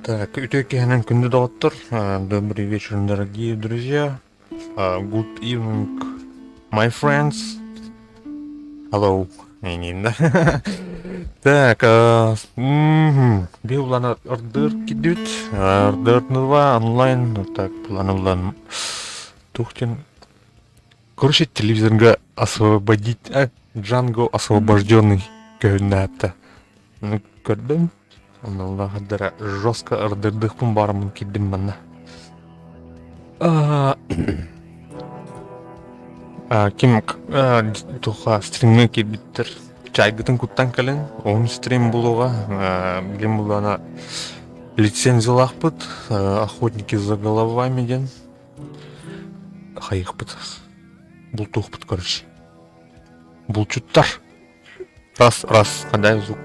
Так, үтүө киэһэнэн күндү доҕоттор. Добрый вечер, дорогие друзья. Good evening, my friends. Hello. Эйигин да. Так, би улан ордыр кидүт, ордырнува онлайн, так, план улан тухтин. Короче, телевизорга освободить, Джанго освобожденный көһүннээтэ. Ну, көрдүм. Оннуллаахадара жестко ырдырдыхпын бараммын киирдим манна. Ким туха стримҥэ киирбиттэр чайгытын куттан кэлин он стрим булуга билим булана лицензиялаахпыт охотники за головами диэн хайыхпыт бултуохпут короче булчуттар раз раз дай звук.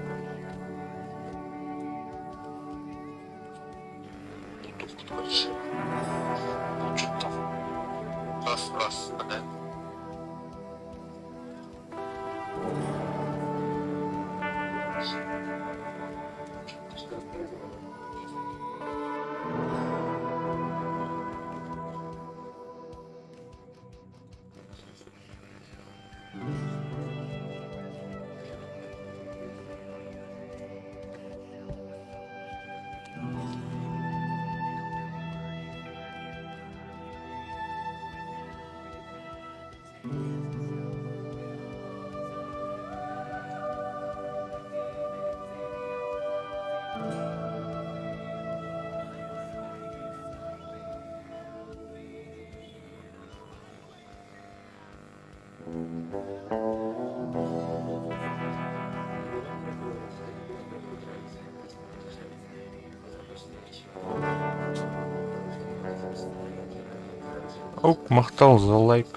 Ок, махтал за лайк.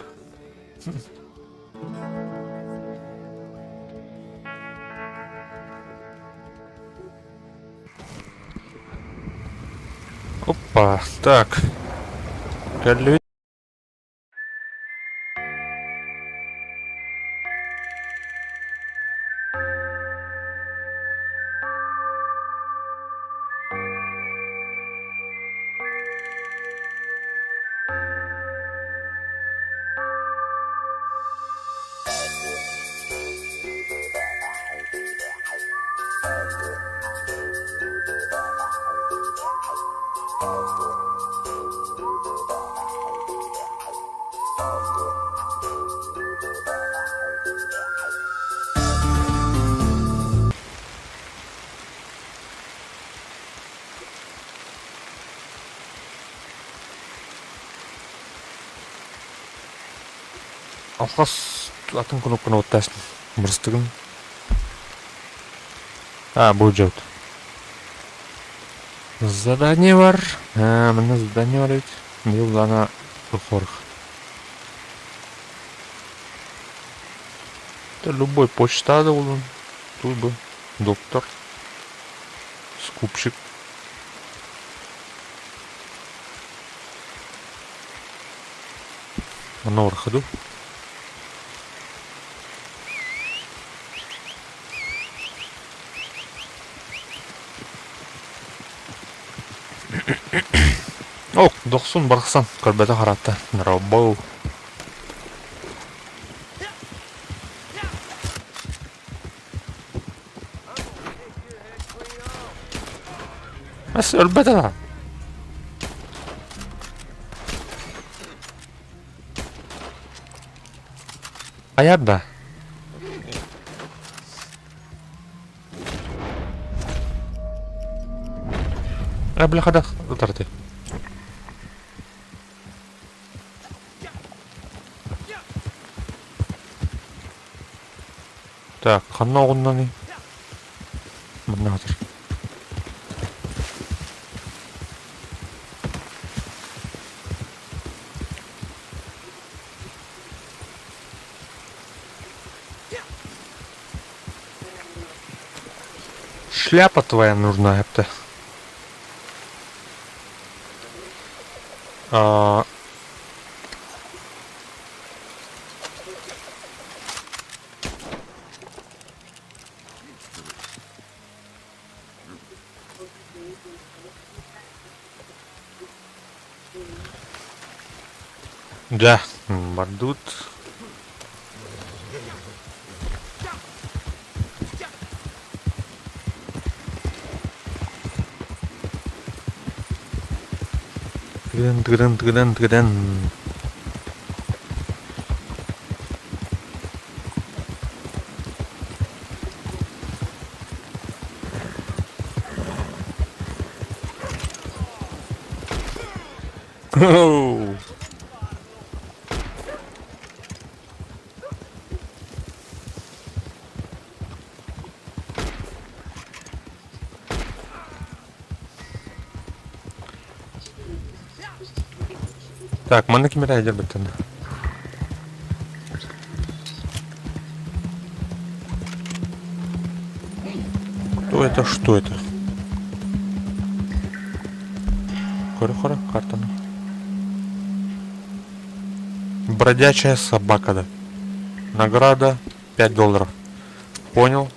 Опа, так. Кэллибит. Алхас атын кнопканы оттасын мырыстыгын. А, бу дьот. Задание бар. А, мына задание бар эбит. Быйыл ана хорх. Это любой почта да булун. Тут бы доктор. Скупщик. Манна ходу. Ок, дохсун барахсан көрбөтө харатта. Робол. Ас өлбөтө. Хайа да. Э, бляха, ытарты. Так, ханна оҕуннаный? Манна хатыр. Шляпа твоя нужна, это. А... Да, бардут. Тыгыдан, тыгыдан, тыгыдан, тыгыдан. Оу! Так, манна ким эрэ дьарбыттан. Кто это, что это? Көрө-көрө картаны. Бродячая собака, да. Награда 5 долларов. Понял.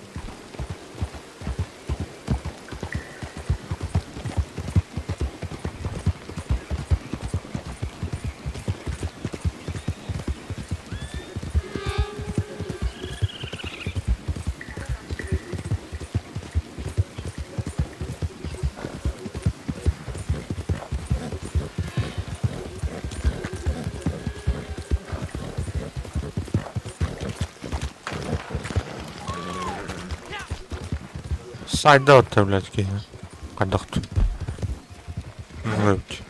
Сайда отто, блядь, киһи. Хайдахт. Эбит.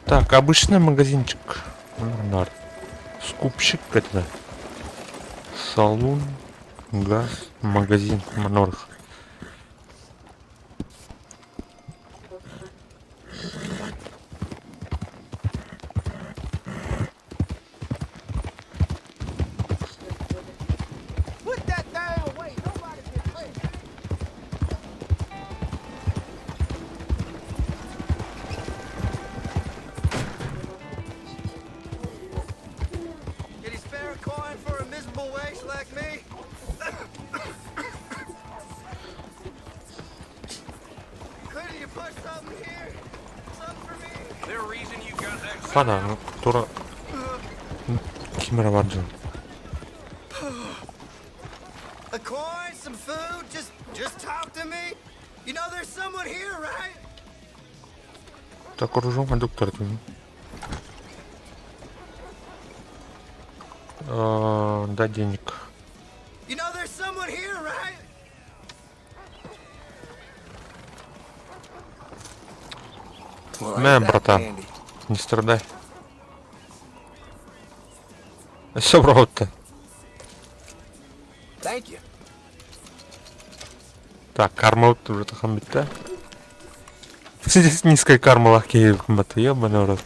Так, обычный магазинчик. Нар. Скупщик это. Салун, газ, магазин, Манорх. Put that thing away. Nobody's been playing. Can you spare a coin for a miserable waste like me? Couldn't you put something here? Something for me? There a reason you got that Хана, ну, тура ким эрэ бар дьон. A coin, some food, just talk to me. You know there's someone here, right? Так, оружом кондуктор. Дай денег. You know there's someone here, right? Well, На, ain't that братан. handy. Не страдай. Все, правда. Thank you. Так, карма уже тахан битте. Здесь низкая карма легкие кымбат, ебаный в рот.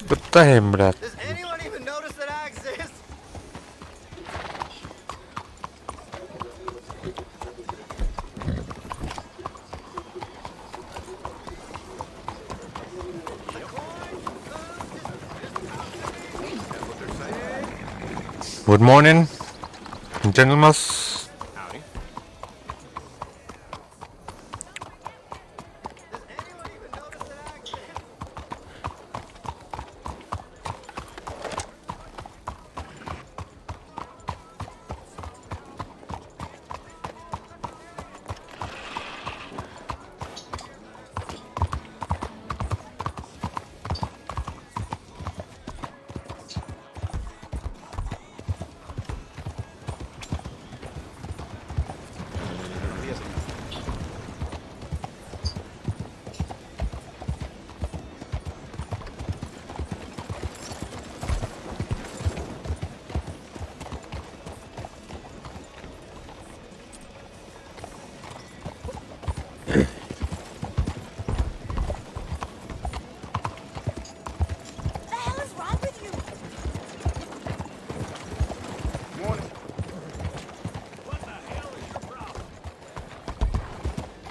Пытаем, блядь. Does anyone even notice that I exist? Good morning, gentlemen. Howdy. Does anyone even notice that I exist?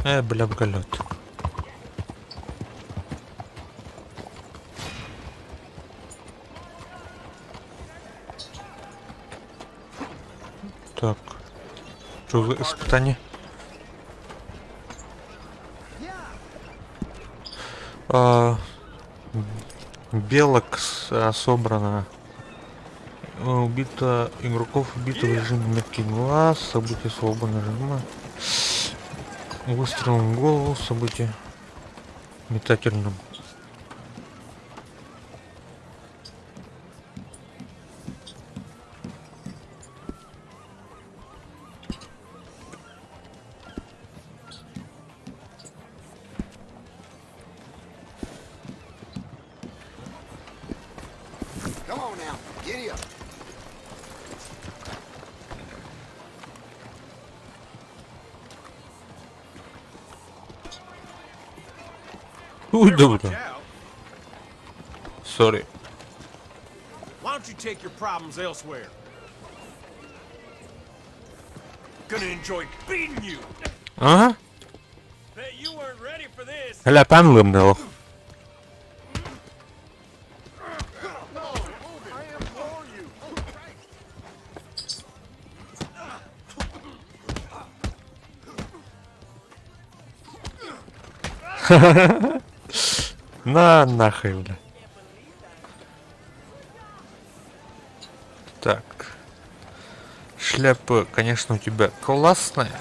Ээ, бля, голет. Так. Что за испытание? А, белок собрано. Убито игроков убито в режиме меткий глаз, событие свободно нажима. Выстрелом в голову, событие метательным. Come on now, giddy up. Ой, да, Watch бля. out. Sorry. Why don't you take your problems elsewhere? Gonna enjoy beating you. Ага. Bet you weren't ready for this. Ляпан лымныл. На нахуй, бля. Так. Шляпа, конечно, у тебя классная.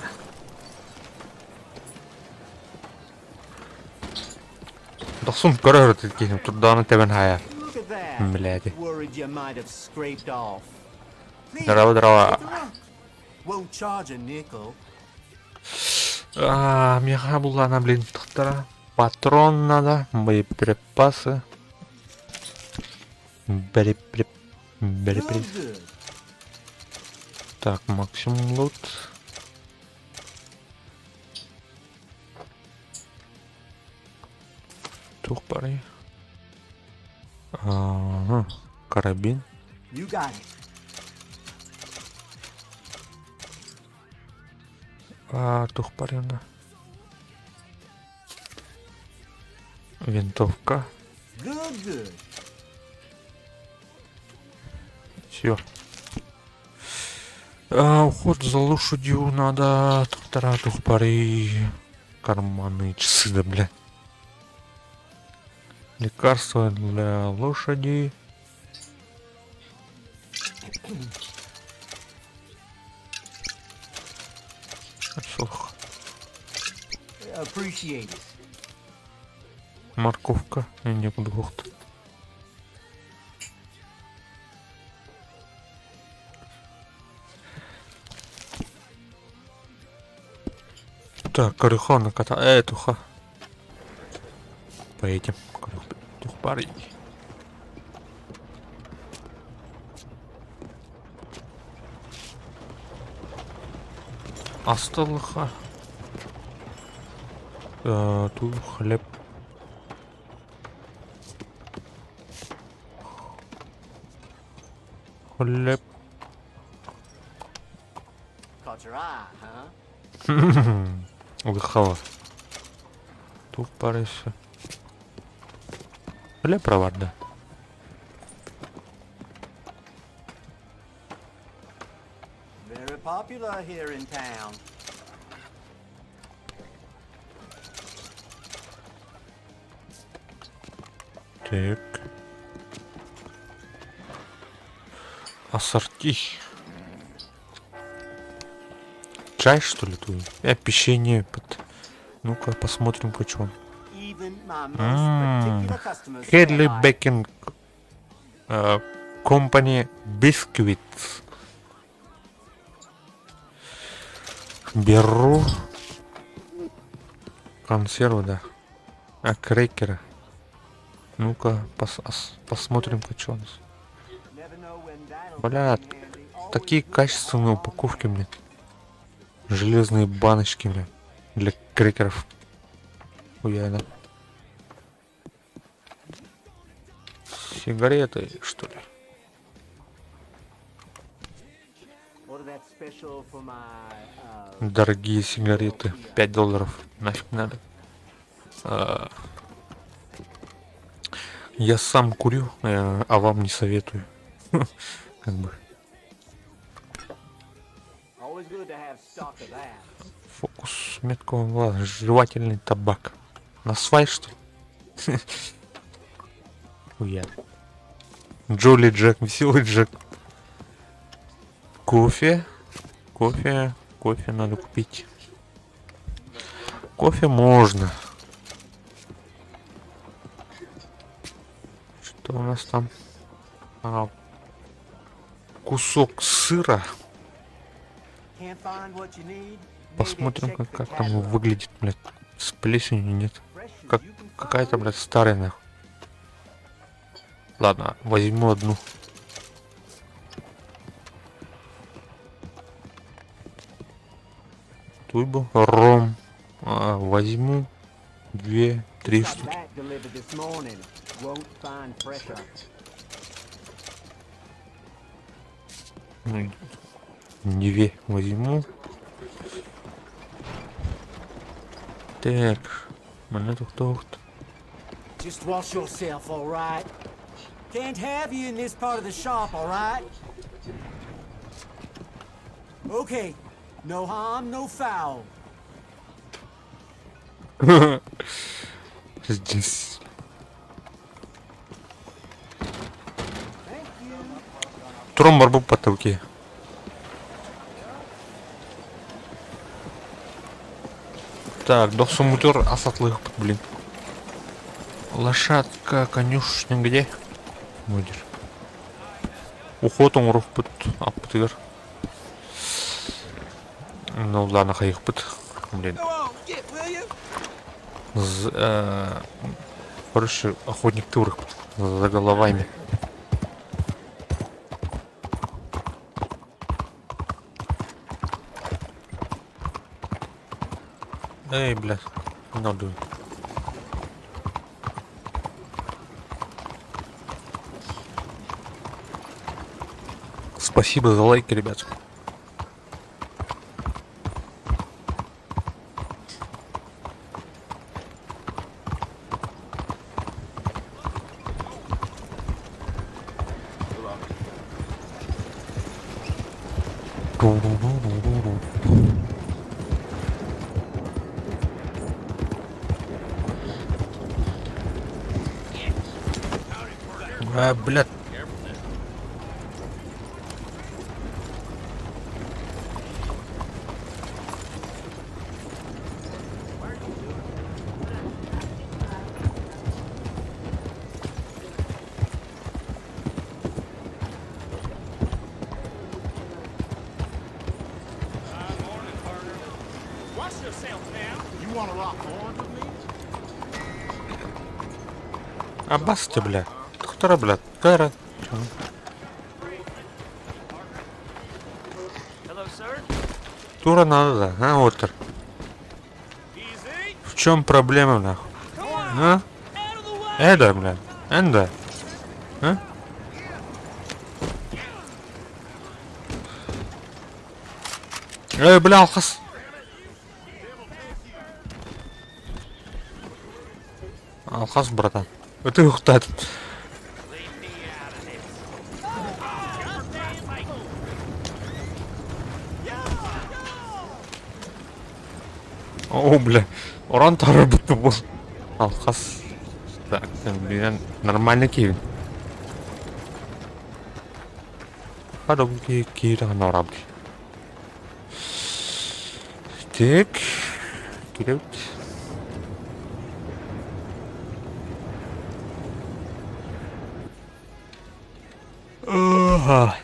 Дохсун көрөр киһи турдааны тэбэн хайа. Look at that. Блядь. Worried you might have scraped off. Please, Здорово, здорово. take a look. Won't charge a nickel. А, меха булана, блин, тохтара. Патрон надо, боеприпасы. Боеприп... Good, Боеприп... good. Так, максимум лут. Тух бары. Ага, карабин. You got it. А, тух барына. Винтовка. Good, good. Все. А, уход за лошадью надо. Тухтара, тухпары. Карманные часы, да, бля. Лекарства для лошади. Сух. Appreciate it. Морковка. Я не буду гохт. Так, корюхона кота. Туха. Поедем. Тухпары. Асталыха. Тут хлеб. Хлеб. Caught your eye, huh? Лыхала. Тут парыся. Хлеб провар, да. Very popular here in town. Так. Ассорти. Чай, что ли, тут? Печенье под... Ну-ка, посмотрим, почем. Even my most particular customers Хедли swear by it. Baking Company Biscuits. Беру. Консервы, да. А, крекеры. Ну-ка, посмотрим, что у нас. Never know when that'll Бля, come in handy. Always такие good to have качественные on упаковки, блин. Железные баночки, блин. Для крекеров. Хуя, да. Сигареты, что ли? What are Дорогие сигареты. 5 долларов. Нафиг надо. А, я сам курю, а вам не советую. Как бы. Фокус меткого глаза. Жевательный табак. Насвай, что ли? Хуя. Джоли Джек, веселый Джек. Кофе. Кофе. Кофе надо купить. Кофе можно. Что у нас там? А, кусок сыра. Посмотрим, как там выглядит, блядь. С плесенью нет. Как какая-то, блядь, старая, нахуй. Ладно, возьму одну. Туйбу, ром. А, возьму две, три штуки. Ну, две возьму. Так, монету кто Just wash yourself, all right? Can't have you in this part of the shop, all right? Okay, no harm, no foul. Здесь. Тром барбу потолки. Так, дохсумутер асатлых, блин. Лошадка, конюшня где? Мудер. Уход он рухпут аппытыгар. Ну ладно, хайыхпыт. Блин. З, короче, охотник ты за головами. Эй, блядь, надо. Спасибо за лайки, ребят. А, блядь. Watch yourself now. You want to lock horns with me? Аббас ты, бля. Кто, бля? Кара. Тура надо, да, а, Отер. Easy. В чем проблема, нахуй? А? Эда, бля. Энда. А? Эй, бля, алхас. Алхас, братан. Это ухтат. О, бля. Оран тары был. Алхас. Так, блин, нормально киевин. Хадомки кира норабки. Так. Кирилл. Ага.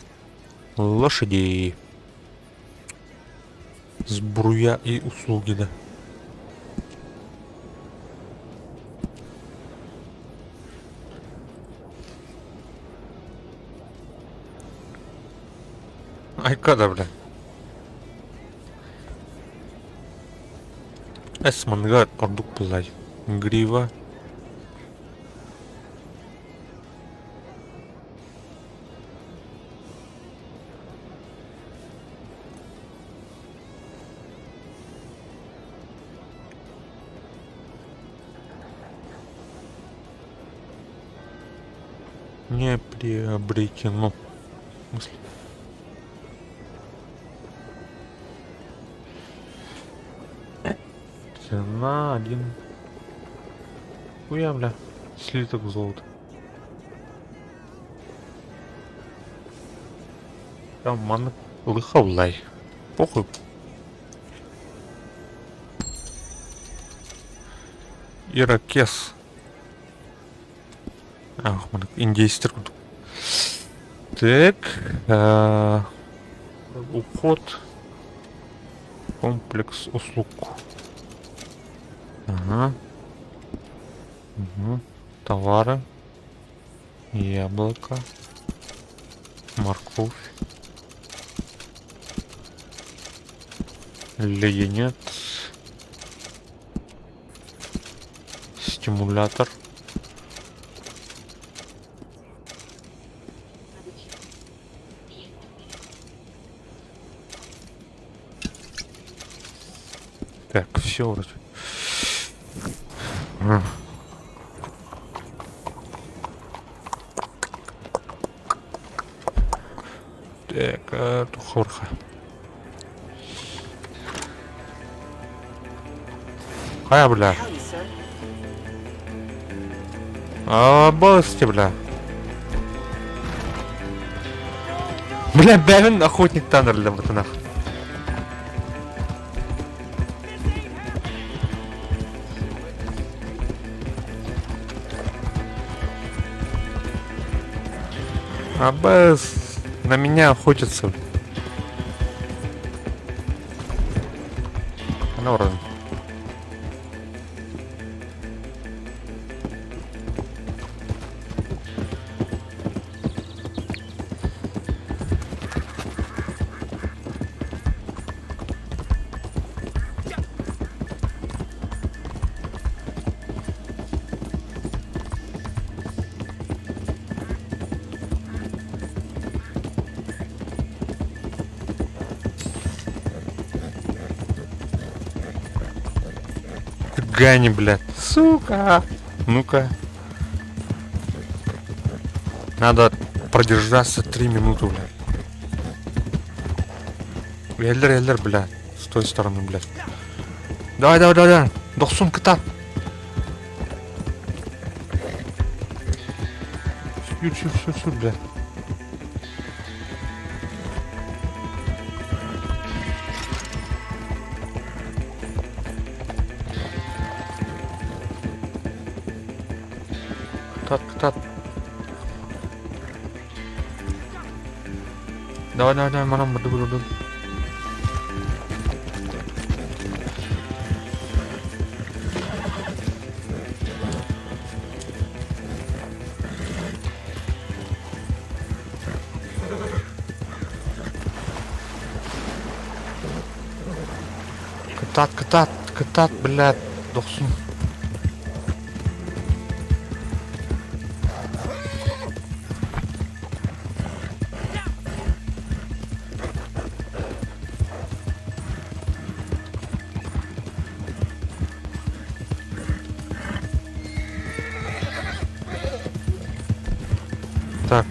Лошади. Сбруя и услуги, да. Айкада, бля. Эсмангар, ордук пылай. Грива. Не приобретено. В смысле? Цена один. Хуя, бля. Слиток золота. Там маннык лыхавлай. Похуй. Ирокез. Ах, маннык индейстер курдук. Так. Э, уход. Комплекс услуг. Ага. Угу. Товары. Яблоко. Морковь. Леденец. Стимулятор. Так, все вроде. Так, Хорха. Хайа, бля. А, басти, бля. Бля, бэбин охотник танер для ботанах. Абас на меня охотится. Она вроде. Гани, блядь. Сука. Ну-ка. Надо продержаться три минуты, блядь. Эллер, эллер, блядь. С той стороны, блядь. Давай, давай, давай, давай. Дохсун, кытаат. Сүүр, сүүр, сүүр, сүүр, блядь. Кытаат, кытаат. Давай, давай, давай, манан буду, буду, буду. Кытаат, кытаат, кытаат, блядь, дохсун. Так.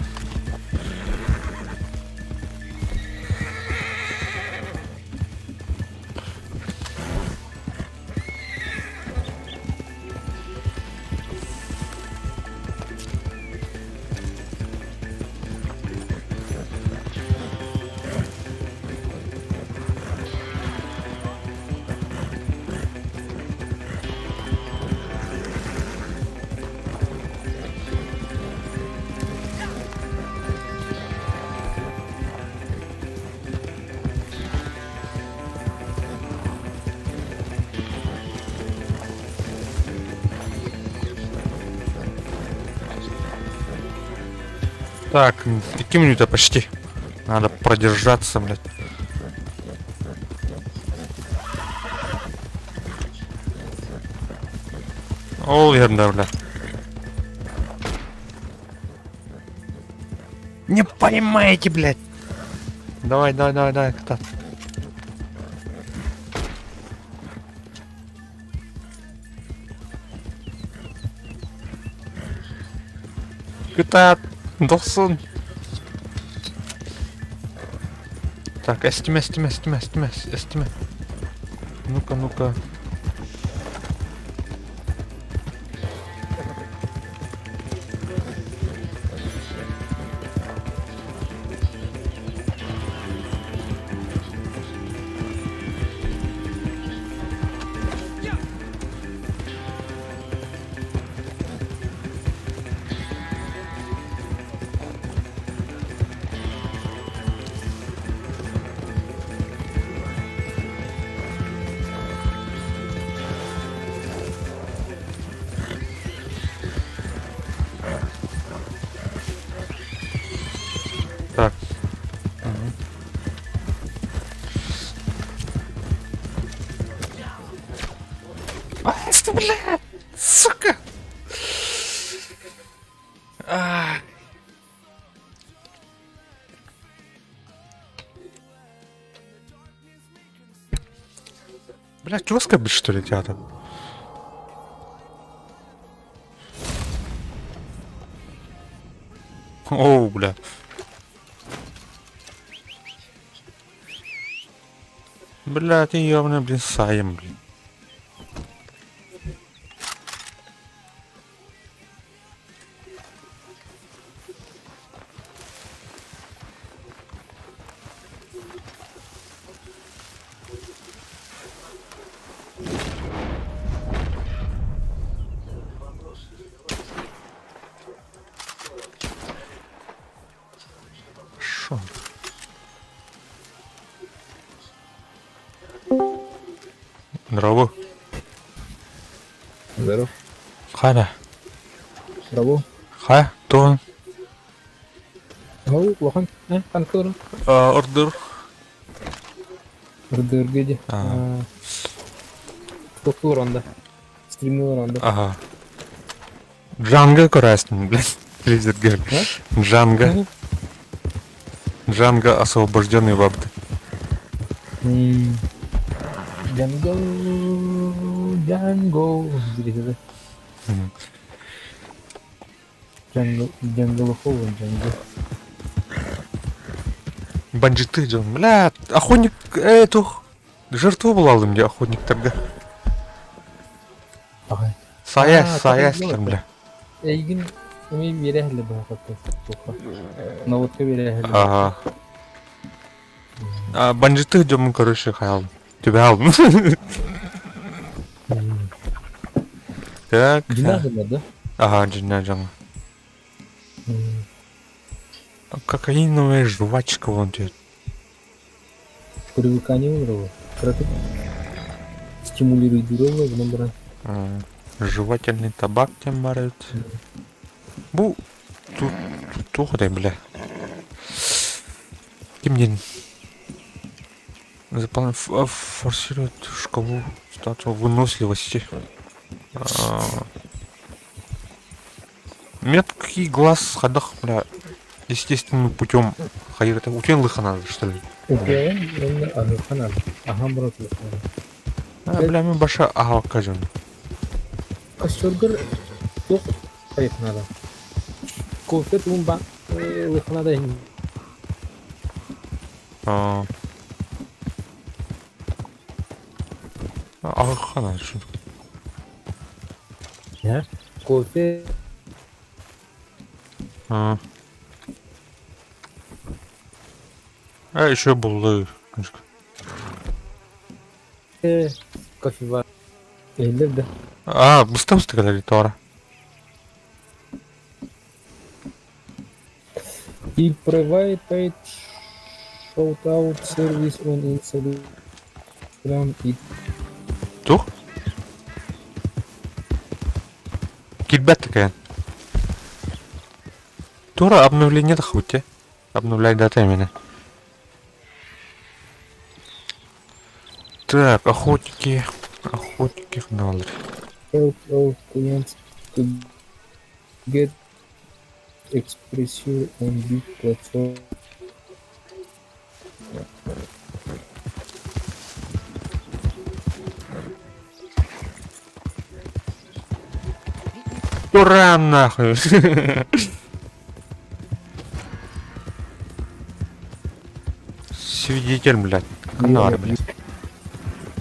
Так, 2 минуты почти. Надо продержаться, блядь. Ол верно, бля. Не понимаете, блядь. Давай, давай, давай, давай, кататься. Кытаат. Дохсун. Так, эстиме, эстиме, эстиме, эстиме, эстиме. Ну-ка, ну-ка. Так. А, бля, сука! А. Бля, чуваска бит, что ли, театр? Оу, бля. Бля, ты ёбаный, блин, саем, блин. Шо? Здорово. Здоров. Хайа. Здорово. Хайа, тугун? Ау, улахан. Э, ханнык Ордур. Ордур ди. Туохтуур онда. Стримнуур онда. Ага. Джанго көрөөстүн, блядь, телевизорга. Джанго. Джанго освобожденный бабты. Джанго, Джанго. Дириһиде. Джанго, Джанго Лохова, Джанго. Бандиты дьон. Бля, охотник эту жертву булалым дии охотниктарга. Аҕай. Сайа, Аа, сайа такой бля. Эйигин эмиэ биэрэ иһиллэ быһа туохха. Наводка биэрэ иһиллэ. Ага. А, бандиты дьоммун короче хаалым. Түбэ алдым. Так. Дьиҥнээх дьоннор да? Ага, дьиҥнээх дьоҥҥо. Кокаиновая жвачка вон тебе. Привыкание умерло. Краток стимулирует дурова, гынан баран. Жевательный табак тем барыт. Бу тут туох этэй бля. Ким диэн Заполнять форсирует шкалу статую выносливости. Меткий глаз ходах, бля, естественным путем хайыр это утен лыхана, что ли? Утуйаҕын уонна аһыахха наада. Аһаан баран утуйуохха наада. А, бля, мен баша аһалка дьон. Костергар туох хайыахха наада. Кофе тугун ба ылыахха наада иһин. А. Аһыахха наада что Кофе А. А, еще буллы. кофе Иһиллэр да. А, быста-быста кэлэр туора. He provide paid shout-out service on Instagram. It Тух? Килбэт такая. Тура обновление тахути. Обновляй дата именно. Так, охотники. Охотники хналар. help our clients to get exposure on big platform. Ура нахуй! Свидетель, блядь. Ханна бар, блядь?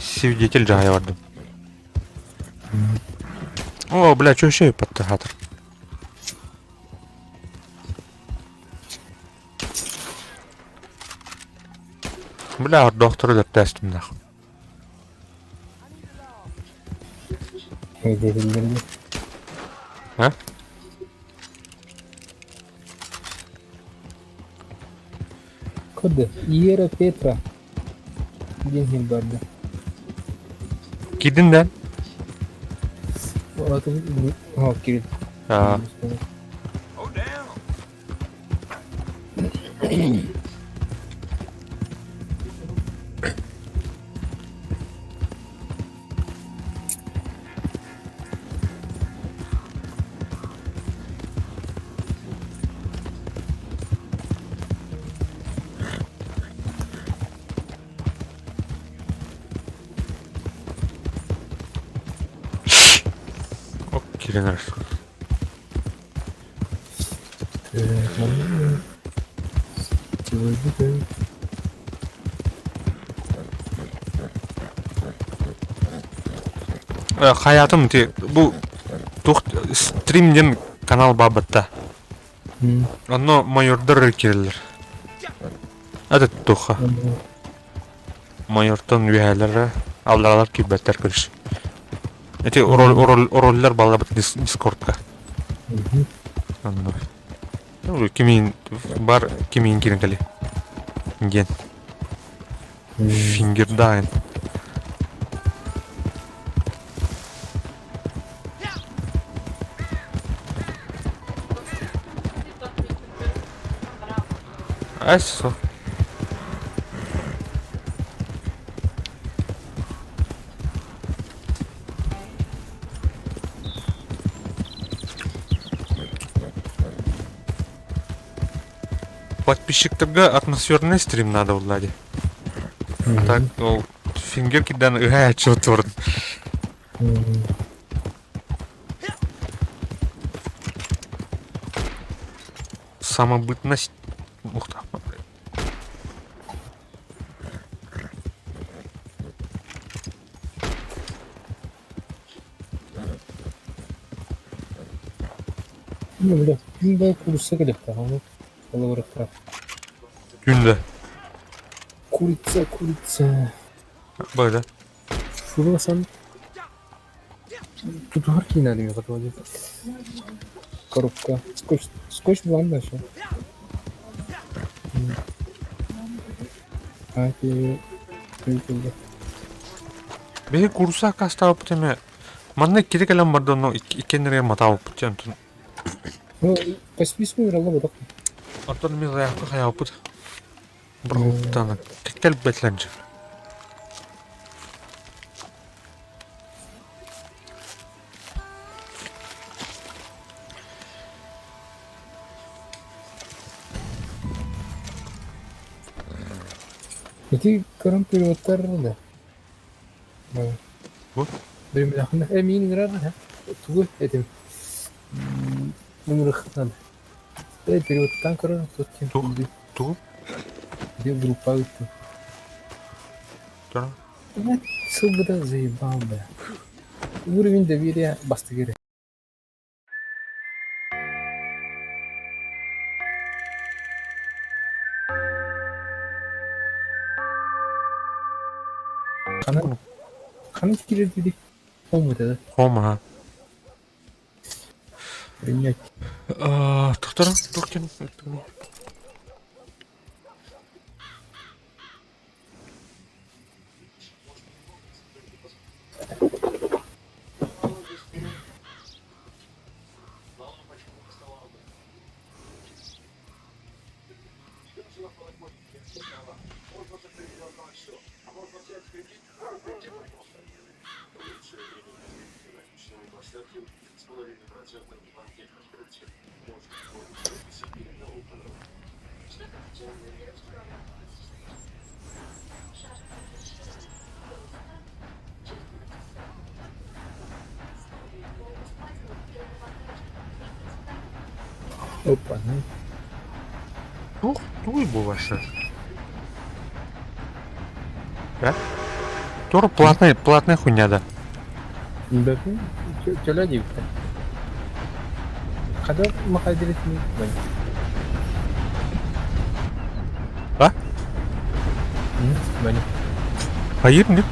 Свидетель дьаһайа бардым. О, блядь, что еще подтахатор? Бля, доктор өлөртөөстүм нахуй. Өйдөтүллэрди. А? Код Иера Петра диэн иһин барда. Киирдин да? О, кирил. Аа. Oh, damn. Ок, киирэн эрэр. Хайатым ити бу туох стрим диэн канал баабатта. Онно майордар киирэллэр. Этот туха. Майортан үөһээлэрэ алларалар киирбэттэр көрүс. Эти роль роль роллар баллабыт дискордка. Онно. Ну, кимин бар кимин кирин кали. Диэн. Фингердайн. Эссо. Подписчиктарга атмосферный стрим надо Влади. Так, ол фингер киддан ыһа чотурун. Самобытность. Ух ты. Ну, бля, күн бай курса келепті, аны олорохтар. Күндө. Курица, курица. Böyle. Шуласан тутуһар киинэ готовы. Коробка. Скотч, скотч булан дальше. А, Биһи курса аккаастаабыппыт эмэ манна иккитэ кэлэн барда онно иккиэннэригэр матаабыппыт дьэ онтон Ну, по списку играла бы так. Оттон мин заявка хайаабыппыт бырахпыттаана кэлбэтилэр дьэ. Ити көрөн переводтар да. Бу? Бремлахна эмиин ыҥырар тугу этим ыҥырыхтан э переводтан көрөр тут ким Тугу? Тугу? Где группа ыытты Тура. Сылгыда заебал бля. Уровень доверия бастыгыры. Ханан ханан кирер диdik. Olmadı да. Хома. Принять. Тохторон, тух кем? Опа, ну. Тух, туй бу ваша. Да? Тур платный, платная хуйня да. Бөкүн төлө диэбиттэр. Хада махайдырытын А? Бани. Хайыр не?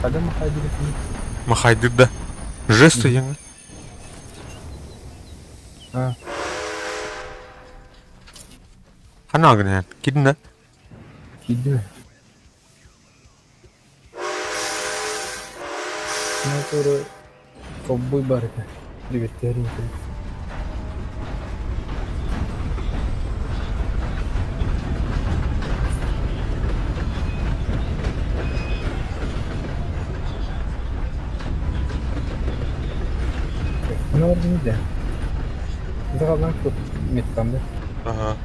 Хада махайдырытын. Махайдыр да. Жесты яңа. А. Хана гына. Кидин да. Киирдим. Мотору ковбой баар этэ, диэбиттэрин курдук. Ne oldu да? Загалдан көп меткамды. Ага.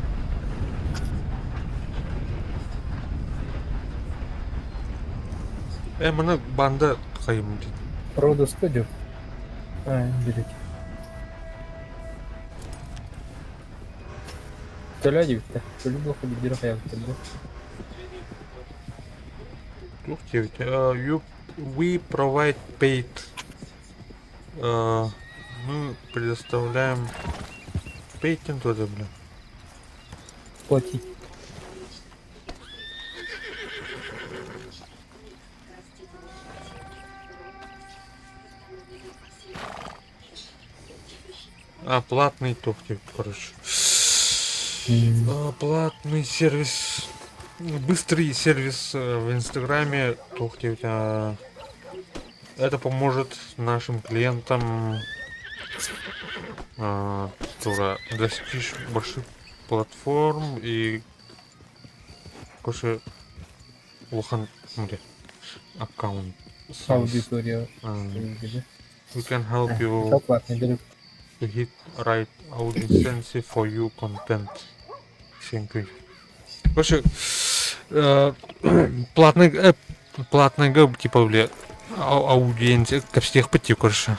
Э, маны банда кайым дейт. Родоско деп. А, берет. Төлө диэбиттэр. Төлө буолуохха биирдэрэ хайаабыттар дуо? Туох диэбит? You, we provide paid. Мы предоставляем paid тоже, бля. Платить. А, платный туох диэбит, короче. Платный сервис, быстрый сервис в Инстаграме, туох диэбит, это поможет нашим клиентам тура достичь больших платформ и короче улахан аккаунт Аудитория. We can help you to hit right audience for your content. Thank you. Короче, платный платный типа бля аудиенция кэпсиэхпит короче.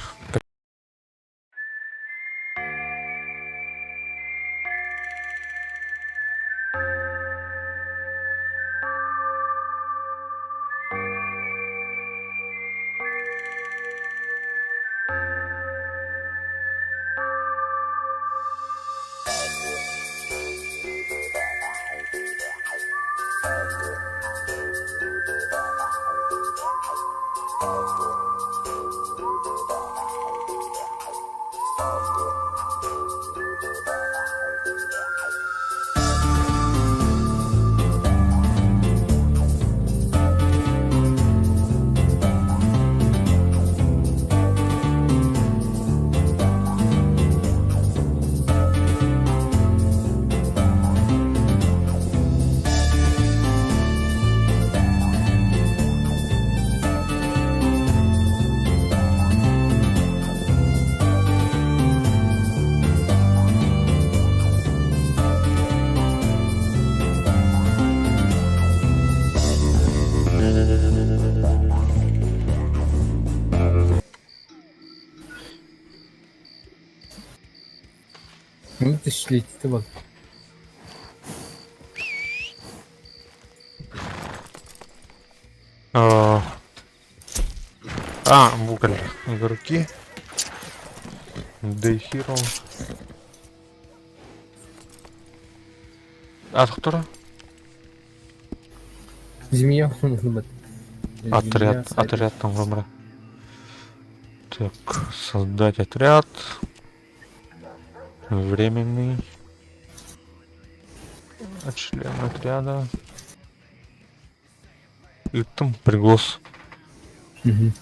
Ну тысячелетие вот. А, бугель. Игроки. Day Hero. А, кто? Змея. Отряд. Отряд там выбрал. Так, создать отряд. Временный. Член отряда. И там приглас. Угу.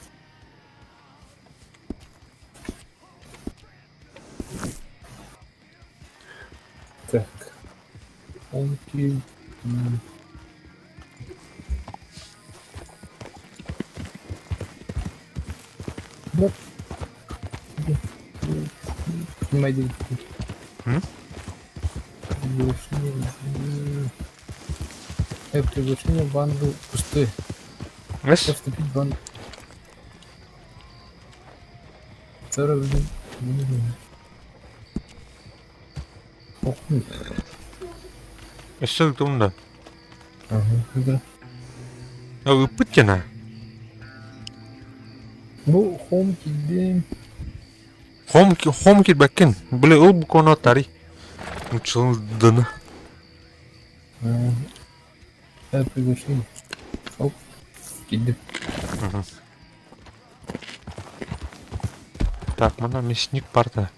Так. Окей. Вот. Приглашение. Приглашение в банду пустые. Эс? Вступить в банду. 41. Өссө да. Ага, да. Ыппыт диэн Бу хом киирдим. Хом, хом киирбэккин. Били ыл букваны тарый. Учылдыны. Приглашение. Оп. Киирдим. Так, мана мясник парта.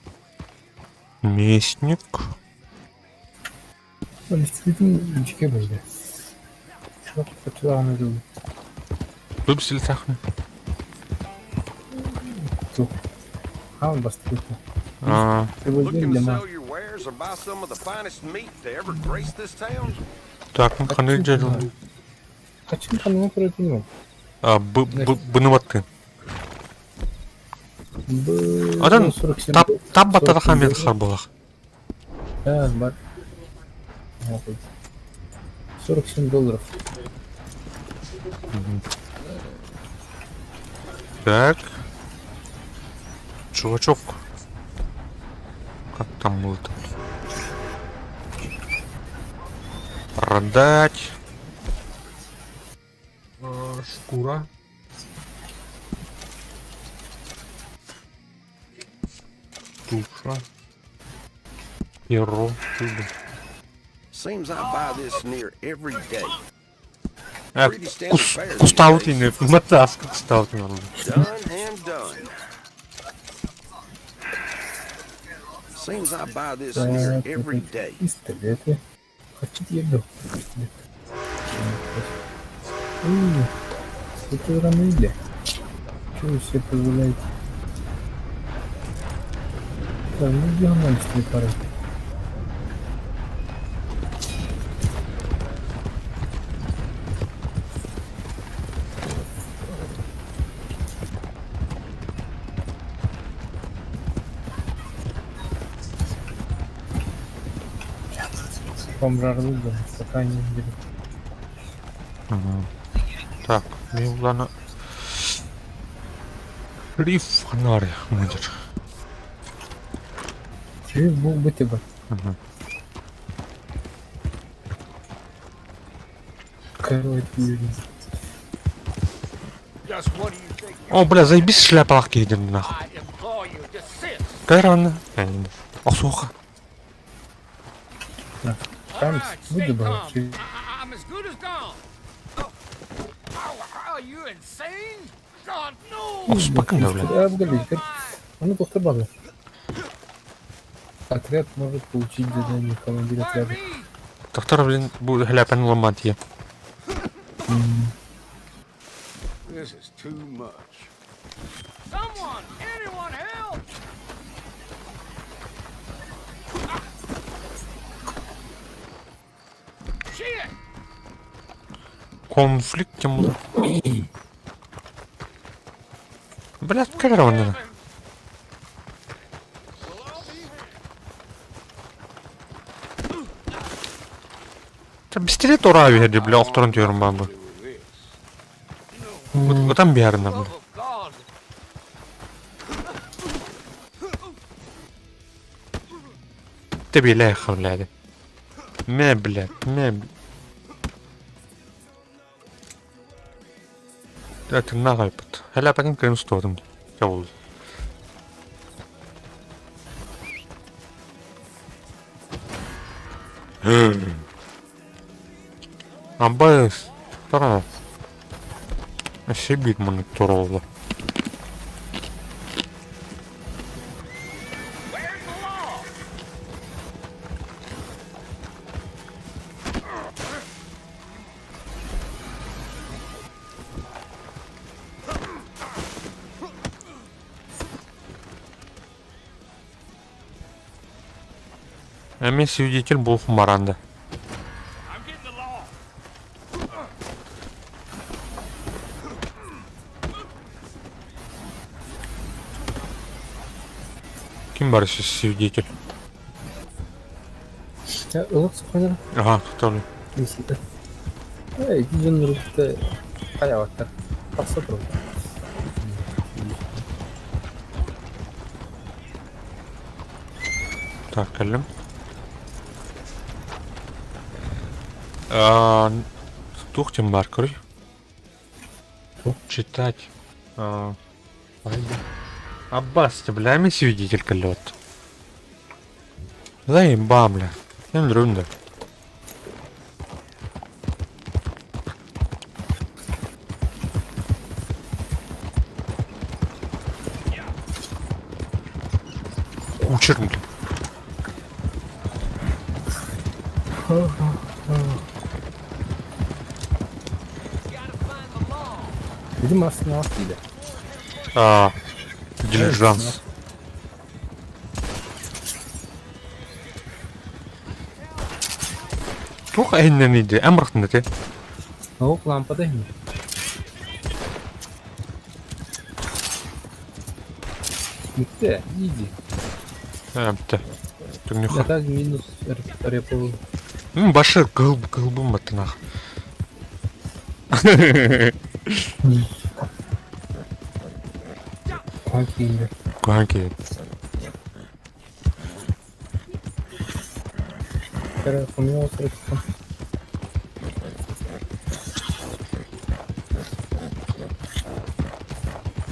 Мясник. Действительно, были. Бу сахны. Хаан бастакыта. Looking to sell your wares or buy some of the finest meat to ever grace this town? Так, ну ханны дьэ. Хачин ханны көрөтүн. А, б б быны баттын. Адан тап тап баттата хамет харбалах. А, бар. 47 долларов. Так. Чувачок. Как там было-то? Продать. Шкура. Туша. Перо. Seems I buy this near every day. Кустаутины, матаска кустаутины. Done and done. Seems I buy this near every day. Пистолеты. Хотите еду? Пистолет. Это рамили. Чего вы себе позволяете? Да, ну где нам с той парой? Бомжарлы, да, пока не берут. Так, мен Риф фонарь будет. Шрифт мог быть и бы. Короче, О, бля, заебись шляпалах киедим нахуй. Кайран. Охсуха. Там буду брать. I'm as good as gone. Oh, are you insane? God, no! Охспакын да, бля. Ну, доктор Баглер. Отряд может получить задание командира отряда. Доктор, блин, будет хляпен ломать я. This is too much. Someone, anyone, help! Shit! Конфликт тем Блядь, как надо? Бистилет ора берди, бля, охторон diyorum ben bu. Otan bir yerinden bu. تبي لا يا هذا ما بلا ما بلا تنغيبت هلا بعدين كان استخدم يلا Абайс, тара. Сибирь мониторила. Эми свидетель был Маранда. Ким бар свидетель? Ылык суханыр. Ага, тоже. Эй, дьон хайаваттар. Тахса турар. Так, кэллим. Туох тем бар көрүй. Читать. А, Аббас, ты бля, свидетель калет. Заеба, бля. Всем друнда. Кучер, бля. Ити массыынаҕа киирэ. А, дилижанс. Туох эһиннэний дии, эн бырахтын да ти. Оһох лампата иһин. Бүттэ, иди. Ээ, бүттэ. Түҥнүххэ. А так минус репол. Башир кыһыл кыһылбын баттынах. Куһаҕан киирдэ. Куһаҕан киирдэ. Кэрэ хомуйа сырыттым.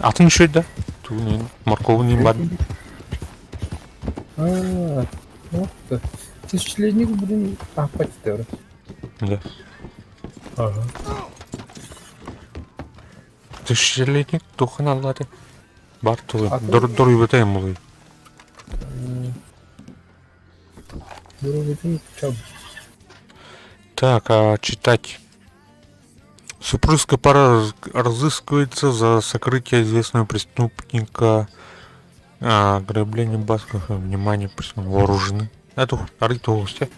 Атын үчүгэй да? Тугун иһин, морковун иһин бар. А, вот ты. Тысячелетник, блин, апатит Да. Ага. Тысячелетник тухан аллаты. Бар тулы. Атын- Дор дор мулуй. Дорогой чё? Так, а читать. Супружеская пара разыскивается за сокрытие известного преступника. А, ограбление басков. Внимание, вооружены. Это арыт гости.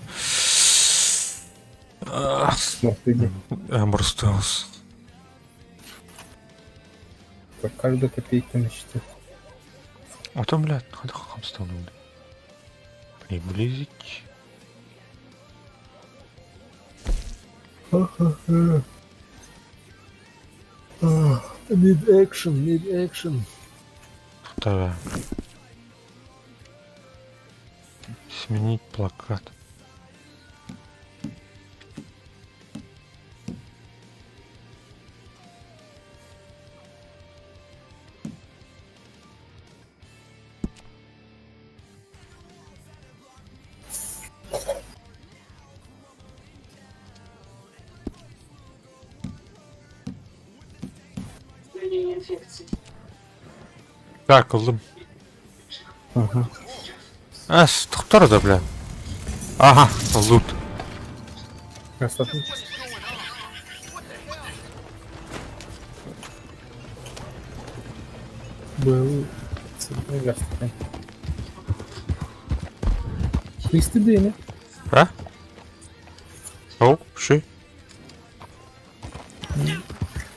Эмберстелс. Каждую копейку насчитать. А там, блядь, надо хамстану. Приблизить. Need action, need action. Да. Сменить плакат. Так, ыллым. Ага. Ас, тохтор да, бля. Ага, лут. Красота. Был Кристи А? О, ши.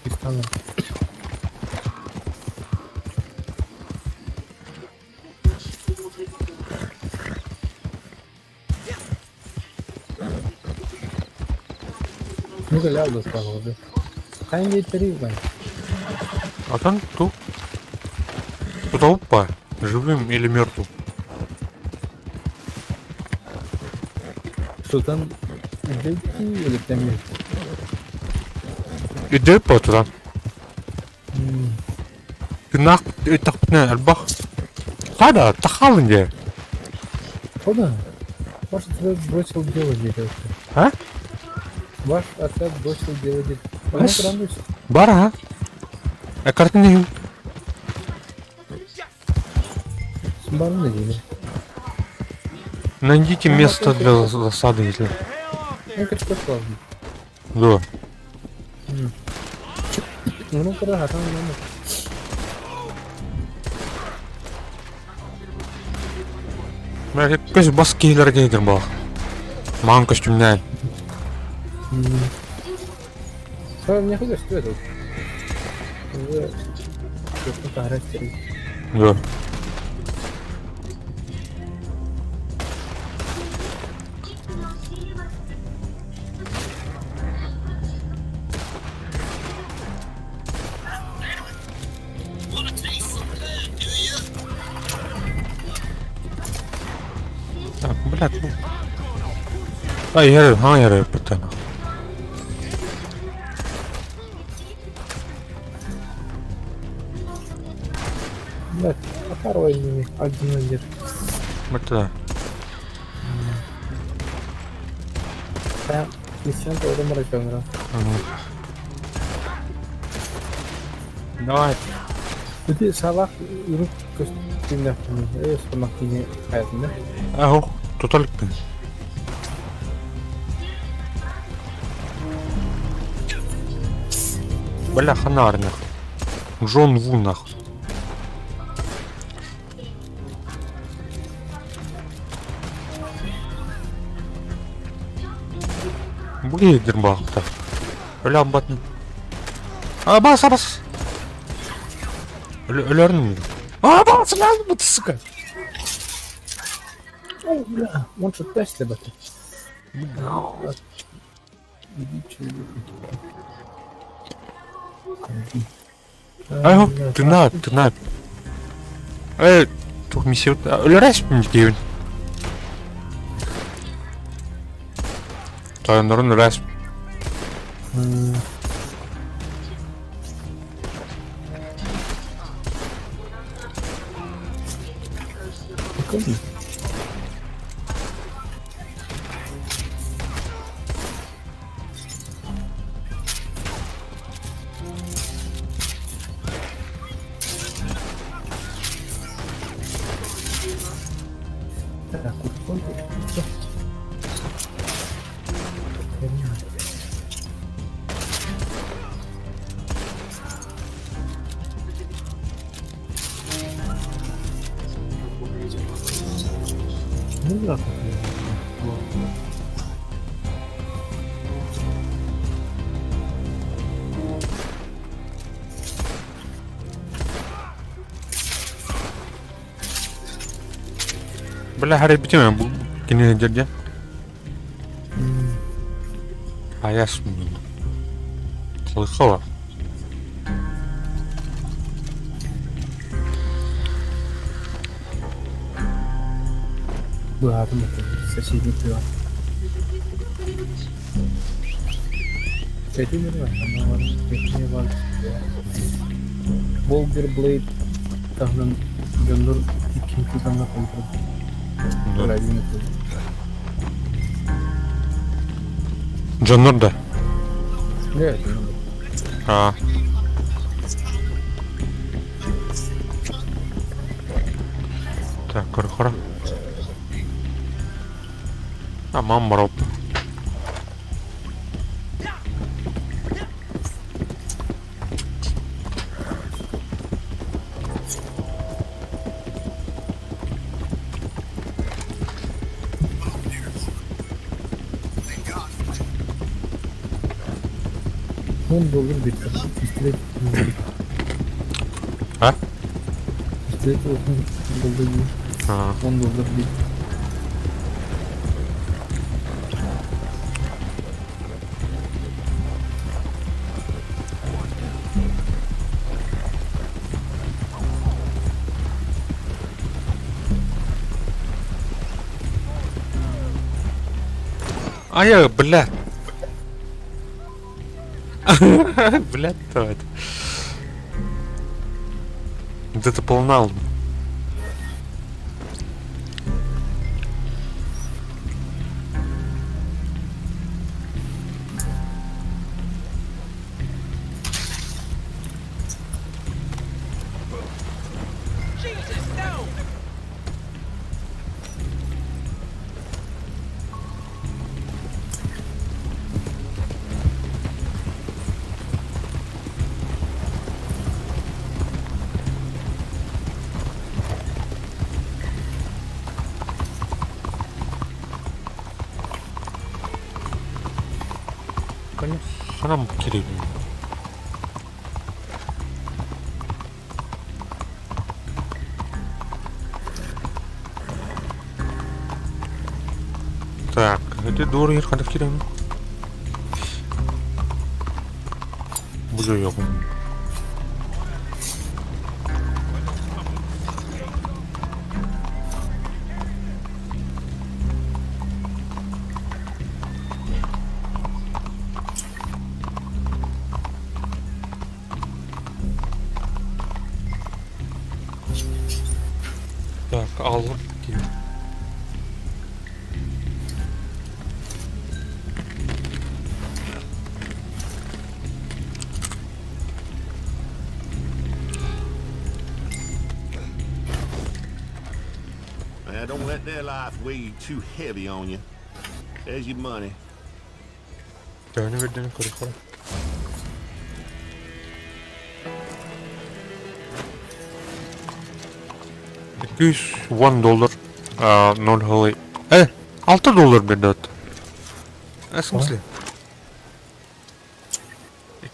Кристаллы. Ну, галялда сказал, да. Хайм ветерин, А там ту. Тут опа, живым или мертвым. Что там? Или там Иди по туда. Тынах, тахпне, альбах. Хада, тахалын де. Куда? Ваш отряд бросил дело дерево. А? Ваш отряд бросил дело дерево. Бара. А картины. Найдите место для засады, если. Да. Ну, Бля, көз бас киһилэргэ киирэн буолла. Маҥан көстүүмнээн. Мне хочешь, что это? Да. Так, блядь. ну. А, я, а, я, пытана. Блядь, акарвай ними один один. Бата. Миссиян тоҕо морочоҥҥо. Давай. Ити саалаах үрүҥ көстүүмнээхпин, өс кини хайатын да. Аһо, тоталыкпын. Бля, ханаар нахуй. Джон Ву нахуй. Бу баахта. Өлө батын. А, бас, бас. Өлөрүн. А, бас, бас, сука. О, бля, он что пять либо ты. Айho, тына, тына. Э, тух миссия. Өлөрөс диэбин. Тойоннорун өлөрөс. Так, вот, Ну да, Бля, харай битим бу кини дерде. Аяс. Слыхала. Быһаатым соседний пиво. Волгер Блейд таһынан дьоннор иккинчи таҥна контрол. Дьоннор да? Нет. А. Так, корхора. А, мам бароп. Он должен быть пистолет. А? Пистолет должен быть. А. Он должен быть. А я, бля. Бля, то это. Где-то полнал. Jesus, no! Ханам кирик. Так, это дур ер хандак кирик. Буду ёб. Аҕаллым киһи. Now, don't let their life weigh too heavy on you. There's your money. Төһөнү биэрдин көрүөххэ. 210 доллар, 0 голый. 6 доллар берді. В смысле?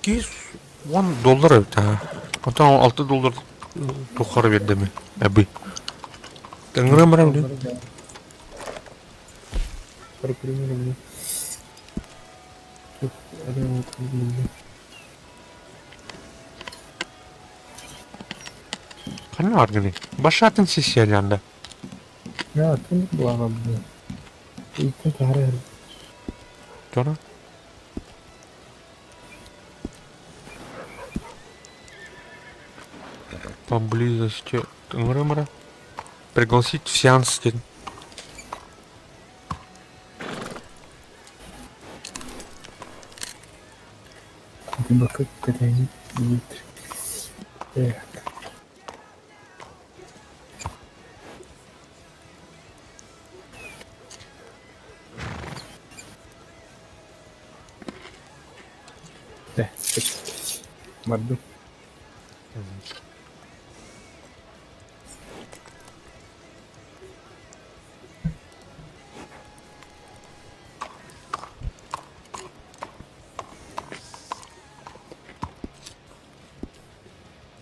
210 доллар эбит, а. Оттон 6 доллар тухары бердimi? Эби. Тыңырам барам дии. Ханна аргыный? Башатын сессиялянда. Тора? Поблизости. Тыңырам Пригласить в сеанс дедим.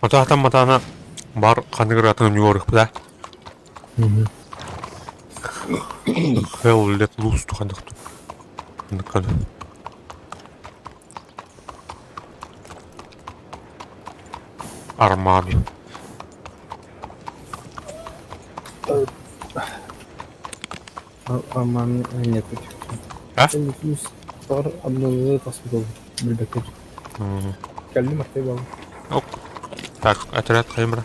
Матаатан матаана бар ханнык ырыатын ньуорух да. Hell let loose тухандык ханнык Арман. А? Оп. Так, отряд Хаймра.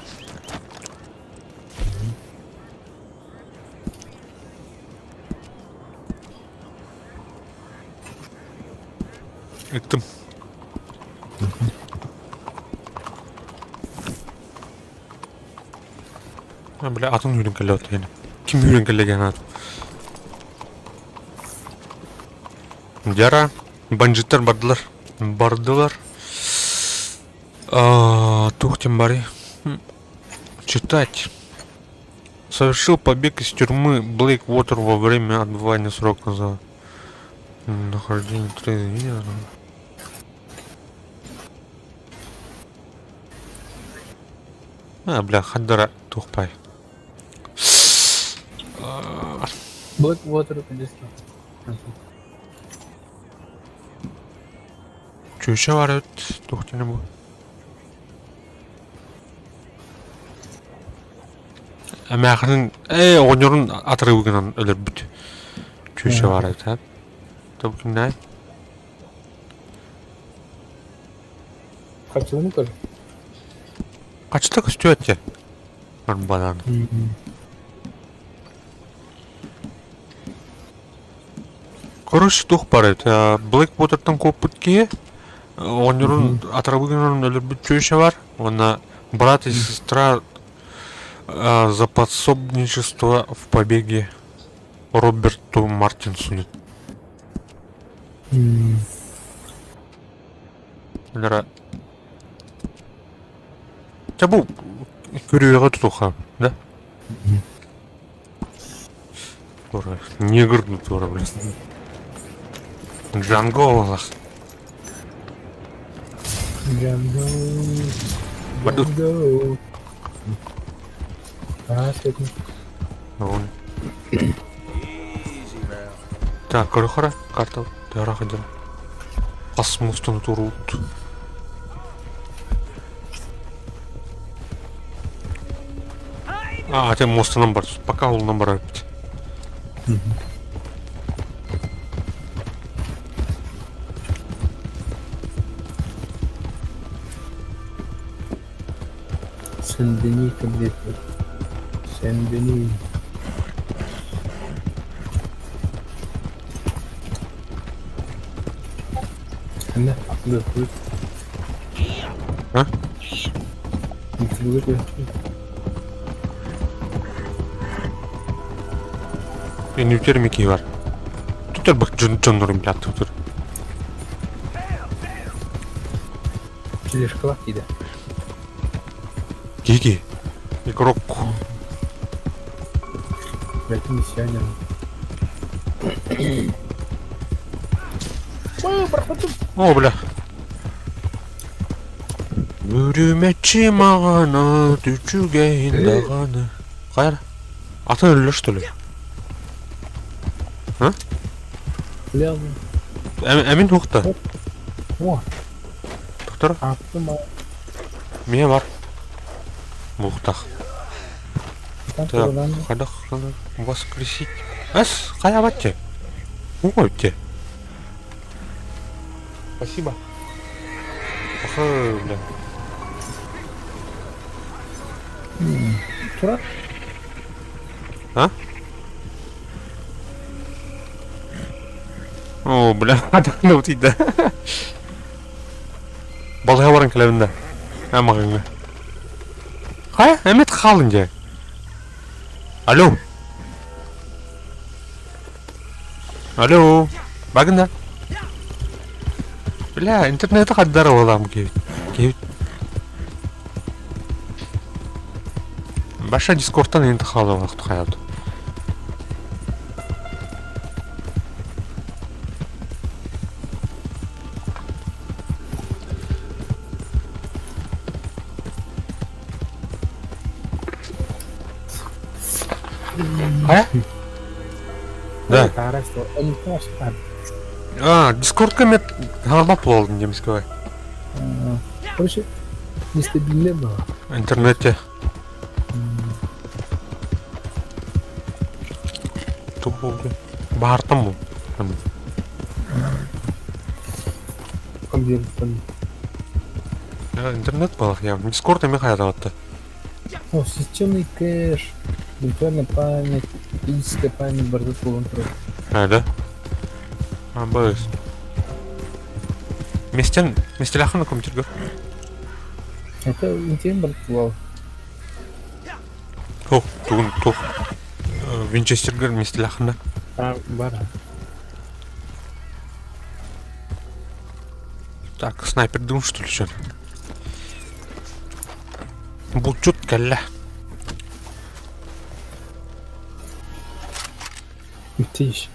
Ыттым. Бля, атын үүрэн кэллэ отуйна. Ким үүрэн кэллэ ат. Дьара, бандьыттар бардылар. Бардылар. Тух тем бари. Читать. Совершил побег из тюрьмы Блейк Уотер во время отбывания срока за нахождение трезвого. А, бля, хандара тухпай. Чүчэ бар эбит, туох диэнэ бу? Эмээхинин ээ оҕонньорун атырыы гынан өлөрбүт. Чүчэ бар эбит, аа? Тобу кимнээй? Хачыта көстүө этэ. Арбанан. Короче, туох баар эбит. Блэк Уотертан куоппут киһи оҕонньорун атырабы гынан өлөрбүт чүөчэ бар. Уонна брат и сестра за пособничество в побеге Роберту Мартинсону. Лера. Чэ бу көрүөҕэ тутуха, да? Тура, негр тура, блин. Джанго олох. Баду. Так, көрөхөрө карта тыара сылдьар. Хас муустаны туруут. А, ати муостанан бар. Пока улунан барар эбит. Сен-Дени. Ханна атылыахпыт? А? Ютубуга түһүөхпүт. Инүтер микии бар. Түтер бак дьоннорун билэ аттыбытыр. Тележкалаах киирэ. Киһи Игрок. Бэлтин миссионер. Ой, проходим. О, бля. Бүрүмэччи маҕаны, түчүгэйин даҕаны. Хайа? Атын өллө что ли? А? Бля, Эмин хуқта. О, Доктор? Аттым Мия бар. Мухтах. Так, хадах воскресить. Ас, хайа батте. Угойте. Спасибо. Ах, бля. Турар. А? О, бля, хадах да. Балыга баран кэлэбин да. Амаҕыҥҥа. Хайа, эмит хаалын дьэ. Алло. Алло. Багын да. Бля, интернети хаддара буолаам киһибит. Киһибит. Баша дискордтан инт хаалан хайалды. Хайа? Да. А, Дискордка мен хаалбат буолдум демискебай. Короче, нестабильный было. Интернете. Тух болды. Баартан бу. Компьютер. Интернет балах я. Дискорд эми хайатабатты. О, системный кэш, виртуальная память, физическая память, бардак болон турар. А, да? А, быс. Местен, местелахын компьютергер. Это интим бардак болал. Тух, тугун, тух. Винчестергер местелахында. А, бар. Так, снайпер дым, что ли, что? Булчут кэллэ. Müthiş.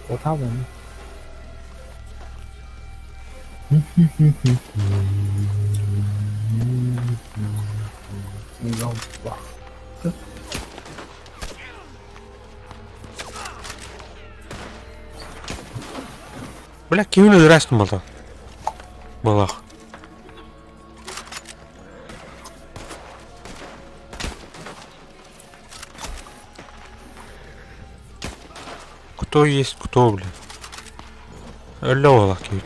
Отабын. Бля, кимин өлөрөөстүн болду. Балах. Кто есть кто, бля. Өллө буолах киһит.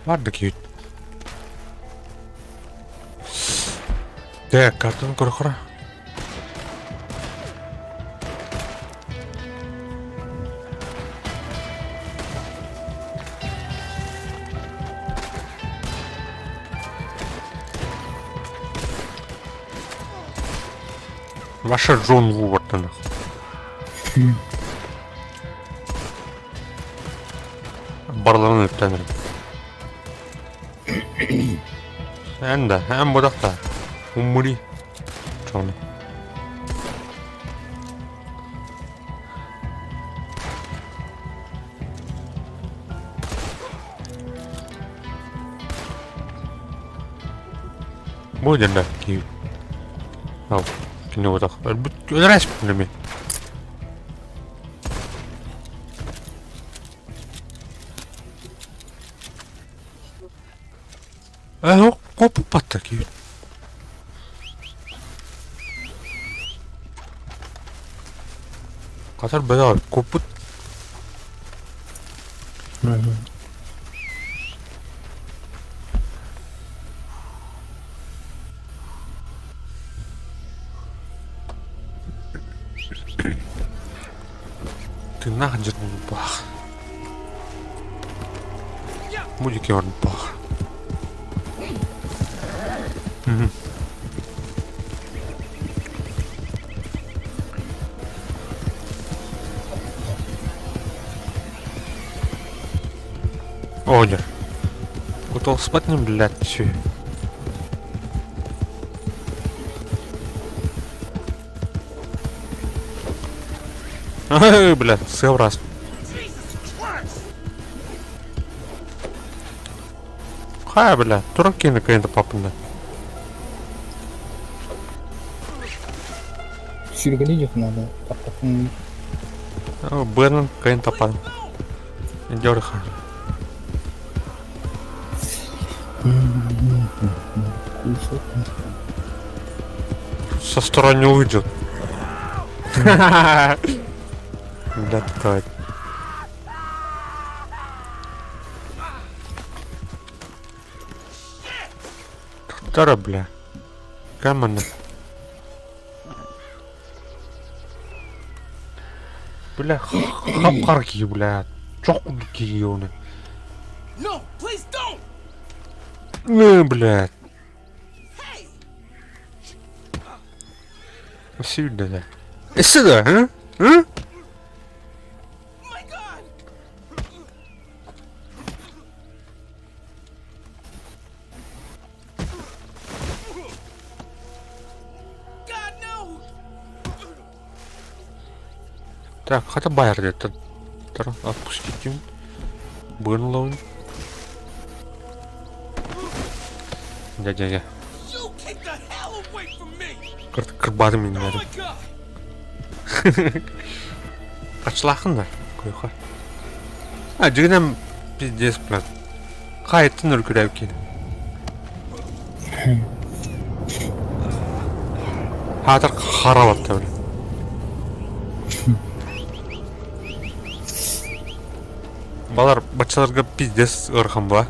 Баар да киһит. Дэ, картаны көрөхөрө. Ваша Джон Ву бартанах. Барларын өптәнер. Эн да, эн бодақта. Умури. Чоны. Бу дьэннэ киһи. Ау, кини отах. Өлбүт өлөрөөспүн эми. Э, коппатта киһи. Катар бэдэ коппут. Тыыннаах дьон буолбах. Мультики орнуппах. Оҕонньор. Куталыспат ини блядь, сү. Ай, блядь, сыабырас. Хайа, блядь, туран киһини кыайан таппаппын да. Сүүргэлии надо. Таппатын. Быанан кыайан таппадым. Дёрха. Со стороны уйдет. Да, такая. Тара, бля. Камана. Бля, хап-хара киһи, бля. Чох курдук киһи оны. No, please don't! Не, блядь. Сюда. Сюда, а? А? My God! God, no! Так, хата байар где-то. Отпустить им. Бынлоун. Дядя, You get the hell away from me! Кырбадым Oh мин my God! Ачлахын да, койха. А, дьигинем пиздец, блядь. Хайттын үркүрәп кин. Хатыр харабатта, бля. Балар бачаларга пиздец ыарахан ба.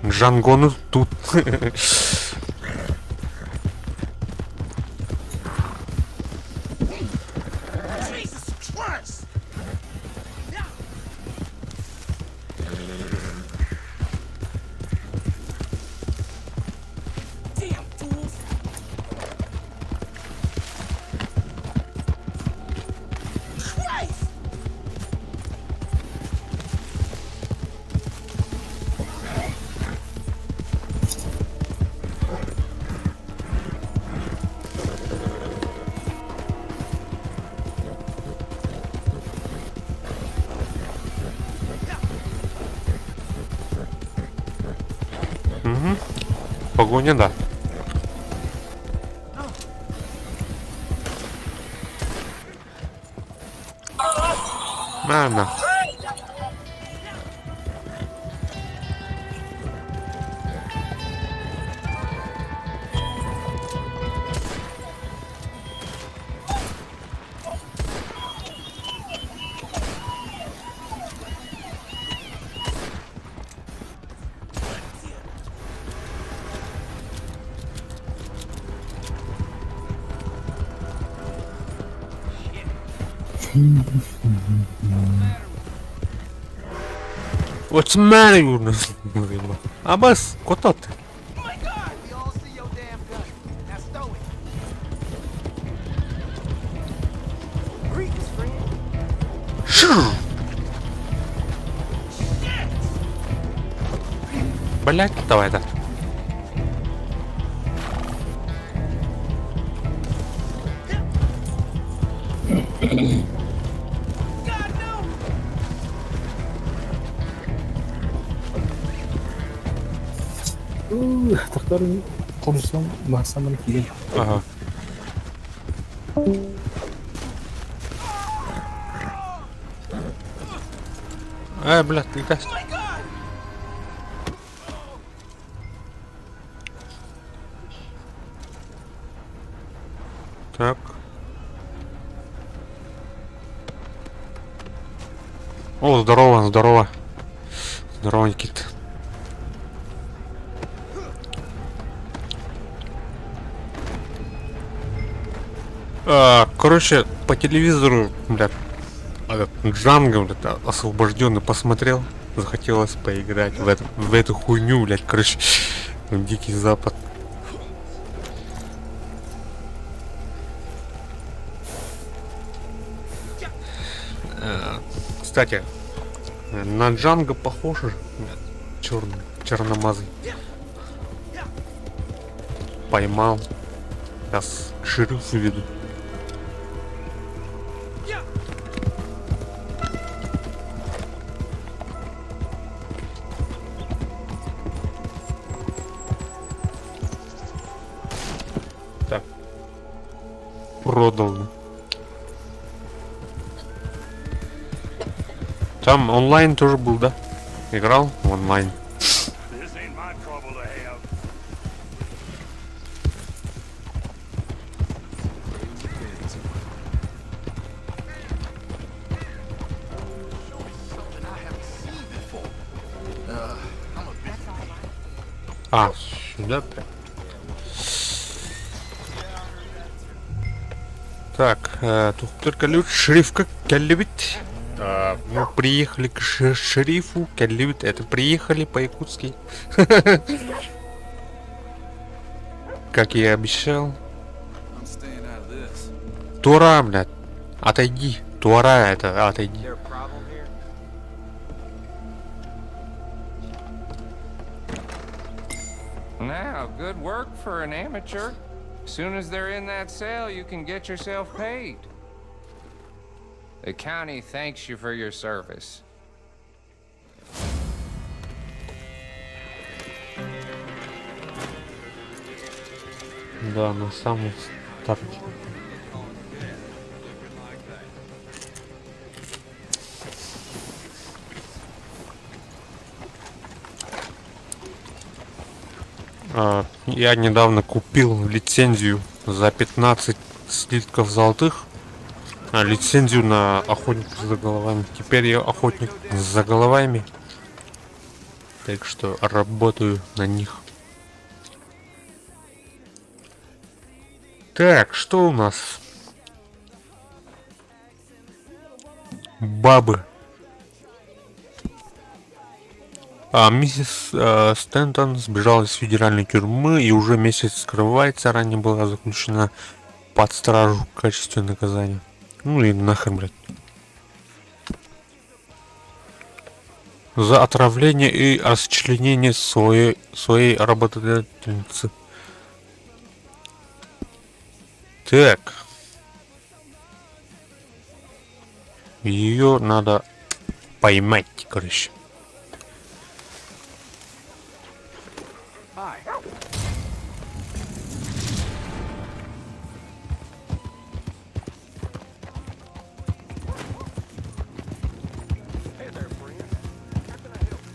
Джангону тут. Jesus Christ! Damn fools! Christ! Погоня, да. На, на. What's the matter you? Абас, куда ты? My God! We all see your damn gun. Now stow it. Greetings, friend. Шу! Блять, давай, да. Атахтарын хомусан баһсан киирэн. Ага. Э, блядь, ты как? Так. О, здорово, здорово. Здорово, Никит. А, короче, по телевизору, блядь, этот Джанго, блядь, освобожденный посмотрел. Захотелось поиграть в эту хуйню, блядь, короче, в Дикий Запад. Кстати, на Джанго похоже, черный, черномазый. Поймал. Сейчас к шерифу веду. Так. Продал. Там онлайн тоже был, да? Играл в онлайн. This ain't my trouble to have. А, сюда прям. Так, тут только лишь шерифка кэллибит. Мы приехали к шерифу, кэллибит, это приехали по-якутски. Как я и обещал. Тура, блядь, отойди. Тура это, отойди. There a problem here? Now, good work for an amateur. Soon as they're in that cell, you can get yourself paid. The county thanks you for your service. Да, на самом старте. Я недавно купил лицензию за 15 слитков золотых. Лицензию на охотника за головами. Теперь я охотник за головами. Так что работаю на них. Так, что у нас? Бабы. Миссис Стентон сбежала из федеральной тюрьмы и уже месяц скрывается. Ранее была заключена под стражу в качестве наказания. Ну и нахрен, блядь. За отравление и расчленение своей работодательницы. Так. Ее надо поймать, короче. Hi. Hey there, friend. How can I help?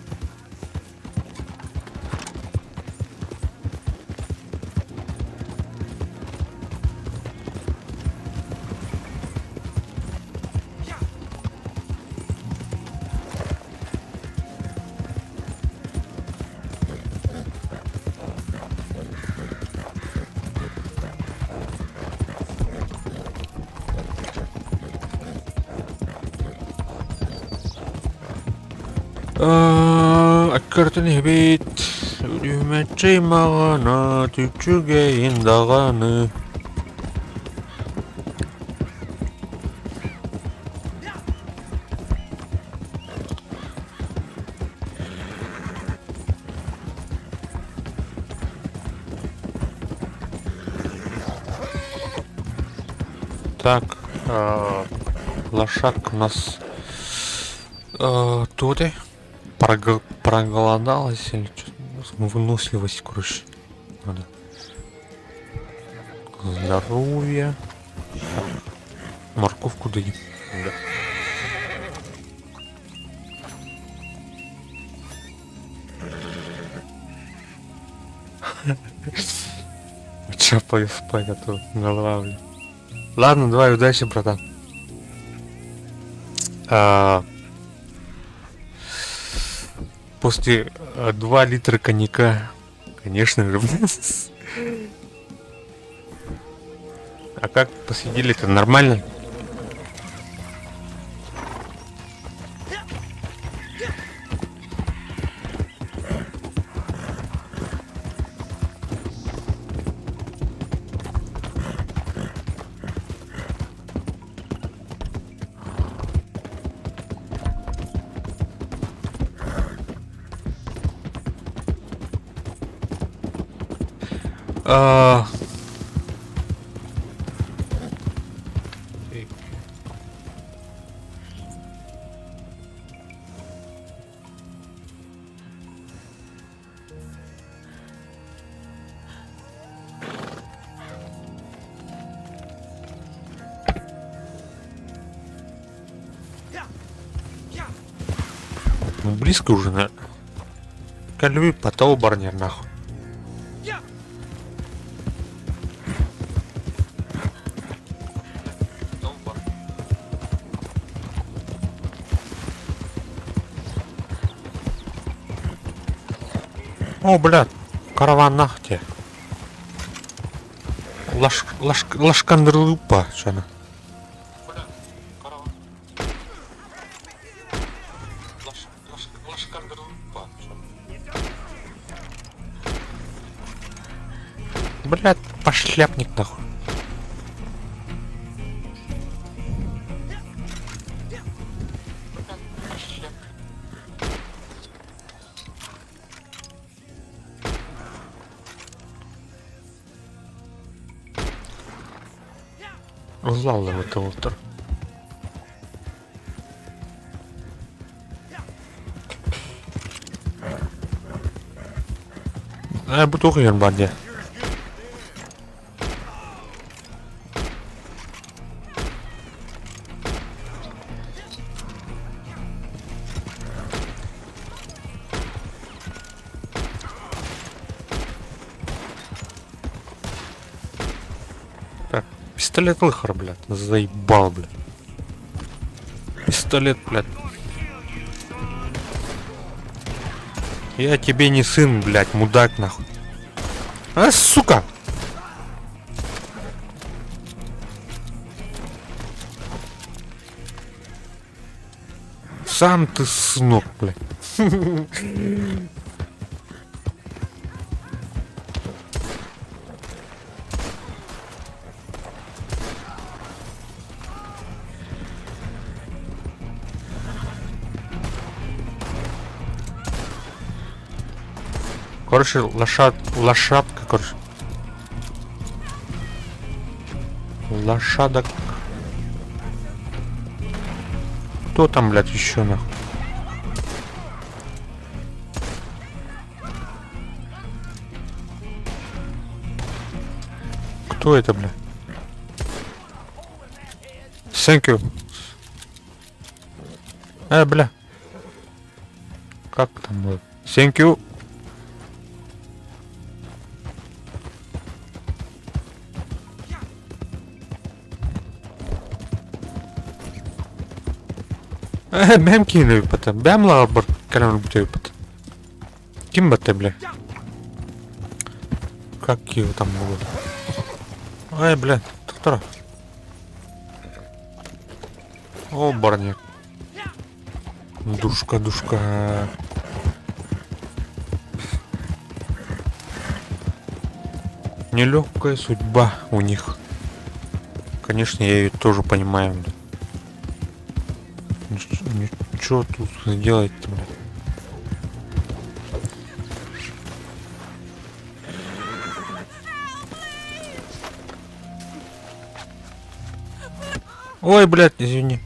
Аккартын иһэбит, үрүмэччи маҕана, түчүгэйин даҕаны. Так, лошадка у нас тут проголодалась или что? Выносливость, короче, надо. Здоровье. Морковку дадим. Да. Че пою спать, а то голова, блин. Ладно, давай, удачи, братан. А, после 2 литра коньяка, конечно же. А как посидели-то? Нормально? А... Ну близко уже, на. Кальви потол барнер нахуй. О, блядь, караван нахте. Лаш, лаш, лашкандрлупа, чана. Блядь, пошляпник нахуй. Узнал это утро. Э, бу туох иһэр баар дии. Так, пистолет лыхар, блядь, заебал, блядь. Пистолет, блядь. Я тебе не сын, блядь, мудак, нахуй. А, сука! Сам ты сынок, блядь. Короче, лошад, лошадка, короче. Лошадок. Кто там, блядь, еще нахуй? Кто это, блядь? Thank you. Э, бля. Как там было? Thank you. Э, бэм киин ыыппата. Бэм лаҕарбар кэлэн ылбыт ыыппата. Ким батта, бля? Как его там могут? Ай, бля, доктора. О, барни. Душка, душка. Нелегкая судьба у них. Конечно, я ее тоже понимаю. Ничего тут сделать-то, блядь. Ой, блядь, извини.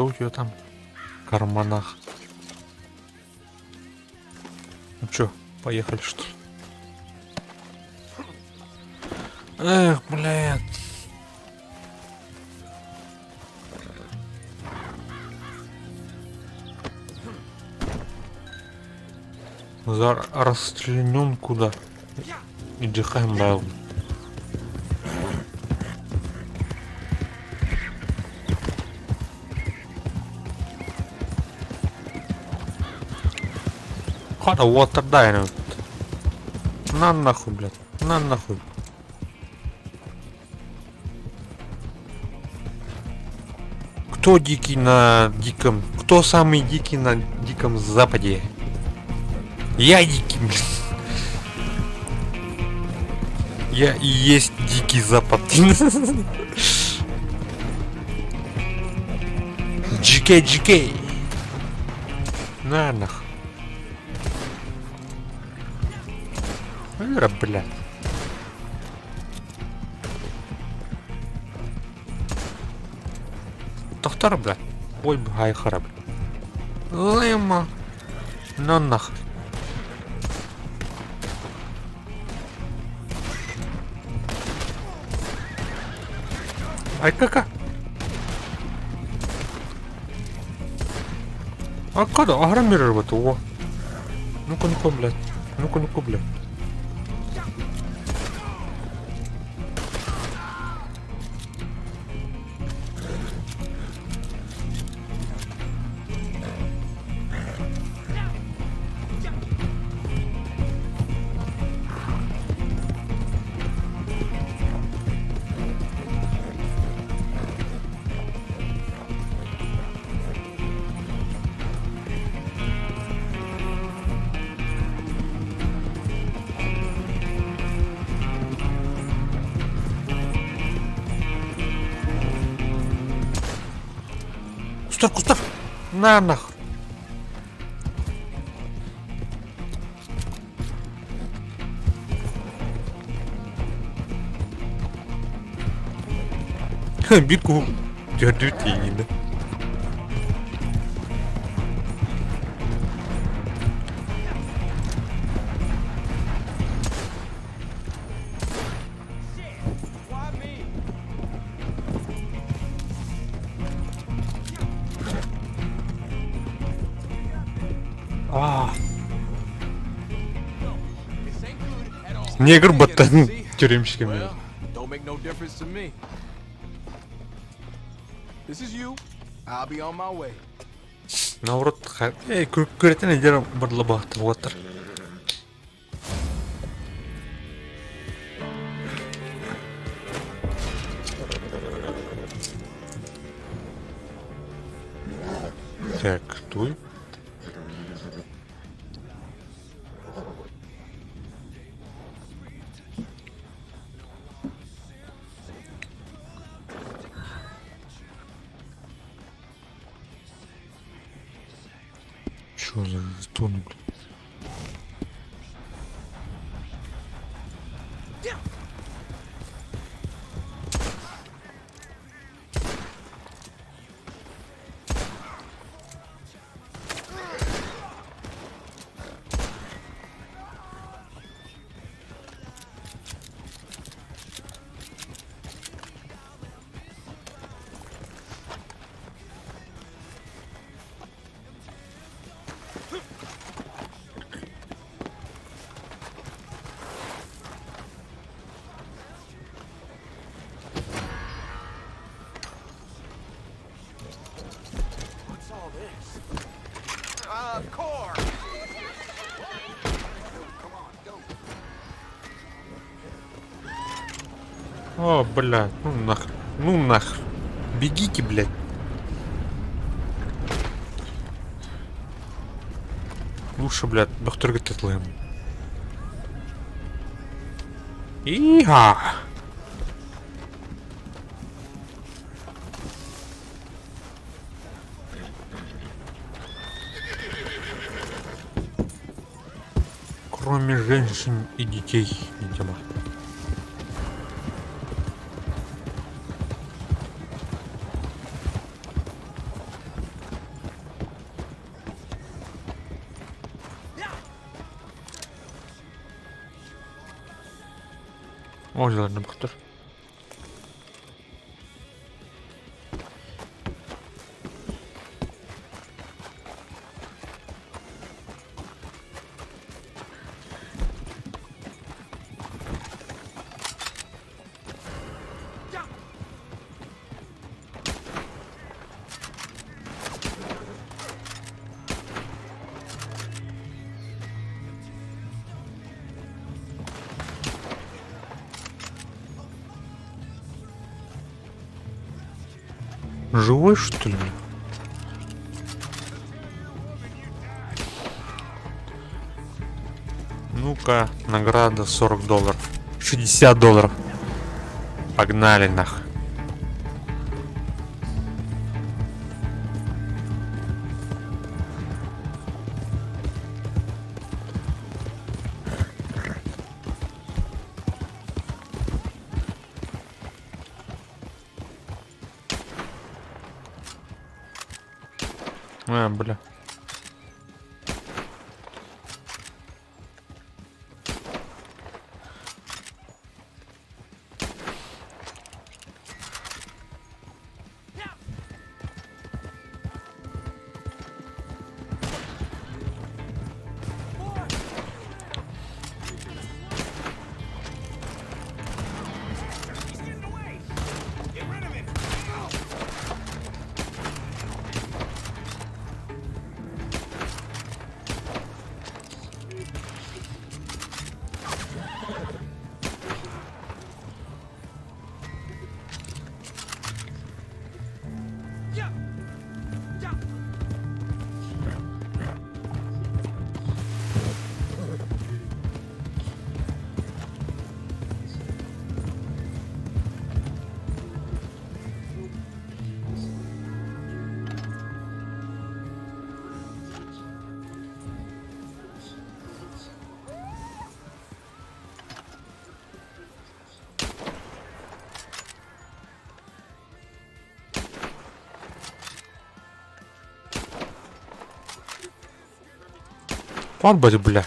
Что у тебя там в карманах? Ну чё, поехали что ли? Эх, блядь. За расчленен куда? Иди хэмбэл. Хата вот тогда На нахуй, блядь. На нахуй. Кто дикий на диком... Кто самый дикий на диком западе? Я дикий, блин. Я и есть дикий запад. GK, GK. На нах. Вера, блядь. Тохтор, блядь. Ой, бхай хараб. Лема. На нахер. Ай кака. А когда? Агромир вот о. Ну-ка, ну-ка, блядь. Ну-ка, ну-ка, блядь. Кустар, кустар! На нахуй! Биир куһу түһэрдибит тиийиҥҥин да. А. Негр баттан тюремщиками. Well, don't make no difference to me. This is you. I'll be on my way. Наоборот, көретін эдер барлабақты болаттар. Так, туй. Чё за стон, блин? What's all this? Core. О, бля, ну нахер. Ну нахер. Бегите, блядь. Лучше, блядь, бөхтөргө тытлыйм. Иха! Кроме женщин и детей, видимо. Оонньууларына бахтар. Живой, что ли? Ну-ка, награда 40 долларов. 60 долларов. Погнали нах. А, бля. Барбать, бля.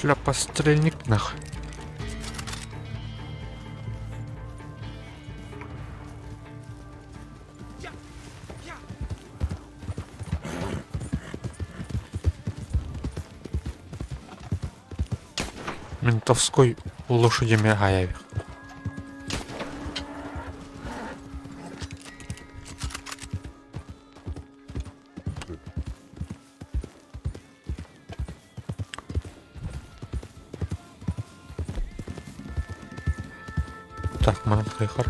Шляпа-стрельник нах. Ментовской лошади Мигаевих. Так, манан хайхар.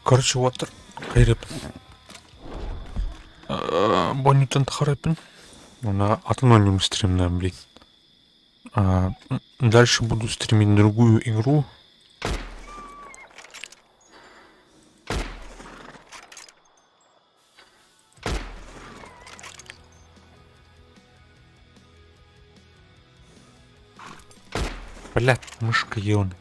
Короче, уолаттар, кайрыппын. Бонньуттан тахарыппын. Уонна атын оонньуум стримнаан блин. Дальше буду стримить другую игру. Блядь, мышка ебаная.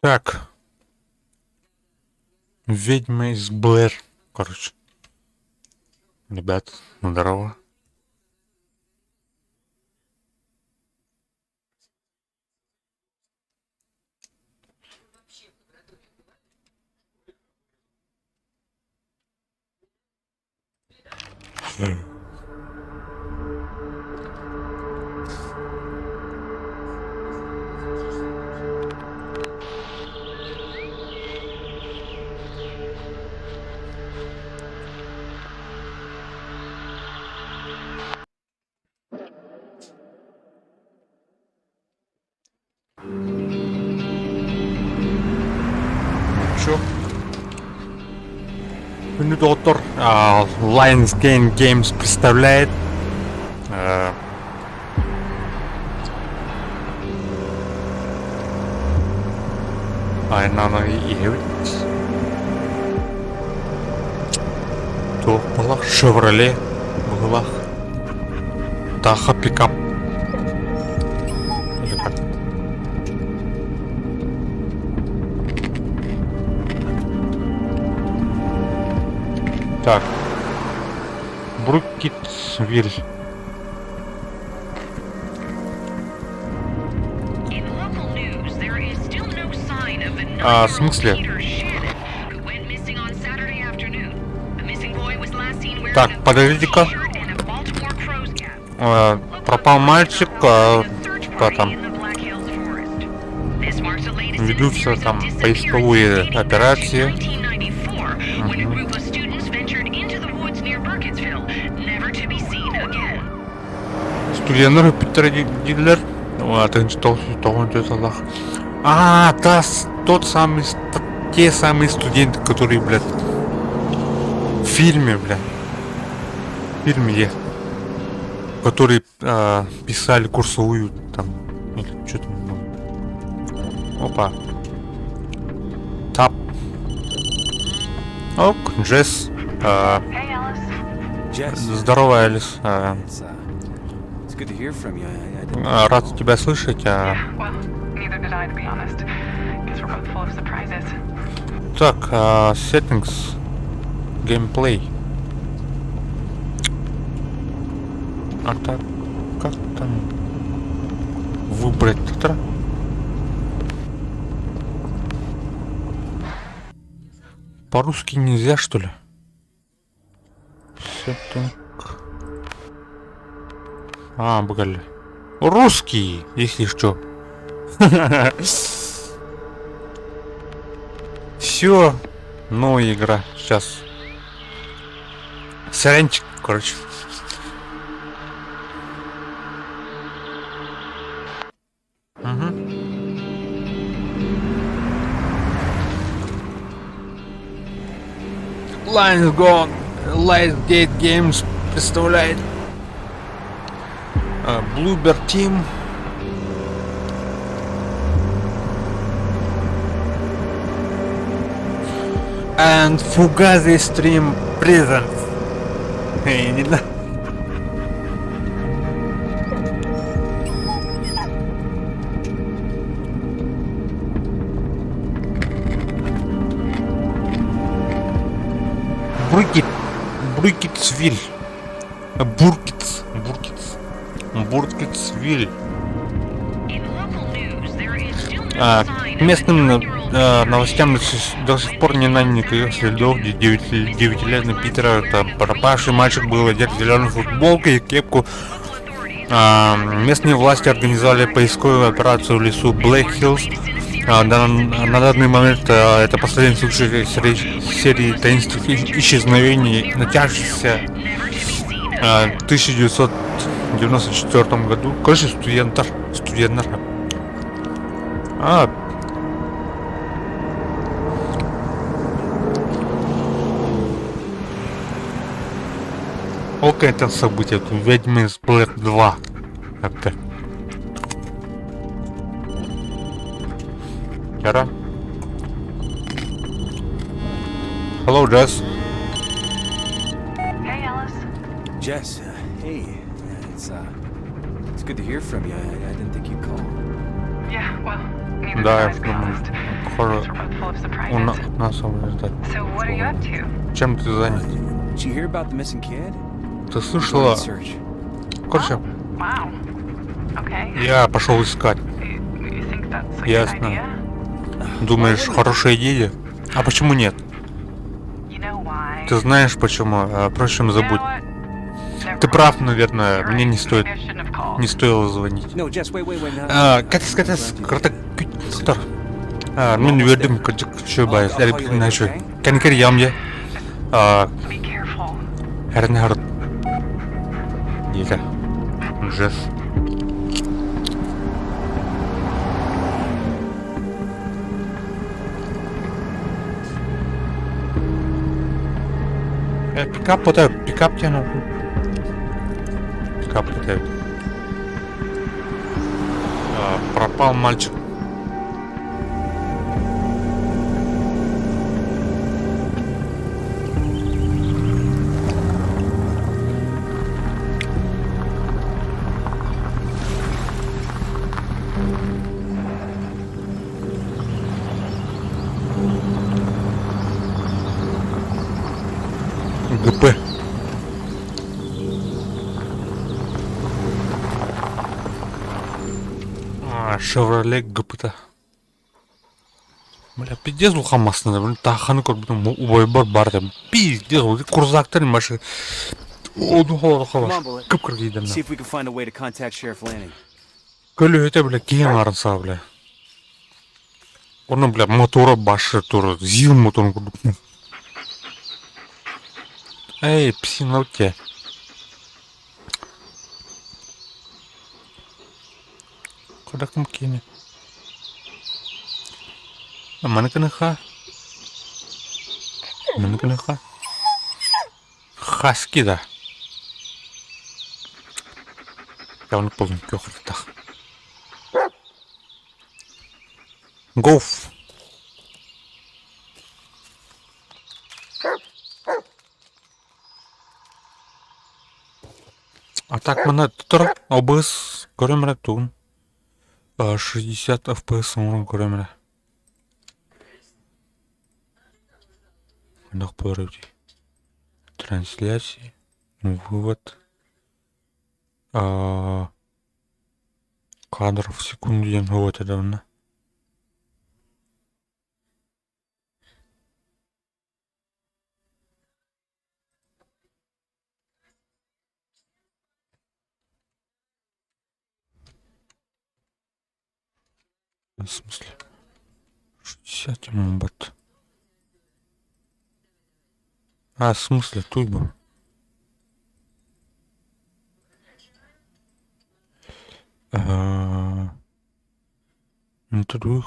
Так. Ведьма из Блэр. Короче. Ребят, здорово. Чё? Күндү доҕоттор, Lionsgate Games представляет Айнаны иһэбит. Туох балах Шевроле быһылаах. Таха пикап. Или как? Так. Брукитсвиль. А, в смысле? Так, подождите-ка. Пропал мальчик, что там? Ведутся там поисковые операции. Мгм. Студеннар бүттэр дииллэр. Тоҕус А, та, тот самый, те самые студенты, которые, блядь, в фильме, блядь, в фильме, которые писали курсовую там, или что там было. Опа. Тап. Ок, Джесс. Jess, Здорово, Элис. It's good to hear from you. I didn't Рад тебя слышать. Yeah, well, neither did I, to be honest. Guess we're both full of surprises. Так, settings, gameplay. А так, как там выбрать-то? По-русски нельзя, что ли? Setting. А, бгали. Русский, если что. Все, новая игра. Сейчас. Сорянчик, короче. Мгм. Lions Gone, Lionsgate Games представляет Bloober Team. And Fugazi Stream Presents. Эй, не знаю. Брукит. Брукитсвиль. Буркитс. Буркитс. Буркитсвиль. К местным новостям до сих пор не найдено никаких следов девятилетнего Питера. Это пропавший мальчик был одет в зеленую футболку и кепку. Местные власти организовали поисковую операцию в лесу Блэк Хиллз. На данный момент это последний случай серии таинственных исчезновений, начавшихся в 1994 году. Короче, студенттар. Студенттар. А. Окей, это событие. Тут Ведьмы из Блэр 2. Это. Яра. Hello, Jess. Hey, Ellis. Jess, hey, it's good to hear from you. I didn't think you'd call. Yeah, well, neither Да, did I, я to be думаю, honest. Guess we're both full of Он surprises. от нас ждать. So what are you up to? Чем ты занят? Did you hear about the missing kid? Ты Going слышала? to search. Короче, Oh, wow. Okay. я пошел искать. You think that's a good Ясно. idea? Думаешь, хорошая идея? А почему нет? You know why? Ты знаешь почему? А, впрочем, You know забудь. what? Never Ты mind. прав, наверное, You're мне right. не стоит, Maybe I shouldn't have called. не стоило звонить. No, Jess, wait, wait, wait. No, А, как сказать, краток, А, мин үөрдүм кырдьык үчүгэй I'll call you later, начу. okay? Кэнкер ямья. А, Be careful. хэрнэ харт. Диэтэ. Ужас. Э, пикап вот это, пикап тебе надо. Пикап вот это. А, пропал мальчик. ГП. А, Шевроле ГПТ. Бля, пиздец улахан массыына, тааханы көрбүтүм убайбар бар деп. Пиздец, ол курзактар машина. Оду холоро Come on, Bullet. Кып-кыргыйдан. See if we can find a way to contact Sheriff Lanning. Көлөһөтө, бля, киһи аҥаарын саа, бля. Онно, бля, мотора башы тур, ЗИЛ моторун курдук. Эй, псина у тебя. Куда кым кини? Маныкыныха. Маныкыныха. Хаски да. Я он полный көхртах. Гоф. А так мана тур OBS көрөмрө тугун. 60 FPS оҥорон көрөмрө. Ханах буолар эбитий. Трансляции. Вывод. А, кадров в секунду диэн вот это онно. В смысле? 60 мбат. А, в смысле, туйбу. А, интервью.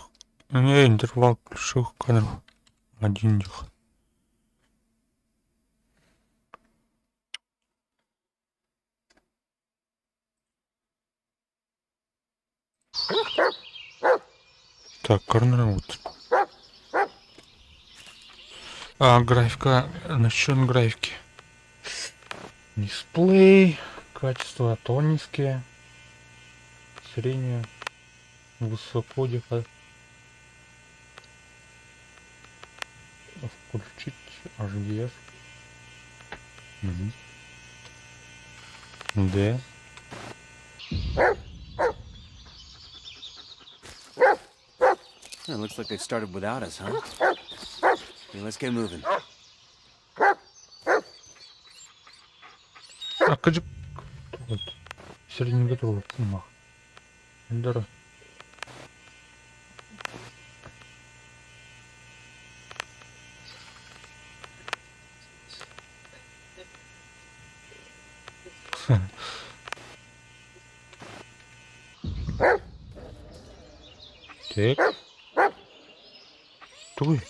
Не, интервал ключевых кадров. Один дих. Так, корнер вот. А, графика, насчет графики. Дисплей, качество то низкие, среднее, высоко где-то. Включить HDR. Мгм. D. It looks like they've started without us, huh? Okay, let's get moving. А, кыдьык. Вот. Средний готово. Мах. Дара. Так. Туй.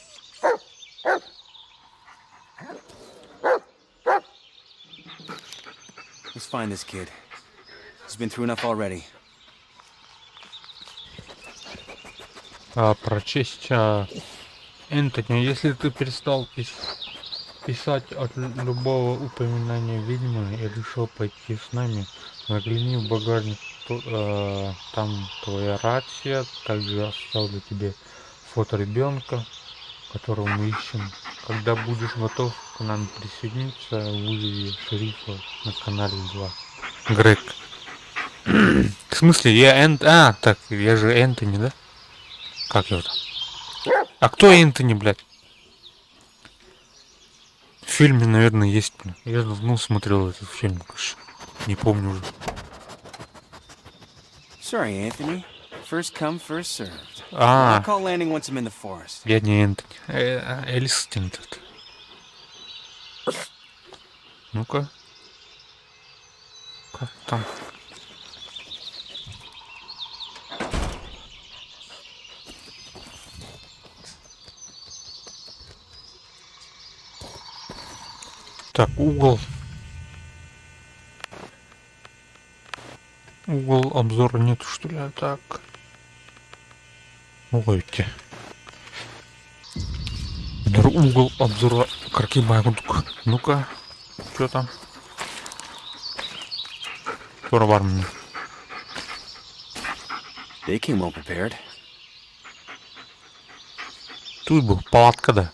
Let's find this kid. He's been through enough already. А, прочесть а, Энтони, если ты перестал писать от любого упоминания ведьмы и решил пойти с нами, загляни в багажник, там твоя рация, также оставлю тебе Фото ребенка, которого мы ищем. Когда будешь готов к нам присоединиться, вызови шерифа на канале 2. Грег. В смысле, я Энт... А, так, я же Энтони, да? Как его там? А кто Энтони, блядь? В фильме, наверное, есть, блин. Я давно смотрел этот фильм, короче. Не помню уже. Sorry, Anthony. First come, first served. А. I'll call Lanning once I'm in the forest. Я не Энтони. Эльстин тут. Ну-ка. Как там? Так, угол. Угол обзора нет, что ли? А так. Ой, Угол обзора кыркый. Ну-ка, что там? Тура бар мне. They came well prepared. Тут был палатка, да.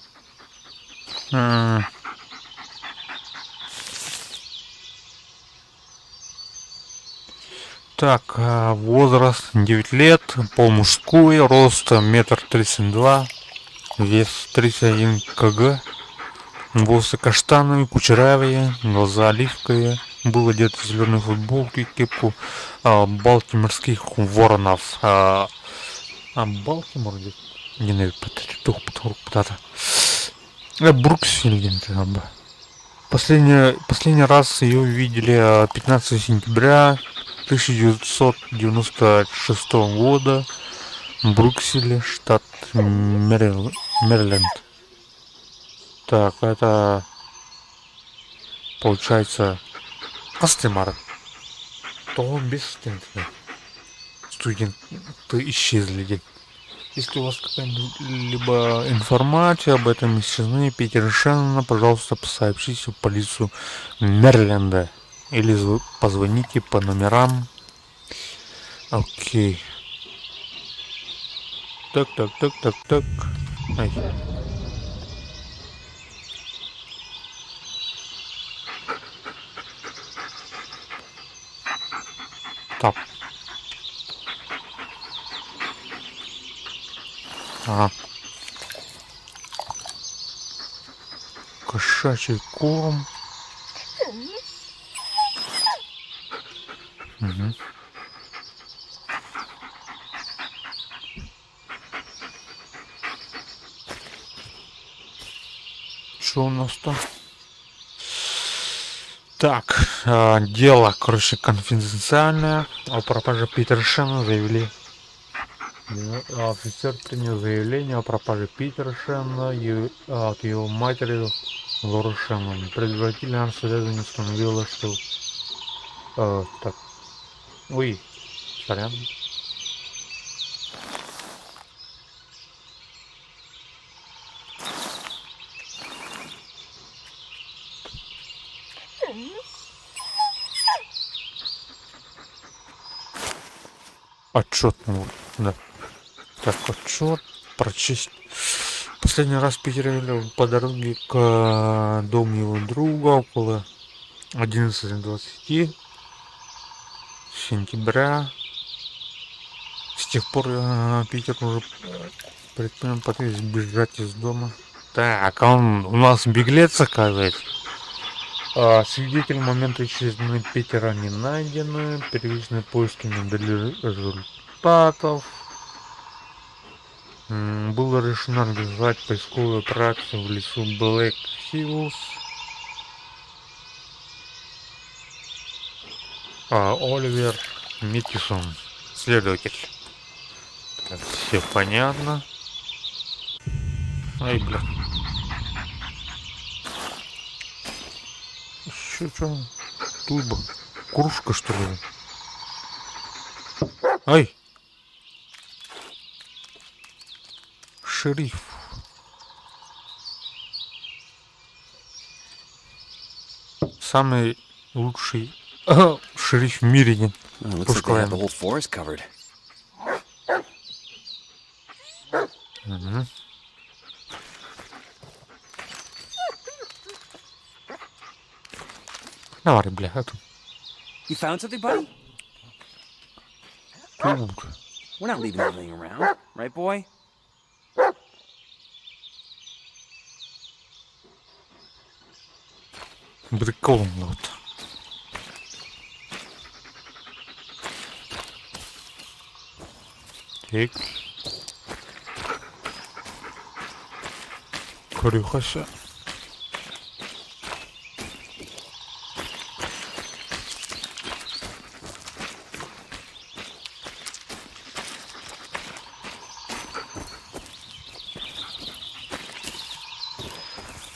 Так, возраст 9 лет, пол мужской, рост метр тридцать два, вес 31 кг, волосы каштановые, кучерявые, глаза оливковые, был одет в зеленую футболку и кепку балтиморских воронов. А Балтимор где? Не, не, Бруксвилл где-то. Последний раз ее увидели 15 сентября 1996 года в Бруксиле, штат Мэриленд. Так, это получается Кастемар. То он без студентов. Студенты исчезли. Если у вас какая-либо информация об этом исчезновении Питера Шеннона, пожалуйста, сообщите в полицию Мэриленда или позвоните по номерам. Окей. Так, так, так, так, так. Ай. Так. Ага. Кошачий корм. Угу. Что у нас там? Так, дело, конфиденциальное. О пропаже Питера Шеннона заявили. Офицер принял заявление о пропаже Питера Шеннона и от его матери Лоры Шеннон. Предварительное расследование установило, что... Так. Ой, сорян. Отчет, ну, да. Так, отчет прочесть. Последний раз Питер видел по дороге к дому его друга около 11:20 сентября. С тех пор Питер уже предпринял попытку сбежать из дома. Так, он у нас беглец, оказывается. Свидетель момента исчезновения Питера не найдены. Первичные поиски не дали результатов. Было решено организовать поисковую операцию в лесу Блэк Хиллз. Оливер Миттисон, следователь. Так, все понятно. Ай, бля. Еще что? Туба. Кружка, что ли? Ай! Шериф. Самый лучший шериф в мире. Oh, looks like they have the whole forest covered. Мгм. Давай, бля, это You found something, buddy? тут. We're not leaving anything around, right, boy? Прикол, вот. Так. Көрүөхэ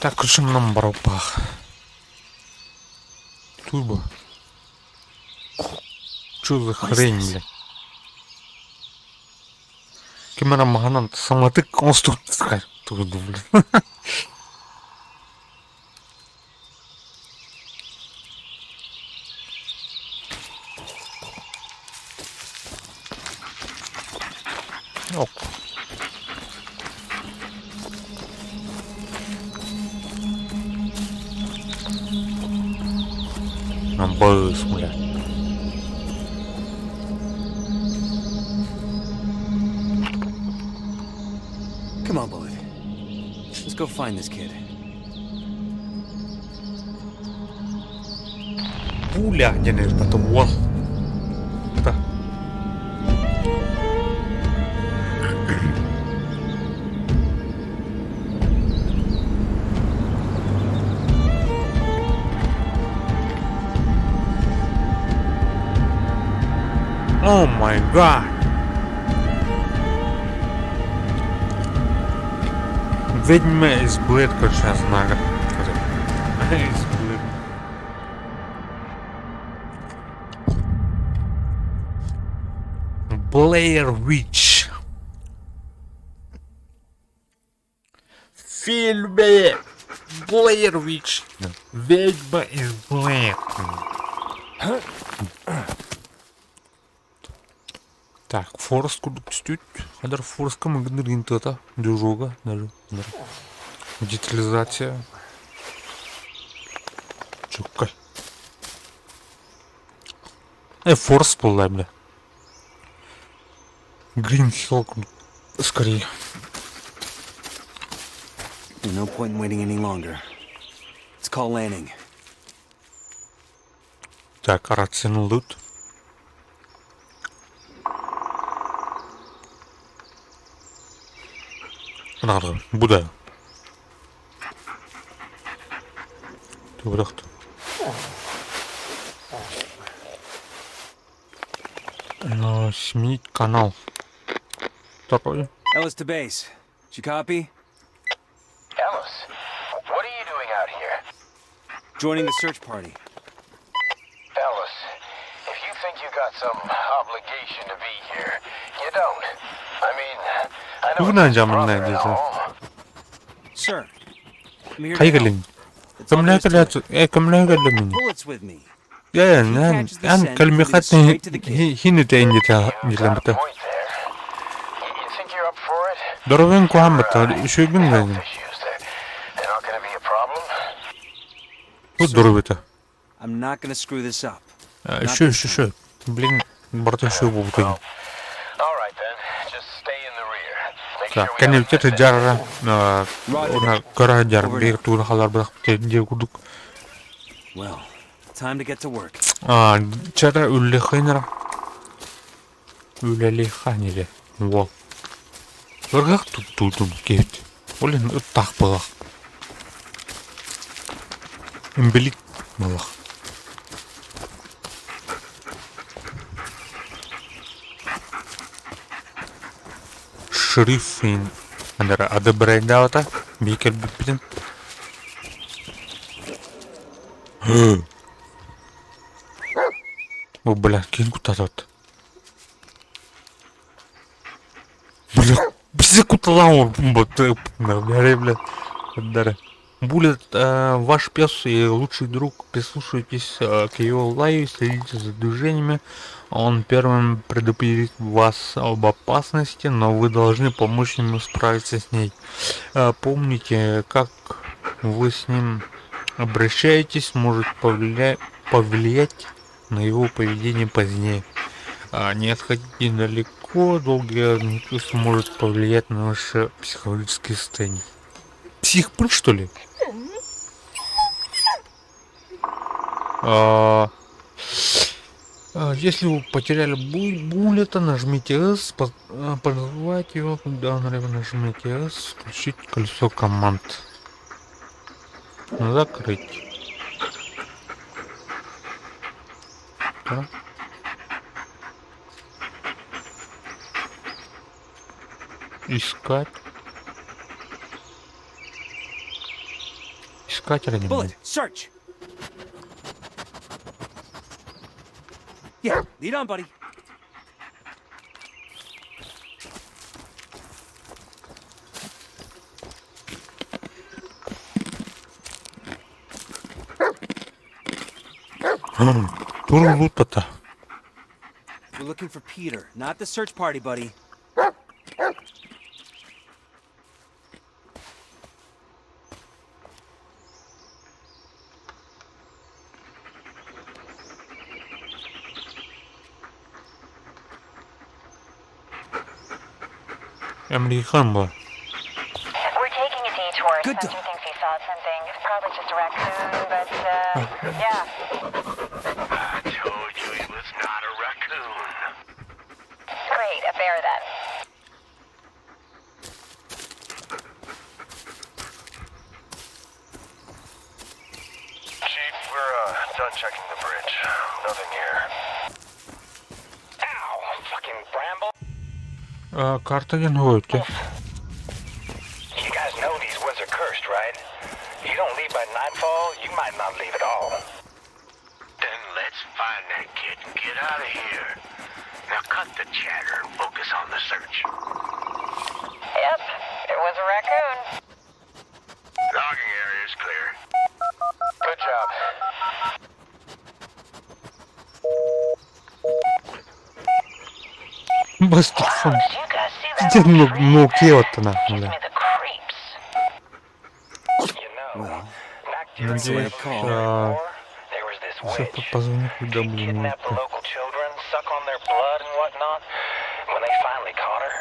Так, ключом барбах. Турбо. Чё за хрень, бля? Ким эрэ маһынан саҥатык оҥостубут турду, бля. Ок. Быс, бля. Come on, Bullet. Let's go find this kid. Пуля диэн это уол. Да. Oh my god. Ведьма из Блэр, короче, я знаю. Из Блэр. Blair Witch. Фильме Blair Witch. Ведьма из Блэр. Так, Форест курдук түстүт. Хадыр Форестка мыгыныр тыата. Движуга даже. Детализация. Чуккай. Форест буолла бля. Green Hill скорее. There's no point in waiting any longer. Let's call Lanning. Так, рацияны лут. Надо, буда. Ты Но сменить канал. Второй. Ellis to base. Did you copy? Ellis, what are you doing out here? Joining the search party. Ellis, if you think you got some obligation to be here, you don't. I mean, I know Тугунан it's your жаман brother and найдется. all. Sir. I'm here to Хайа help. кэлин. That's all there is to it. Кэмлээ кэллэ мин. Bullet's with me. Я If he эн catches the эн scent, he'll lead us кэлмихат straight to the kid. хин үтэ You've got a нилэмбитэ. point there. You, you think you're up for it? Доровен куамбата үшүгүн Health бэгин. issues, they're, they're not gonna be a problem? Бу доровета. I'm not gonna screw this up. Үшү үшү үшү. Блин, барда үшү болбут. All right then, just stay in the rear. Make Так, sure we кэннибитэ don't miss anything. жарара уна кара жар бир туун халар бирак дие курдук. Well, time to get to work. А, чара үллэхэнера. Үлэлэханиле. Уол. Ыргак туттуудум кет. Олен ыттах балах. Имбелик балах. Шерифин. Андара одобряет Бикер биппитин. О, бля, кин кутатат. Бля, бизе куталам бля, бля, бля. Буллет, ваш пес и лучший друг, прислушивайтесь к его лаю, следите за движениями. Он первым предупредит вас об опасности, но вы должны помочь ему справиться с ней. Помните, как вы с ним обращаетесь, может повлиять на его поведение позднее. Не отходите далеко, долгое одиночество может повлиять на ваше психологическое состояние. Психпын, что ли? Если вы потеряли Буллета, нажмите S, позвать его, да, наверное, нажмите S, включить колесо команд. Закрыть. Да. Искать. Искать или не Bullet, search! Yeah, lead on, buddy. Турлутата. We're looking for Peter, not the search party, buddy. Американ был. We're taking a detour. Good Spencer dog. thinks he saw something. It's probably just a raccoon, but yeah. I told you it was not a raccoon. Great, a bear then. Chief, we're done checking the bridge. Nothing here. Ow! Fucking bramble. Карта диэн. You guys know these woods are cursed, right? You don't leave by nightfall, you might not leave at all. Then let's find that kid and get out of here. Now cut the chatter and focus on the search. Yep, it was a raccoon. Logging area is clear. Good job. Бастифон. Did you guys see that? Где ну, Gives бля. me the creeps. You know, Well, back during the Надеюсь, Revolutionary а, War, there was this сейчас witch. позвоню, когда She'd будем kidnap the идти. local children, suck on their blood and whatnot. When they finally caught her,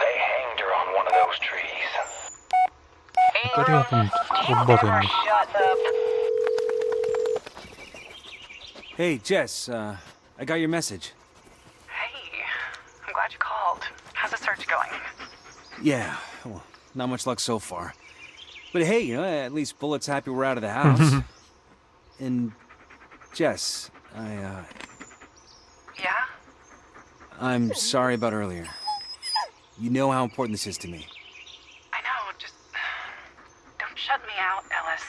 they hanged her on one of those trees. Ingram, Карету do you ever срабатываем. shut up? Hey, Jess, I got your message. Hey, I'm glad you called. How's the search going? Yeah, well, not much luck so far. But hey, at least Bullet's happy we're out of the house. And Jess, I Yeah? I'm sorry about earlier. You know how important this is to me. I know, just don't shut me out, Ellis.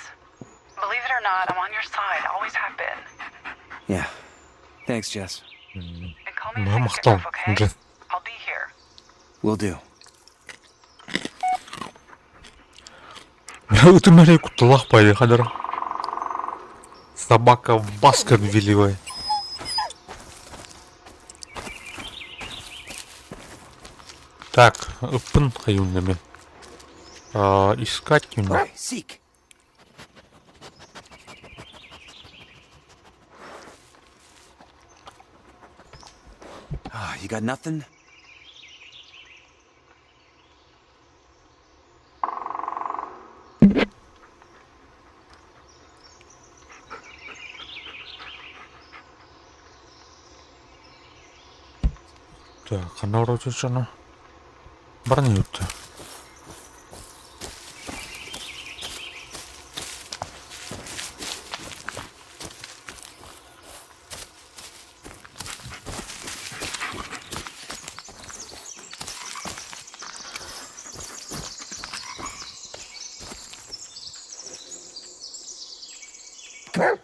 Believe it or not, I'm on your side. Always have been. Yeah. Thanks, Jess. And call me if Ну, things get махтал, rough, okay? Джесс. I'll be here. Will do. Ытым кутталаах баҕайы хадара. Собака Баскервилевая. Так, ыппын хайыыбын. Искать кино. Okay, seek. Ah, you got nothing? Так, она вроде что Барнют.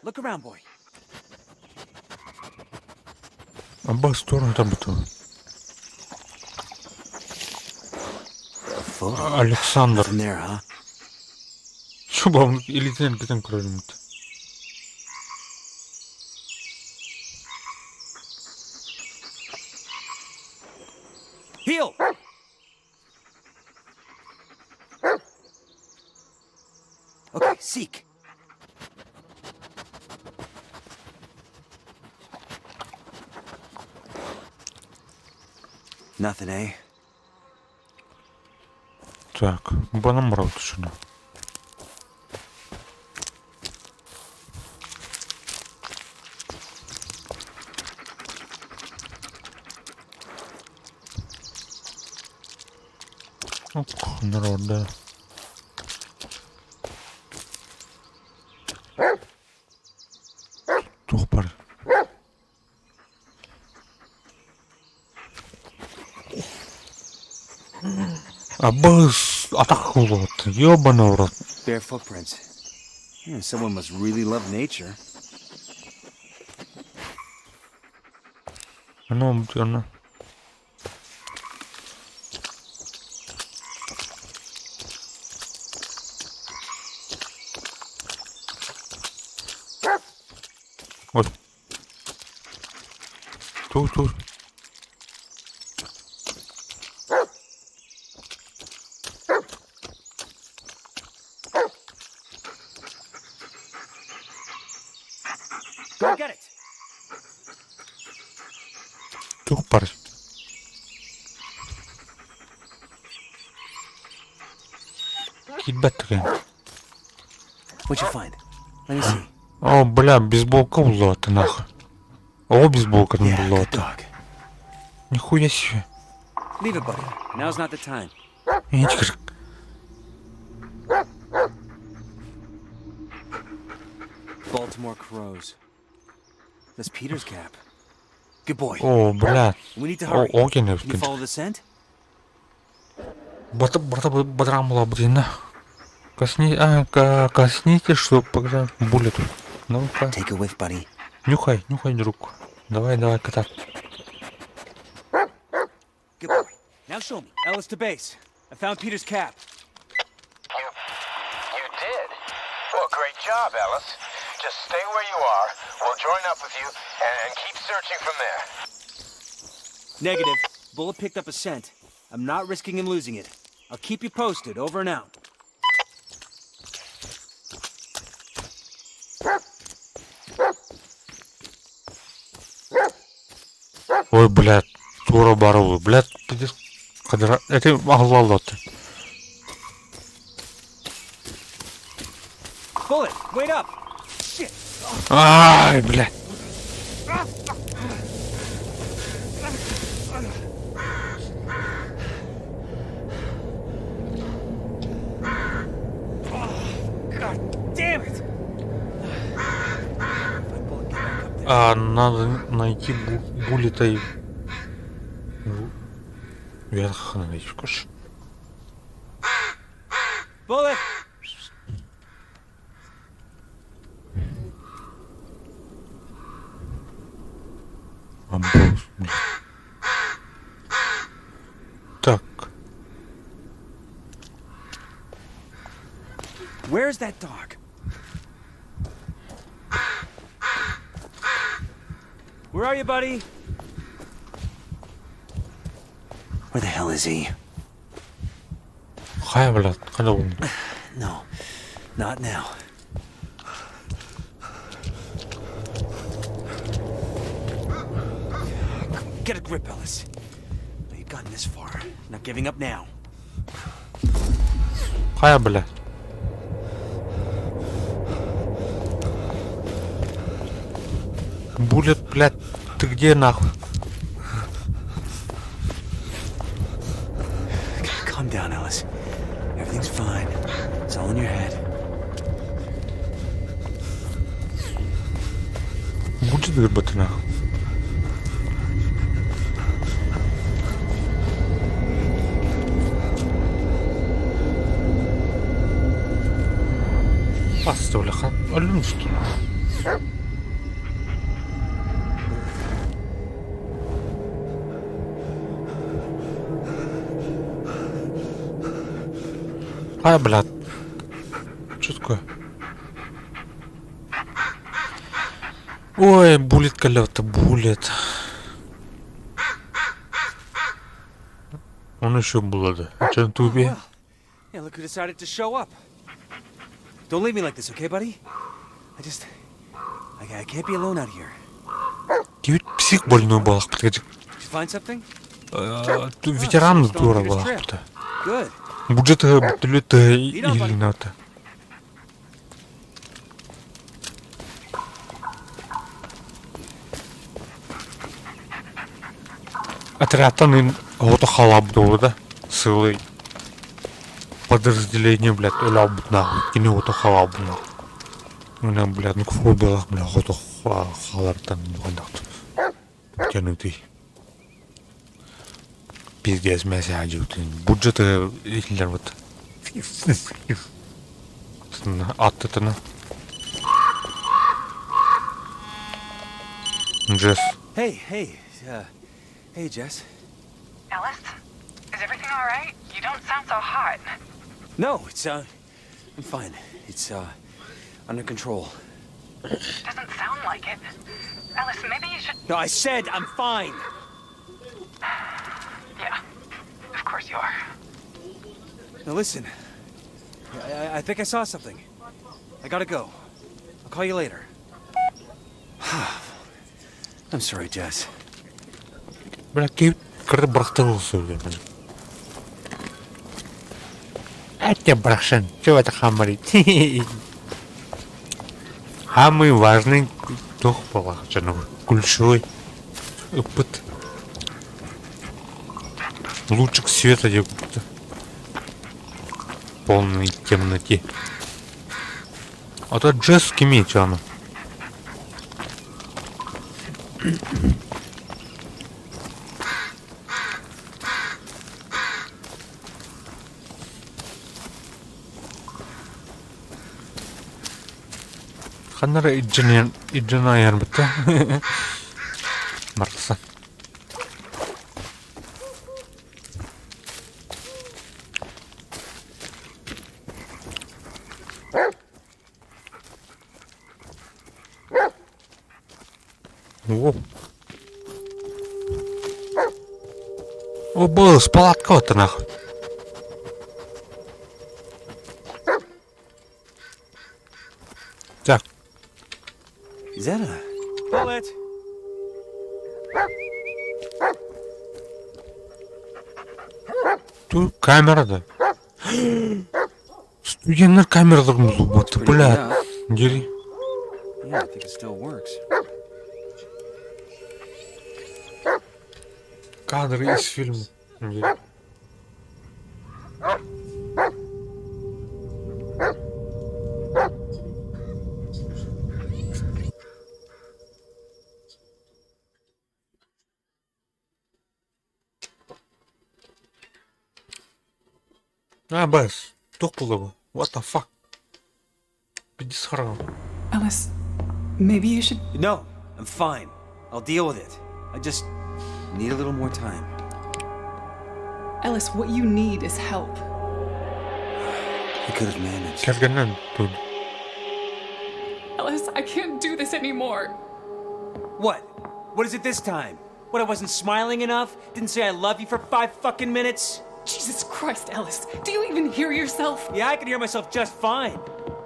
Look around, boy. Аба сторону там это. A photo. Александр. Nothing there, huh? Чубам илиитинэн эргитэн көрөрүмүт. Heel! Okay, seek. Nothing, eh? Так, банам түсіне. Ох, народа. Туох бар? Абыс атах вот, ёбаный в рот. Bare footprints. Yeah, someone must really love nature. Ну, она. Вот. Тут, тут. Go get it! Туох бар? Киирбэт түгэн. What'd you find? Let me see. О, бля, бейсболка буллаҕа нахуй. О, бейсболкатын Yeah, good буллаҕа. dog. Нихуя себе. Leave it, buddy. Now's not the time. Ичкер. Baltimore Crows. That's Peter's cap. Good boy. О, бля. We need to О, hurry. окей, Can you follow the scent? Бата, бата, бадрам была блин. Косни, а, коснитесь, чтобы показать буллету. Ну-ка. Take a whiff, buddy. Нюхай, нюхай, друг. Давай, давай, кота. Good boy. Now show me. Ellis to base. I found Peter's cap. You did? Well, great job, Ellis. Just stay where you are. We'll join up with you and keep searching from there. Negative. Bullet picked up a scent. I'm not risking him losing it. I'll keep you posted. Over and out. Ой, блядь, тура баровы, блядь, пиздец. Кадра... Это алла Bullet, wait up! Shit! Ай, блядь. God damn it! If Bullet get back up there. А, надо найти Буллета и... Вверх надо идти, Bullet! Амброс, блядь. Так, Where's that dog? Where are you, buddy? Where the hell is he? хайа, блядь, хайда ол? No, not now. Get a grip, Ellis. You've gotten this far. Not giving up now. Хайа, блядь. Буллет, блядь, ты где нахуй? Calm down, Ellis. Everything's fine. It's all in your head. Будет грибы нахуй. Поставляха, алюнский. Ай, блядь. Что такое? Ой, булет кэллэҕэ булет. Он еще булады. Чон туби. Yeah, look who decided to show up. Don't leave me like this, okay, buddy? I just... I, I can't be alone out here. Кибит псих больной буолахпыт. Did you find something? Ветеран тура буолахпыт. Good. Бюджет бүттүлүт илината. Отрядтан ото халабдууда сылый подразделение, блядь, өлөбүт нахуй. Кини ото халабына. Мына, блядь, ну фобиялах, бля, ото халартан бугандакт. Тянутый. Пиздец, мясо одеутын. Бюджеты ихлер вот. Аттытына. Джесс. Hey, hey, hey, Jess. Ellis? Is everything all right? You don't sound so hot. No, it's, I'm fine. It's, under control. Doesn't sound like it. Ellis, maybe you should. No, I said I'm fine. Yeah, of course you are. Now listen. I think I saw something. I gotta go. I'll call you later. I'm sorry, Jess. Бля, кип кырды бырахтыр болсу. Әтте брахшан, чего это хамарит? Самый важный тух буолахчаны ключевой опыт. Лучик света деп полной темноте. А то Джесс кими чаны. Ханнара иджинен иджинаян битте. Мартса. О. О, был с палатка-то нахуй. Так, Is that a bullet? Тут камера да. Студенттер камералар бузулбатты, Pretty бля. good up. Дери. Yeah, I think it still works. Кадры из фильма. Дери. А, бас. Туох буолла What the fuck? Иди схарал. Ellis, maybe you should. No, I'm fine. I'll deal with it. I just need a little more time. Ellis, what you need is help. I could have managed. Кэргэнэн тут. Ellis, I can't do this anymore. What? What is it this time? What, I wasn't smiling enough? Didn't say I love you for 5 fucking minutes? Jesus Christ, Ellis. Do you even hear yourself? Yeah, I can hear myself just fine.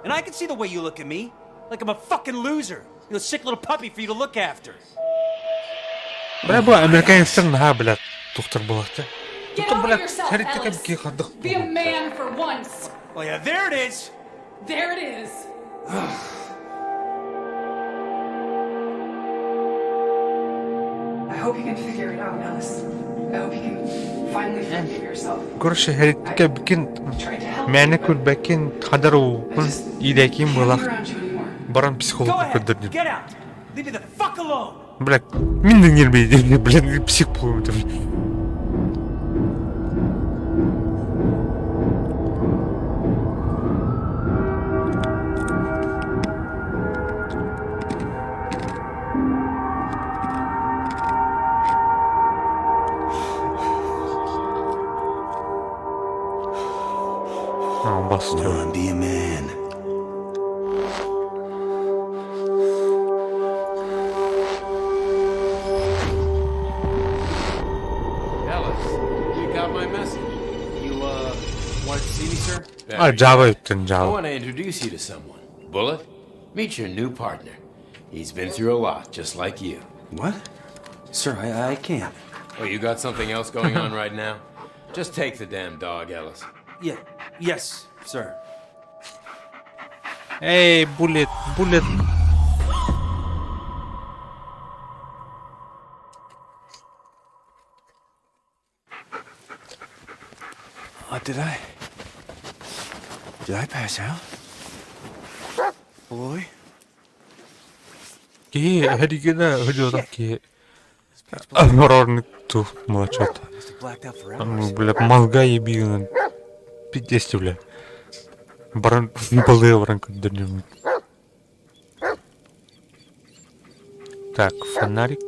And I can see the way you look at me. Like I'm a fucking loser. You know, sick little puppy for you to look after. Бля, бу американецтер наһаа блядь тухтар буолахта. Get Тут, over блядь, yourself, сәритте Ellis. кем хаддых. Be a man for once. Oh yeah, there it is! There it is. I hope you can figure it out, Ellis. I hope you can finally forgive yourself. Короче, һәритке бикин Tried to help мэне you, but күрбәкин хадар I уун just идэкин can't be буолах around you anymore. баран Go психолог ahead, көрдөрдүм. get out! Leave me the fuck alone! Бля, мин да нервей, блин, псих буолуом. А, бас Come on, be a man. А, Java үттен I Java. want to introduce you to someone. Bullet, meet your new partner. He's been through a lot, just like you. What? Sir, I can't. Oh, you got something else going on right now? Just take the damn dog, Ellis. Yeah. Yes, sir. Эй, Bullet, Bullet. Did I? Did I pass out? Boy? Киһи эригена өлүөдэх киһи Орорник ту молочат. Бля, мозга ебиган. Пиздец, бля. Баран балые баран көрдөрнүм. Так, фонарик.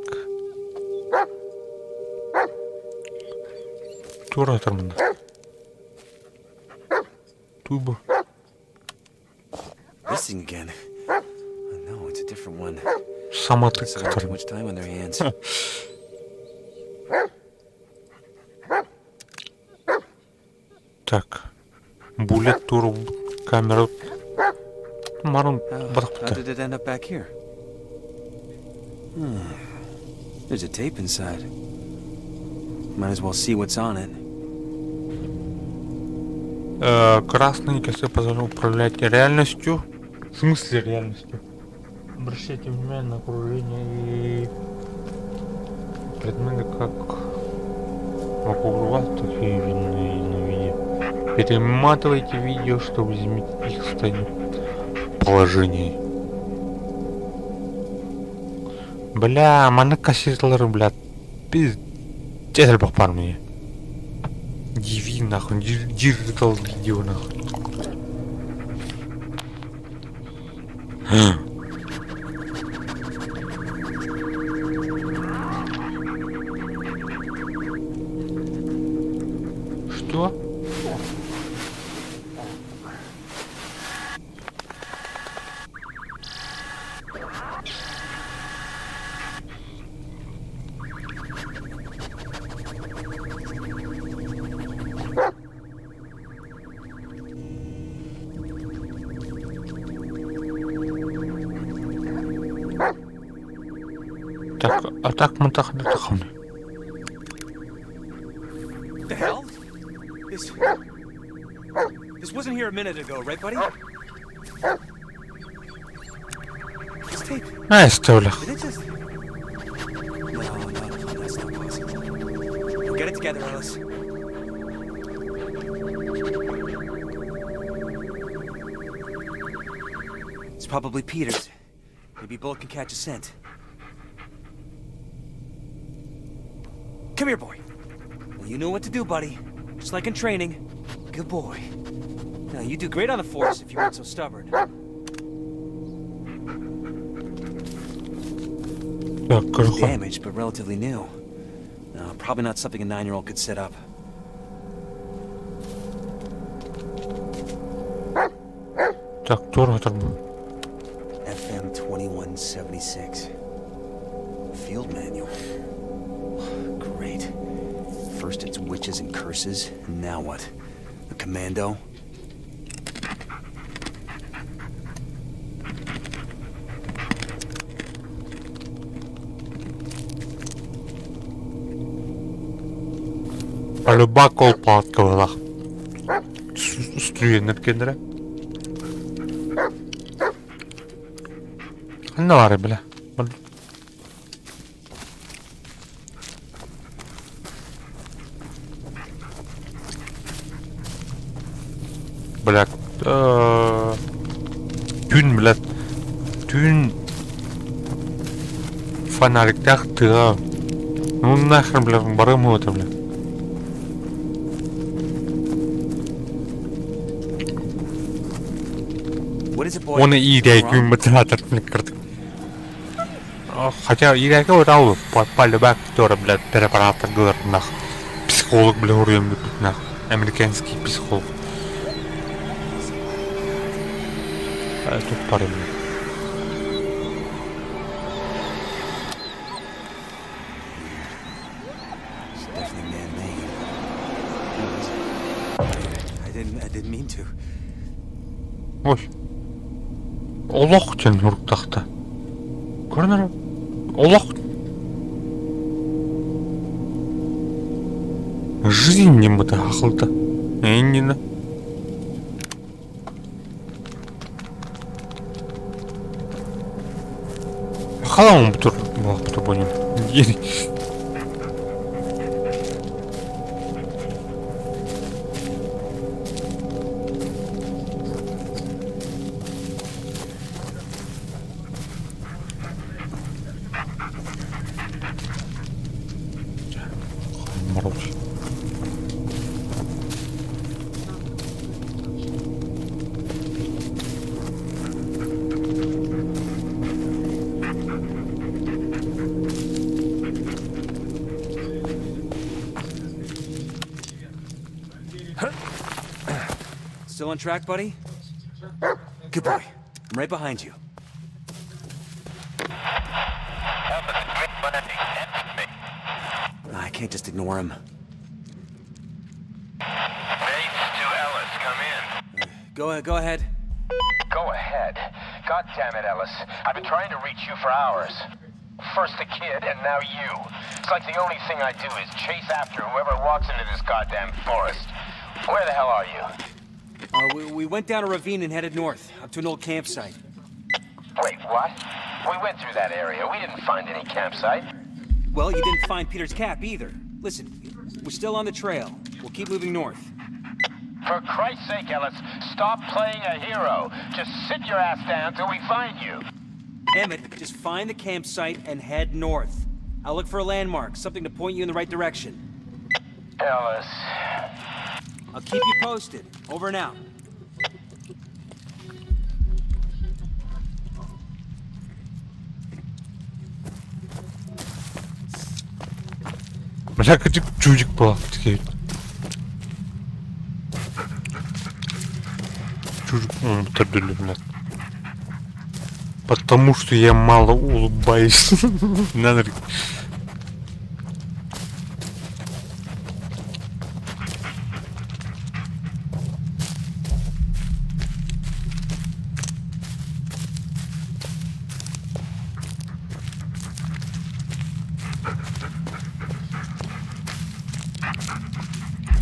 Тура тармына. Туба. This thing again. No, it's a different one. Самотык Guess I got too much time on their hands. Так. Булет тур камера. Марун How did it end up back here? There's a tape inside. Might as well see what's on it. Красный кольцо позволяет управлять реальностью. В смысле реальностью? Обращайте внимание на окружение и предметы как вокруг вас, так и видны на видео. Перематывайте видео, чтобы изменить их состояние положение. Бля, маннык кассеталары, бля, пиздец элбэх баар мне. DV нахуй, digital видео нахуй. Что? Так, а так мы так не. The hell? This wasn't here a minute ago, right, buddy? This tape. А, Did it just? No, that's not possible. Get it together, Ellis. It's probably Peters. Maybe Bullet can catch a scent. Come here, boy. Well, you know what to do, buddy. Just like in training. Good boy. Now, you do great on the force if you weren't so stubborn. Так, кожуха. Damaged, but relatively new. No, probably not something a 9-year-old could set up. Так, тура тармын. FM 2176. Field manual. Great. First it's witches and curses, and now what? A commando? Полюбак ол палаткалах. Студенттер кендere. Ne var бля? Бля, түүн, бля, түүн фонариктаах тыа. Ну нахрен, бля, барым это, бля. What is it, boy? Оны иирэй күн бытаатар кырдык. Хотя иирээке отау полюбак который, бля, препараттар гылар нах. Психолог, бля, уруйм нах. Американский психолог. Тут парень. It's definitely man-made. I didn't mean to. Ой. Олох диэн уруктахта. Көрөн эрэ. Олох. Жизнь диэн быта ахылта. Иннина. Халам бутур, буолбута понял. Still on track, buddy? Good boy. I'm right behind you. I can't just ignore him. Bates to Ellis, come in. Go, go ahead. Go ahead. God damn it, Ellis. I've been trying to reach you for hours. First the kid, and now you. It's like the only thing I do is chase after whoever walks into this goddamn forest. Where the hell are you? Uh, we, we went down a ravine and headed north, up to an old campsite. Wait, what? We went through that area. We didn't find any campsite. Well, you didn't find Peter's cap either. Listen, we're still on the trail. We'll keep moving north. For Christ's sake, Ellis, stop playing a hero. Just sit your ass down till we find you. Emmett, just find the campsite and head north. I'll look for a landmark, something to point you in the right direction. Ellis. I'll keep you posted. Over and out. Бля, кырдьык чудик была такие. Чужик, блядь. Потому что я мало улыбаюсь. Надо.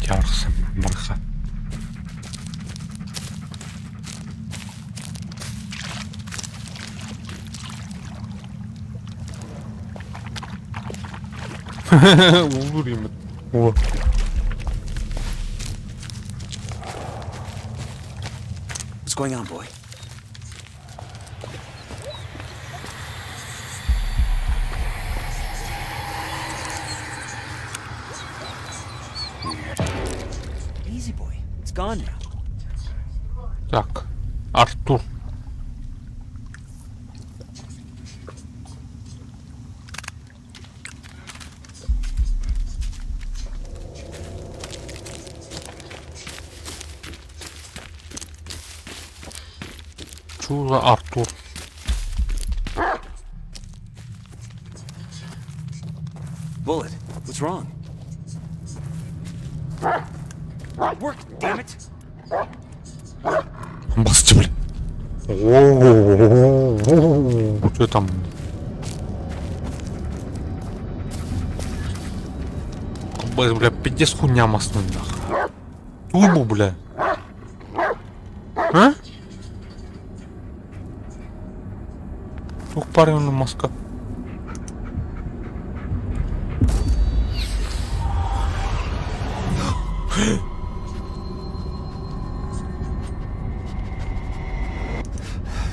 Ярса, барха. Улур юм. Оо. What's going on, boy? Weird. Easy, boy. It's gone now. Так, Артур. Чула Артур. Bullet, what's wrong? Work, damn it! Басты, блин. О, Что там? Бля, пиздец хуйня масная, нахуй. Турбо, бля. А? Тух парень маска.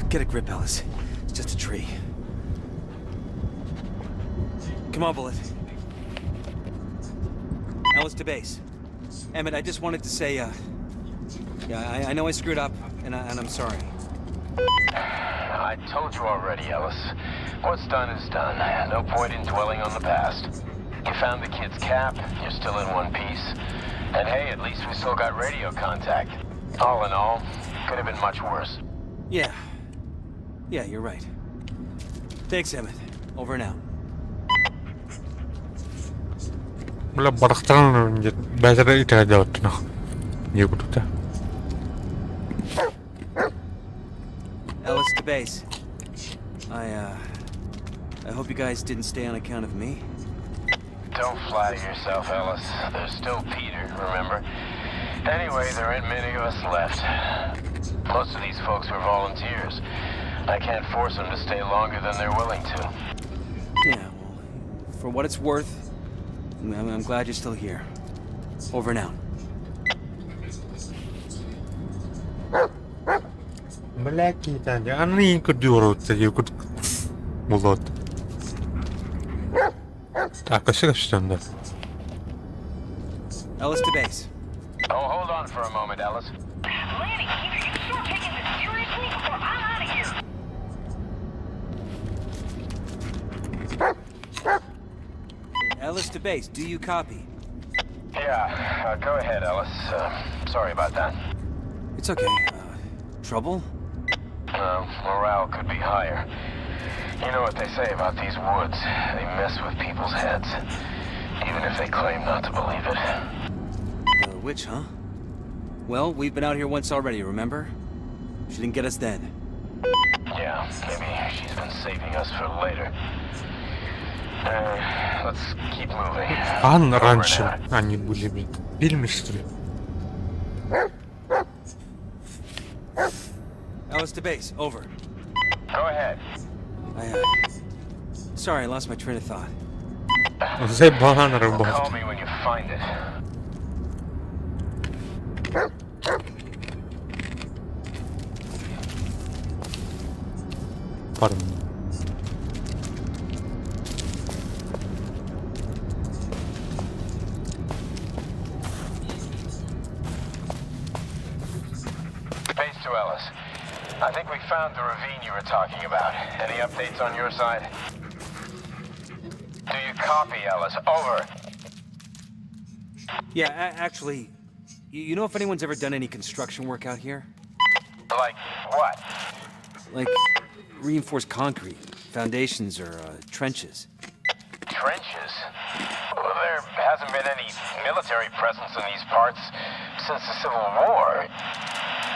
Get a grip, Ellis. It's just a tree. Come on, Bullet. Ellis to base. Emmett, I just wanted to say, yeah, I know I screwed up, and I'm sorry. I told you already, Ellis. What's done is done. No point in dwelling on the past. You found the kid's cap, you're still in one piece. And hey, at least we still got radio contact. All in all, could have been much worse. Yeah. Yeah, you're right. Thanks, Emmett. Over and out. Бля, барахтан бәзір итерәде нах. Не буду. Ellis to base. I, I hope you guys didn't stay on account of me. Don't flatter yourself, Ellis. There's still Peter, remember? Anyway, there ain't many of us left. Most of these folks were volunteers. I can't force them to stay longer than they're willing to. Yeah, well, for what it's worth, I'm glad you're still here. Over and out. Бля, аны көрдүөр кут Булот. Так, өссө көстөн Ellis to base. Oh, hold on for a moment, Ellis. Lanning, either you start taking this seriously or I'm out of here. Ellis to base. Do you copy? Yeah, go ahead, Ellis. Sorry about that. It's okay. Trouble? Morale could be higher. You know what they say about these woods. They mess with people's heads. Even if they claim not to believe it. The witch, huh? Well, we've been out here once already, remember? She didn't get us then. Yeah, maybe she's been saving us for later. Let's keep moving. Ан Over and раньше out. они были, блин, в фильме, что ли? Ellis to base. Over. Go ahead. Sorry, I lost my train of thought. Заебала на Call рыбалке. me when you find it. Парни. Base to Ellis. I think we found the ravine you were talking about. Any updates on your side? Do you copy, Ellis? Over. Yeah, actually, you know if anyone's ever done any construction work out here? Like what? Like reinforced concrete, foundations, or trenches. Trenches? Well, there hasn't been any military presence in these parts since the Civil War.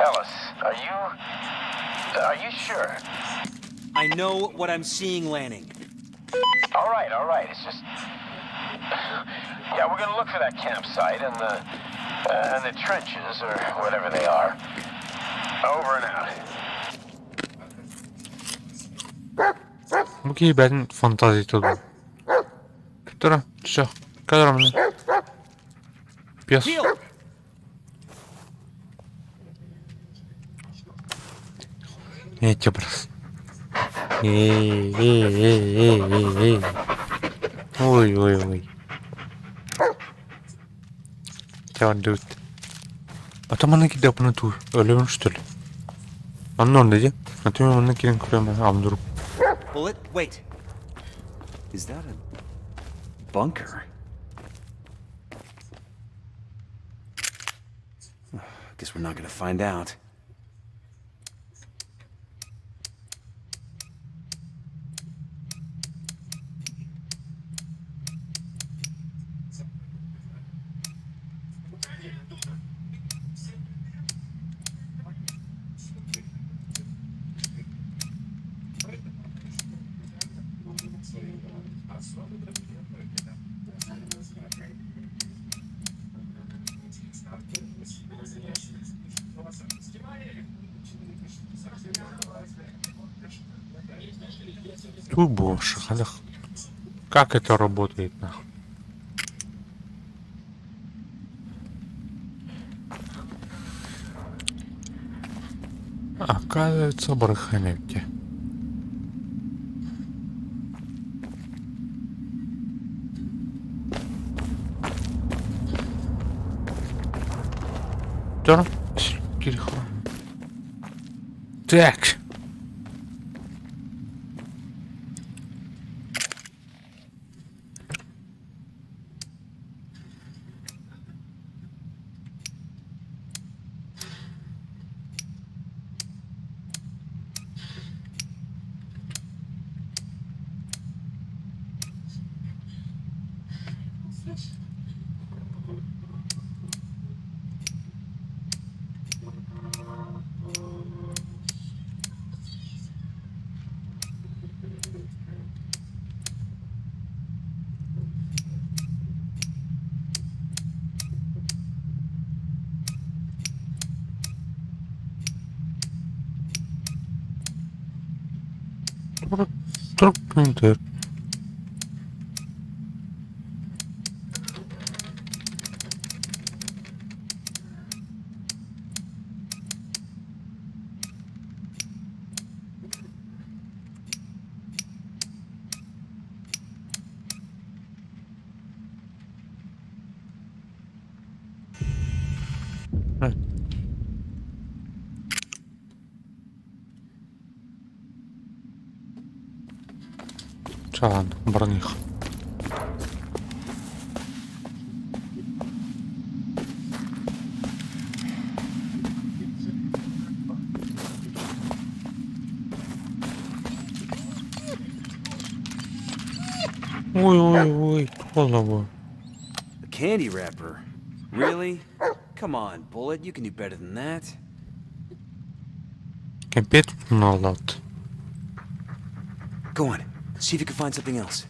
Ellis, are you sure? I know what I'm seeing, Lanning. All right, all right. It's just... Yeah, we're gonna look for that campsite and the trenches, or whatever they are. Over and out. Окей, бәрін фантазия тут. Тұра, все, кадр Пес. Heel! Эй, тебе брос. Эй, эй, эй, эй, эй, эй. Ой, ой, ой. Тебя дует. Потом она кидает на ту. Өлөмүн, что ли? Анна он dedi. А ты манна кирен көрөм амдуруп. Bullet, wait. Is that a bunker? Guess we're not gonna find out. Ту боже, как это работает, нахуй? Оказывается, бараханевки. Так. Чаан, баран их. Ой, ой, ой, туолла A candy wrapper? Really? Come on, Bullet, you can do better than that. Кэмпиэт туттуналлаат. Go on, see if you can find something else.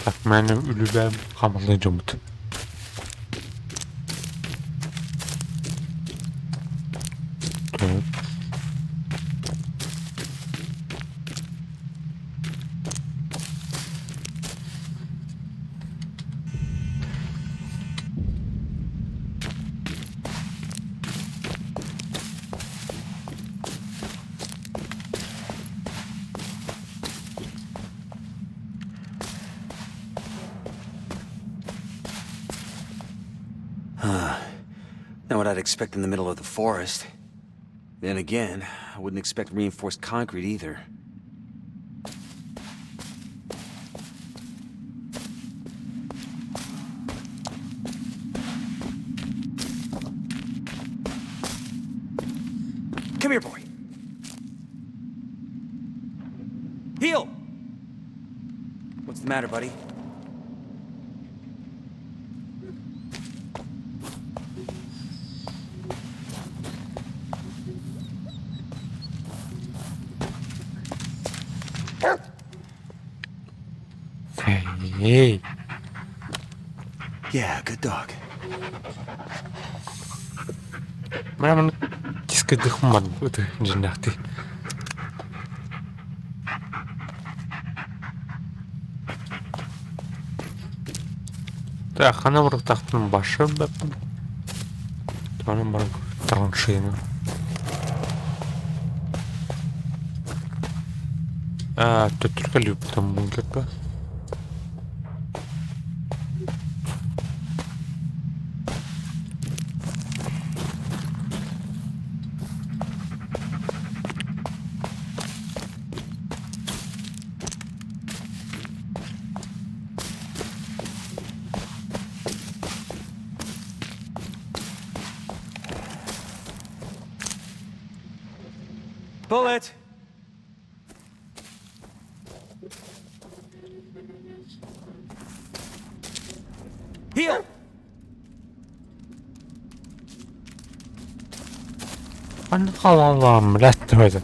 Так, мээнэ үлүбээн хамалыы дьоммут. Так. Huh. Not what I'd expect in the middle of the forest. Then again, I wouldn't expect reinforced concrete either. Come here, boy. Heel! What's the matter, buddy? Эй, Yeah, good dog. Маман дискэдэх ман өтө жинахти. Так, хана барыктахтын башы бэппин. Тонун баран траншеяны. А, төттөргө любтам мунлыкка. Bullet! Heel! Аллам, блядь, это.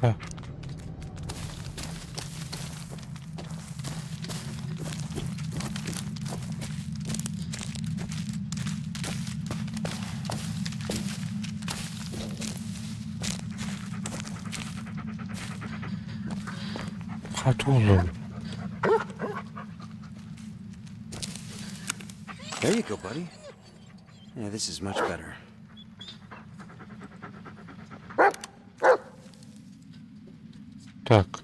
А. Хатулу. There you go, buddy. Yeah, this is much better. Так.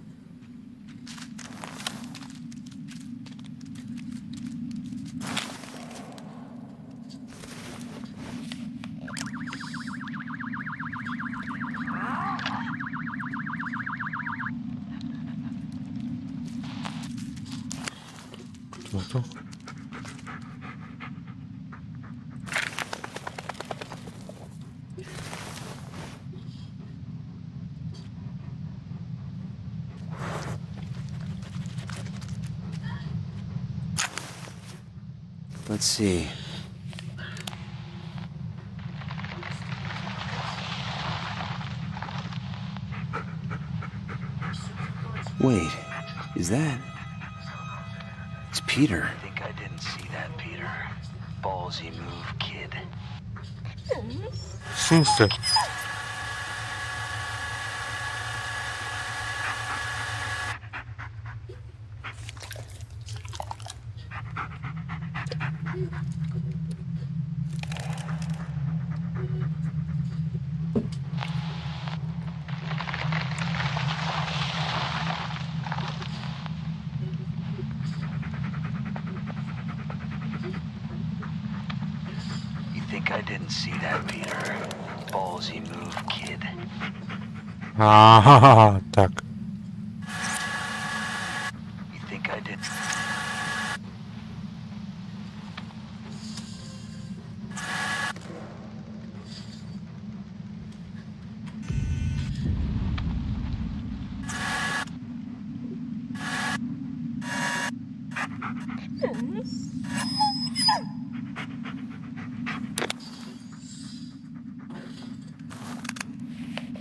Молоток. Let's see. Wait, is that? It's Peter. I think I didn't see that, Peter. Ballsy move, kid. В смысле? You think I didn't see that, Peter? Ballsy move, kid. Ага, так. You think I did?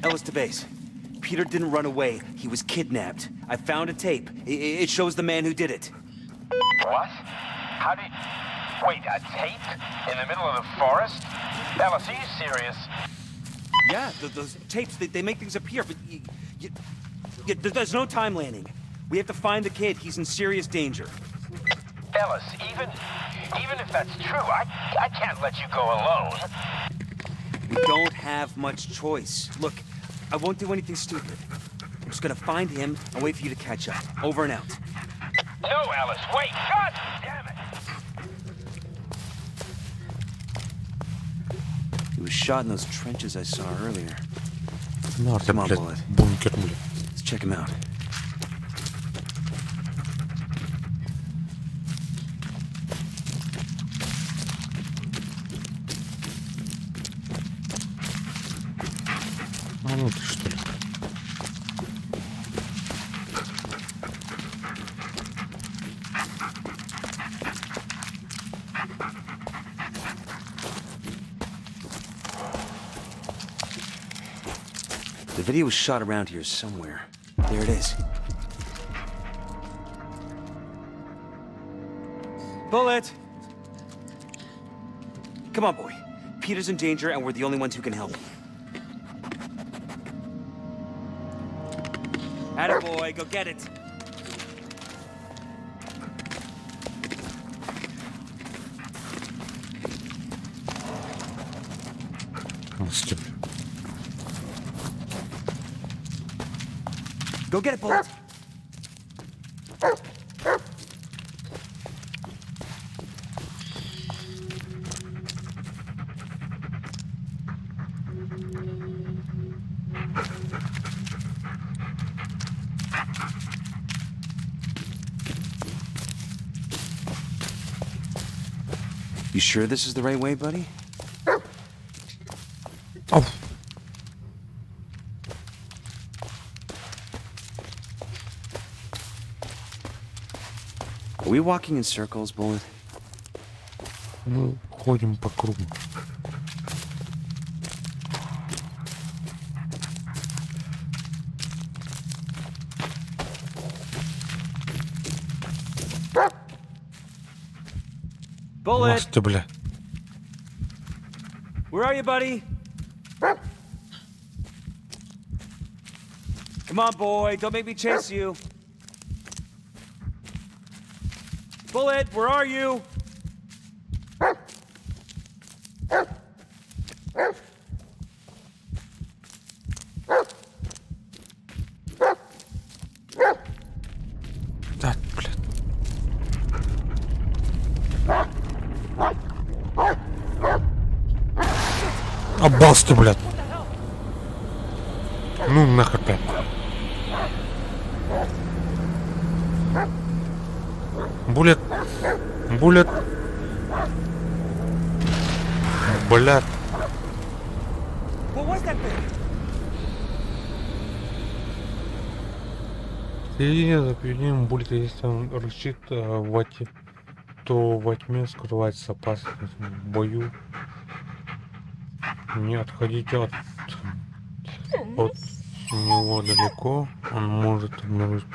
Ellis to base. Peter didn't run away. He was kidnapped. I found a tape. It shows the man who did it. What? How did... Wait, a tape? In the middle of the forest? Ellis, are you serious? Yeah, those tapes, they make things appear, but there's no time landing. We have to find the kid. He's in serious danger. Ellis, even if that's true, I can't let you go alone. We don't have much choice. Look, I won't do anything stupid. I'm just gonna find him and wait for you to catch up. Over and out. No, Ellis, wait! God damn it! He was shot in those trenches I saw earlier. Нахер, Come on, блядь, Bullet. бункер, блядь. Let's check him out. А ну ты что ли? The video was shot around here somewhere. There it is. Bullet! Come on, boy. Peter's in danger, and we're the only ones who can help. Attaboy, go get it. Мститель. Go get it, Bullet. You sure this is the right way, buddy? Oh. Are we walking in circles, Bullet? Мы ходим по кругу. Bullet! Ты, бля. Where are you, buddy? Come on, boy. Don't make me chase you. Bullet, where are you? Да, блядь. Обалсты, блядь. Ну нахер, блядь. Буллет. Буллет. Блядь. What was that thing? Следите за поведением Буллета, если он рычит во то во тьме скрывается опасность в бою. Не отходите от него далеко, он может обнаружить.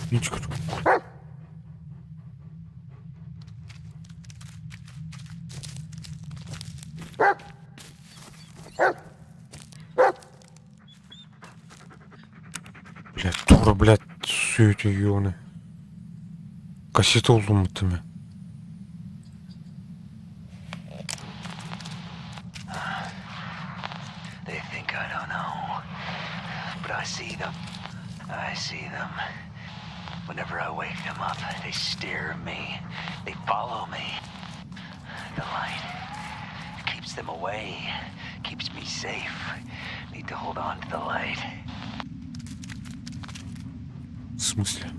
Ничего. Блядь, тура, блядь, сүтэ ёны. Кассета улуммутами. They think I don't know. But I see them. I see them. Whenever I wake them up, they stare at me. They follow me. The light keeps them away, keeps me safe. Need to hold on to the light. В смысле?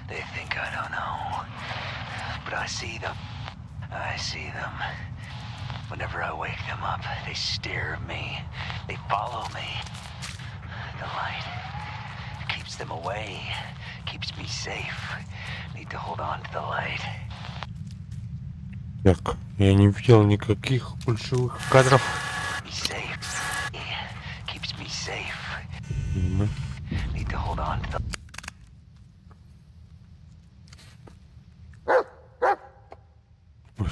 They think I don't know. But I see them. I see them. Whenever I wake them up, they stare at me. They follow me. The light keeps them away, keeps me safe. Need to hold on to the light. Так, я не видел никаких ключевых кадров. Me safe. Keeps me safe. Мгм. Need to hold on to the Ой.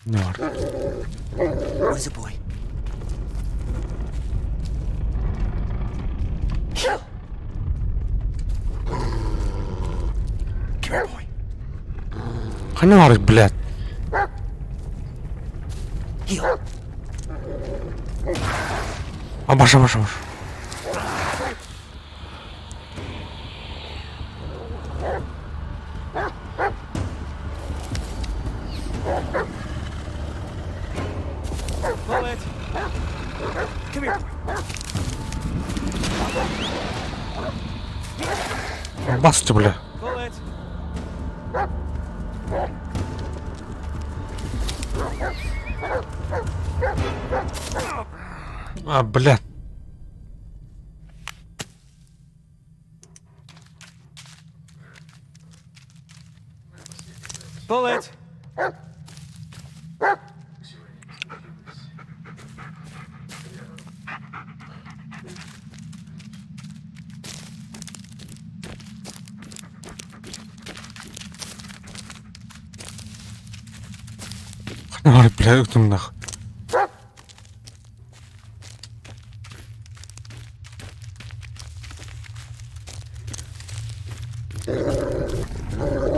Нар. What is it, boy? Heel! Come here, boy. Ханна баарый, блядь? Heel. А баша, баша, баша. Bullet. Come here, boy. Басты, бля. Bullet. А, блядь. Bullet. Ханна баарый, бля, ытым нах.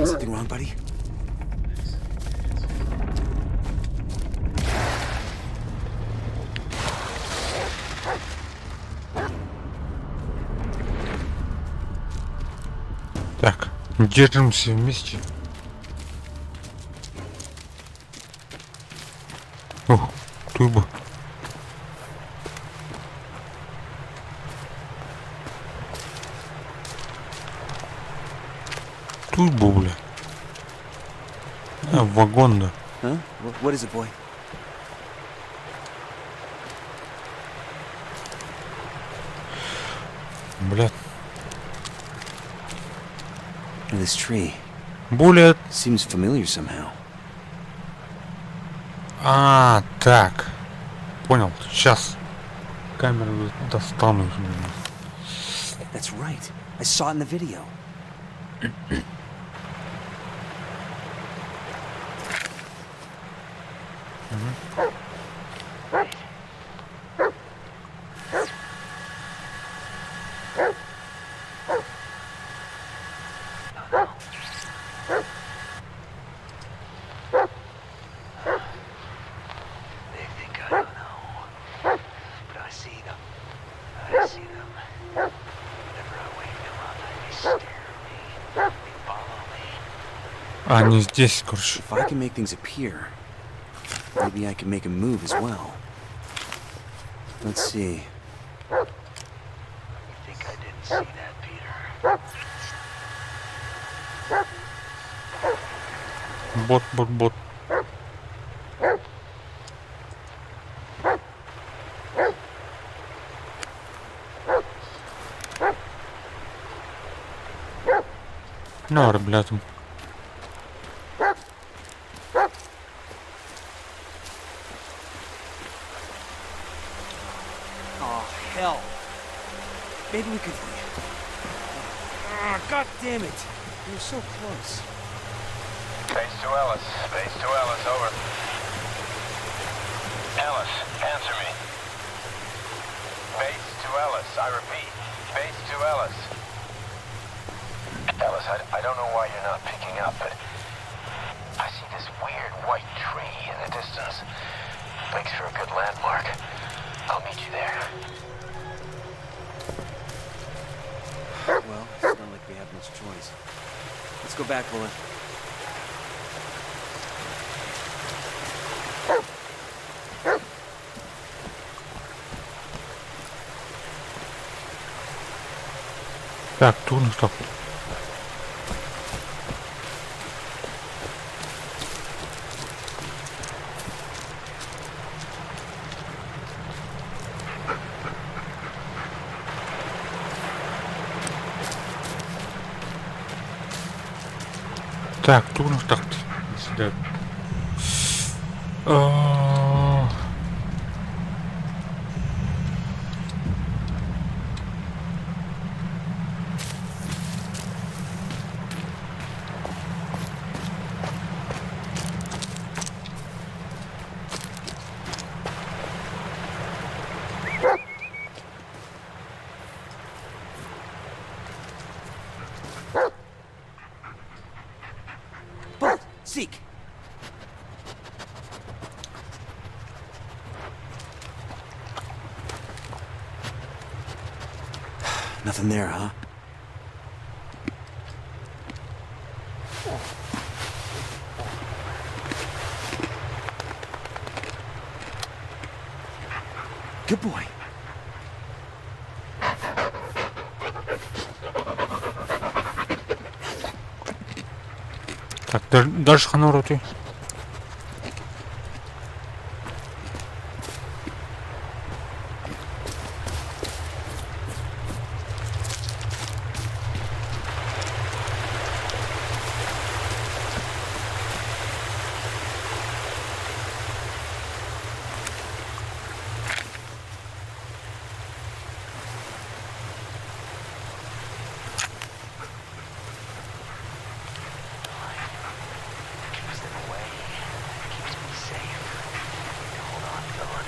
Something wrong, buddy? Так, держимся вместе. Ох, туйба. Туйба, бля. А, вагон, да. Huh? What is it, boy? Бля. This tree Буллет. Seems familiar somehow. А, так. Понял. Сейчас. Камеру достану. That's right. I saw it in the video. They think I don't know. But I see them. I see them. Whenever I wake them up, they stare at me. They follow me. Они здесь, короче. If I can make things appear, maybe I can make 'em move as well. Let's see. You think I didn't see that, Peter? Бот, бот, бот. На, бля, там. Oh, hell. Maybe we could. Ah, God damn it. We were so close. Base to Ellis. Base to Ellis, over. Ellis, answer me. Base to Ellis, I repeat. Base to Ellis. Ellis, I don't know why you're not picking up, but I see this weird white tree in the distance. Makes for a good landmark. I'll meet you there. Well, it's not like we have much choice. Let's go back, Bullet. Так, тугун стоп. Так, тугун так. Сюда. А, Bullet, seek. Nothing there, huh? Good boy. Так, дальше ханороты. Keeps them away. Keeps me safe. Hold on, Bullet.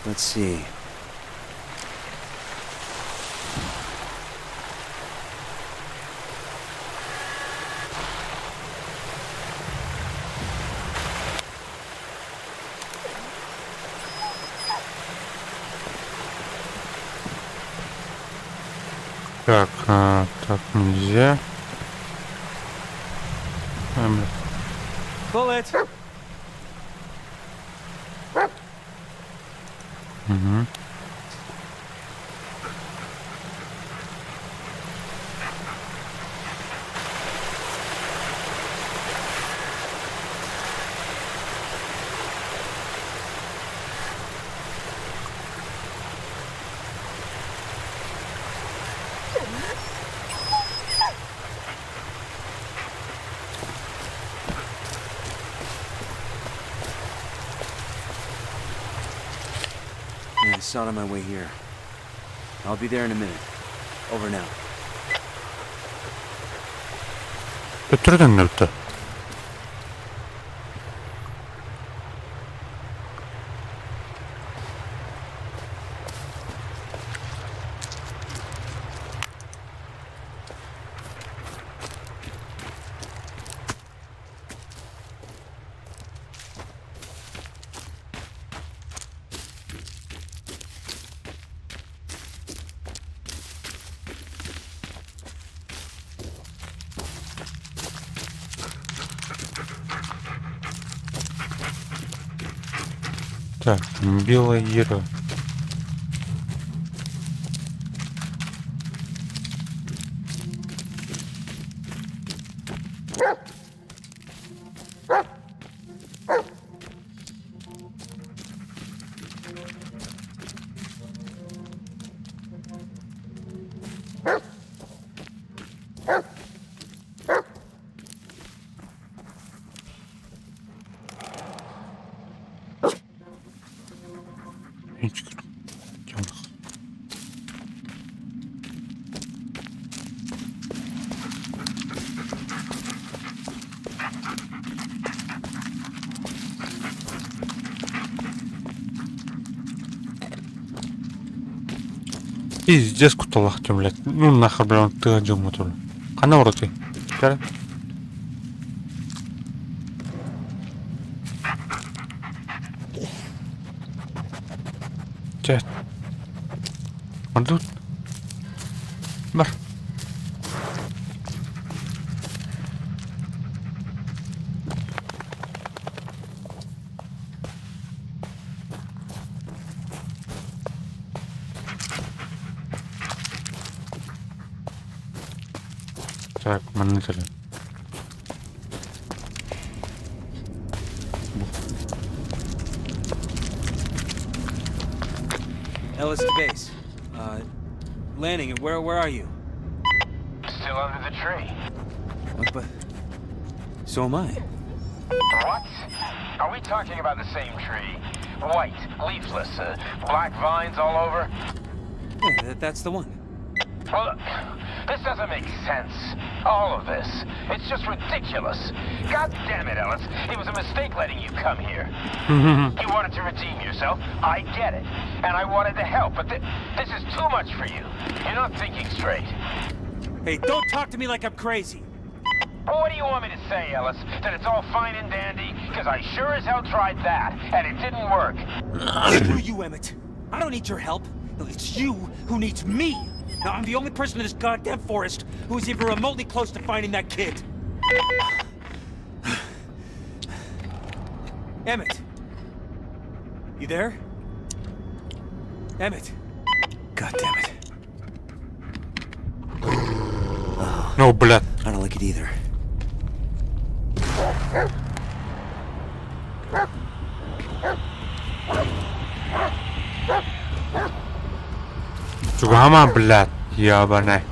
Let's see. Так, а, так нельзя. А, бля. Bullet! Мгм. saw it on my way here. I'll be there in a minute. Over and out. Төттөрү төннүбүттэр. Так, белая дерево. Темных. Пиздец куталах блядь. Ну нахер, бля, он ты один мотор. Хана вроде. Кара. Чэ. Мандут. Бар. Так, манны кэлэн. Ellis to base. Lanning, where are you? Still under the tree. What, but so am I. What? Are we talking about the same tree? White, leafless, black vines all over? Yeah, that's the one. Well, this doesn't make sense. All of this. It's just ridiculous. God damn it, Ellis. It was a mistake letting you come here. You wanted to redeem yourself. I get it. And I wanted to help, but this is too much for you. You're not thinking straight. Hey, don't talk to me like I'm crazy. Well, what do you want me to say, Ellis? That it's all fine and dandy? Because I sure as hell tried that, and it didn't work. Screw you, Emmett. I don't need your help. It's you who needs me. Now, I'm the only person in this goddamn forest who is even remotely close to finding that kid. Emmett. You there? Emmett. God damn it. Ну, блядь. I don't like it either. Чугама, блядь, ебаный.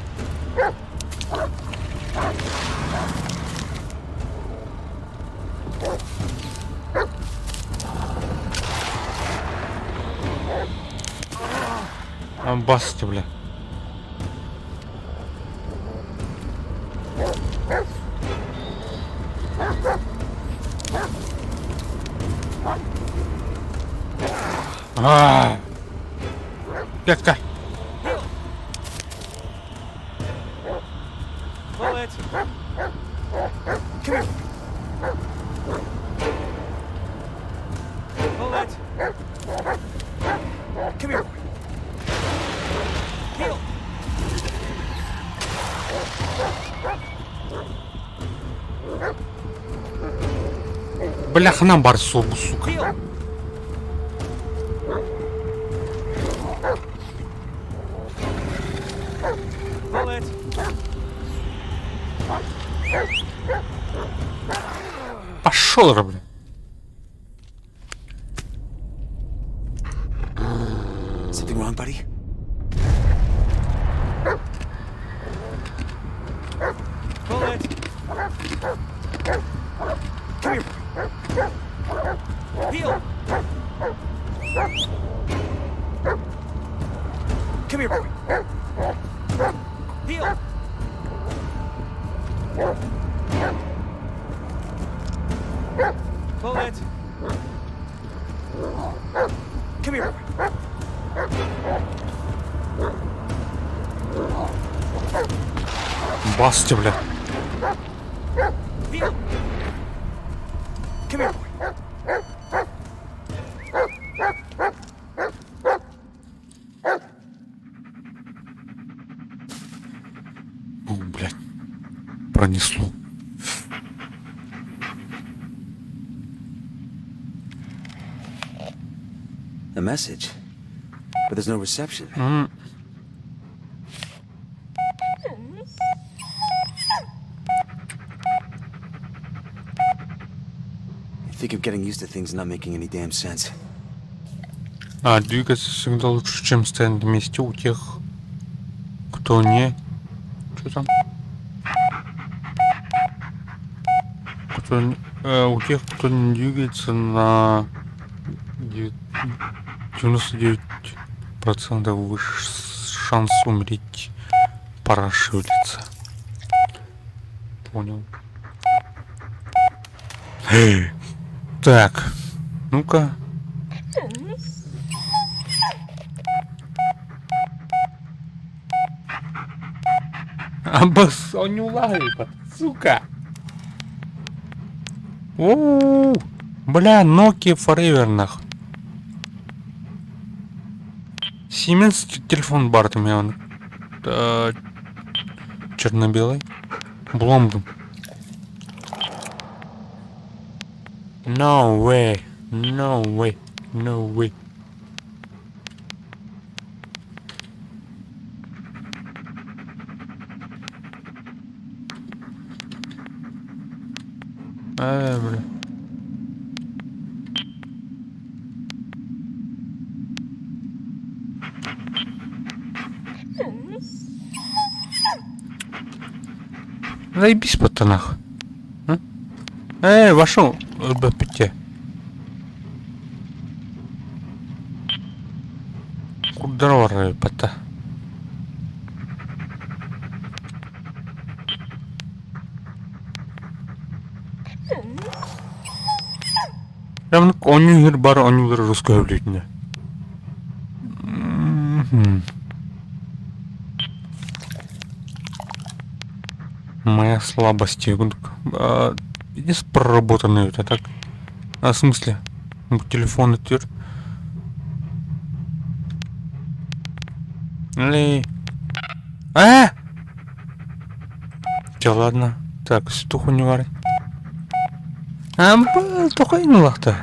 Басты, бля. А. Детка. Bullet! Come here. Bullet! Come here. Heel! Бля, ханан бар сука, сука. Heel! Bullet! Пошел, же, бля. Something wrong, buddy? Bullet! Come here. Heel! Bullet! Come here. Басти, бля. Vito! Come here, boy. О, блядь. Пронесло. A message. But there's no reception. You think of getting used to things not making any damn sense. А, двигаться всегда лучше, чем стоять на месте у тех, кто не... Что там? Кто, не- у тех, кто не двигается на 99% выше шанс умереть. Пора шевелиться. Понял. Так, ну-ка. Абас, он не улавливает, сука. Оу, бля, Nokia Forever нах. Siemens телефон бар он черно-белый. Бломб. No way, no way, no way. Бля. Заебись по нах. Эй, вошел, БПТ. Куда пота? Прям оонньуу бар оонньуулар русского сөбүлүүтүнэ. Моя слабость. Единственное проработанный это так. А, в смысле? Телефон өтер. Эй. А! Че, ладно. Так, стуху не варить. А, только лахта.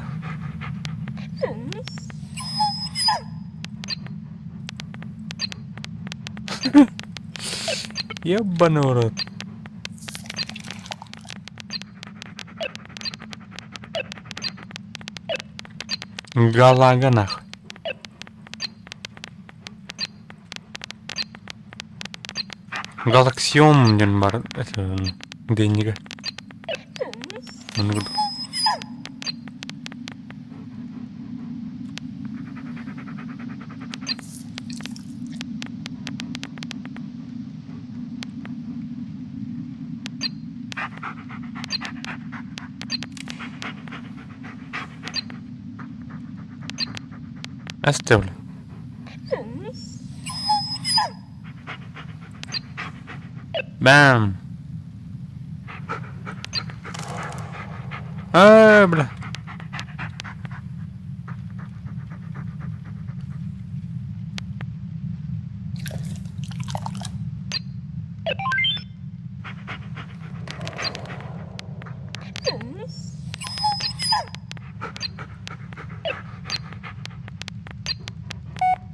Ебаный в рот. Галага нахуй. Галаксион диэн бар это деньги. Оставлю. Бам! А, бля.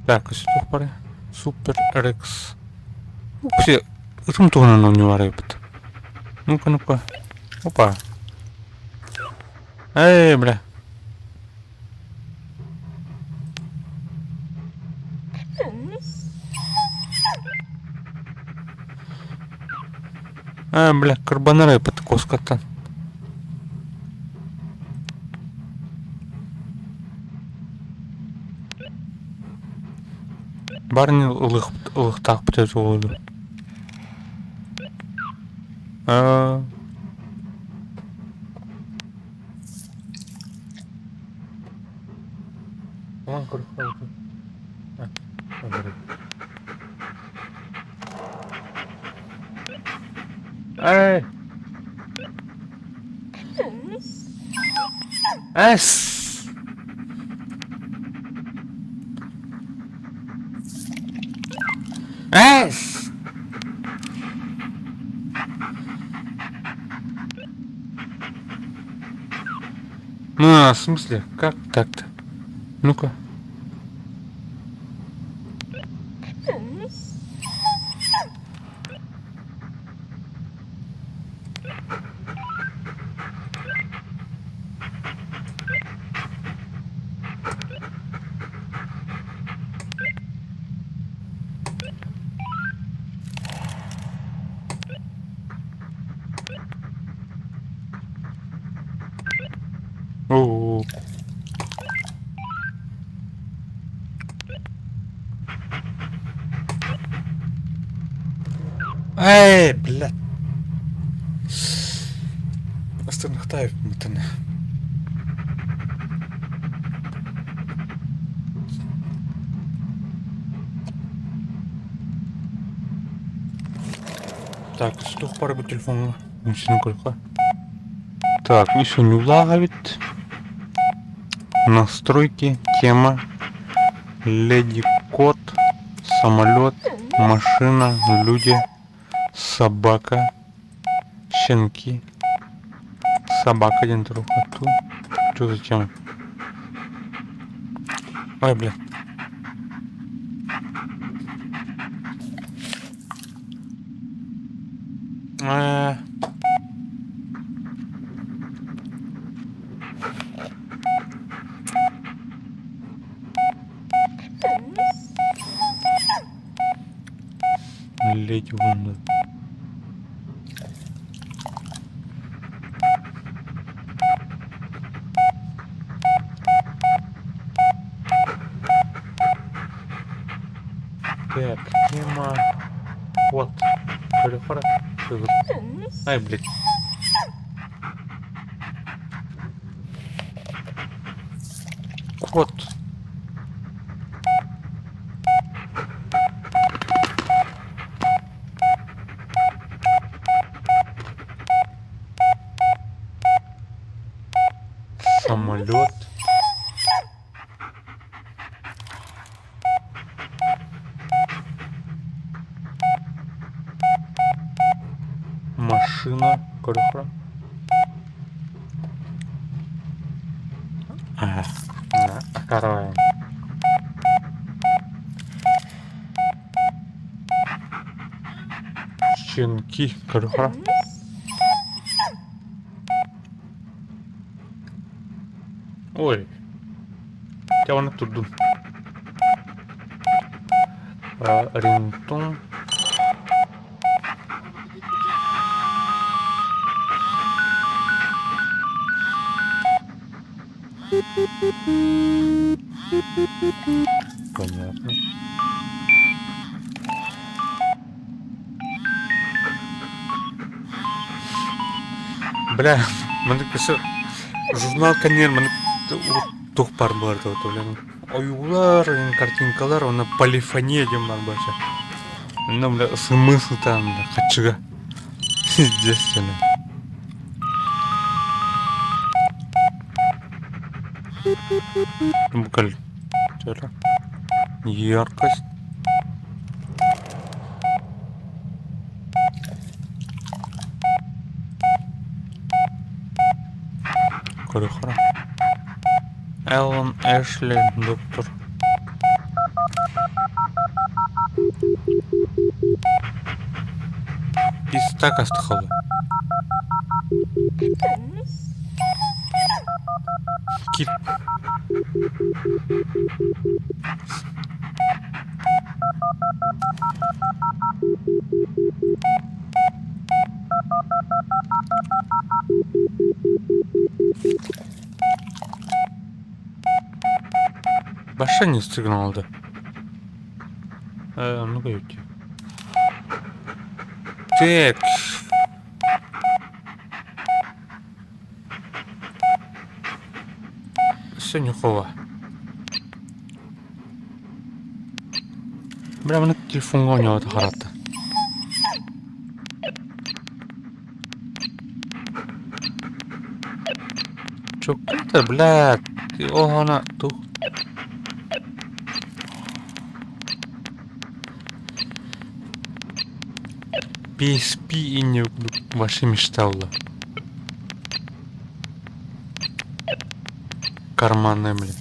Так, супер, Супер Рекс. Все, ытым туһунан оонньуулар эбит. Ну-ка, ну-ка. Опа. Эй, бля. А, бля, карбонара эбит куоскаттан. Барни ылыхтаах бүтэ буолуо. Аа. Онон көрүөххэ Эй! Эс! Эс! Ну, а, в смысле, как так-то? Ну-ка. Оо. Эй, блядь. Астырнахтаев мытын. Так, туох баар бу телефоҥҥа? Үҥсүнэн көрүөххэ. Так, үс унньуулаах эбит. Настройки, тема, леди кот, самолет, машина, люди, собака, щенки. Собака диэн туруохха Что за тема? Ой, бля. Э, Леди Вунда. Так, тема. Вот. Ай, блядь. Кот. Самолет. Машина. Көрөхрө. Второе. Щенки. Көрөхрө. Ой. Дьэ уонна турдум. Рингтон. Понятно. Бля, маннык өссө журнал кэннигэр маннык туох баар буолар этэ ойуулар, картинкалар уонна полифония диэн баар буолчу. Онно бля смысл там бля хаччыга. Естественно. Букаль. Яркость. Көрөхөрө. Эллен Эшли, доктор. Пизда астахала. Кит. Вообще не сигнал да. Э, ну-ка, Так. Өссө ньухова. Бля, маны телефоҥҥа оонньообото харатта. Чоккута, блядь, ты оҕоно тух. PSP инньэ вообще мечтала. Карманная, блин.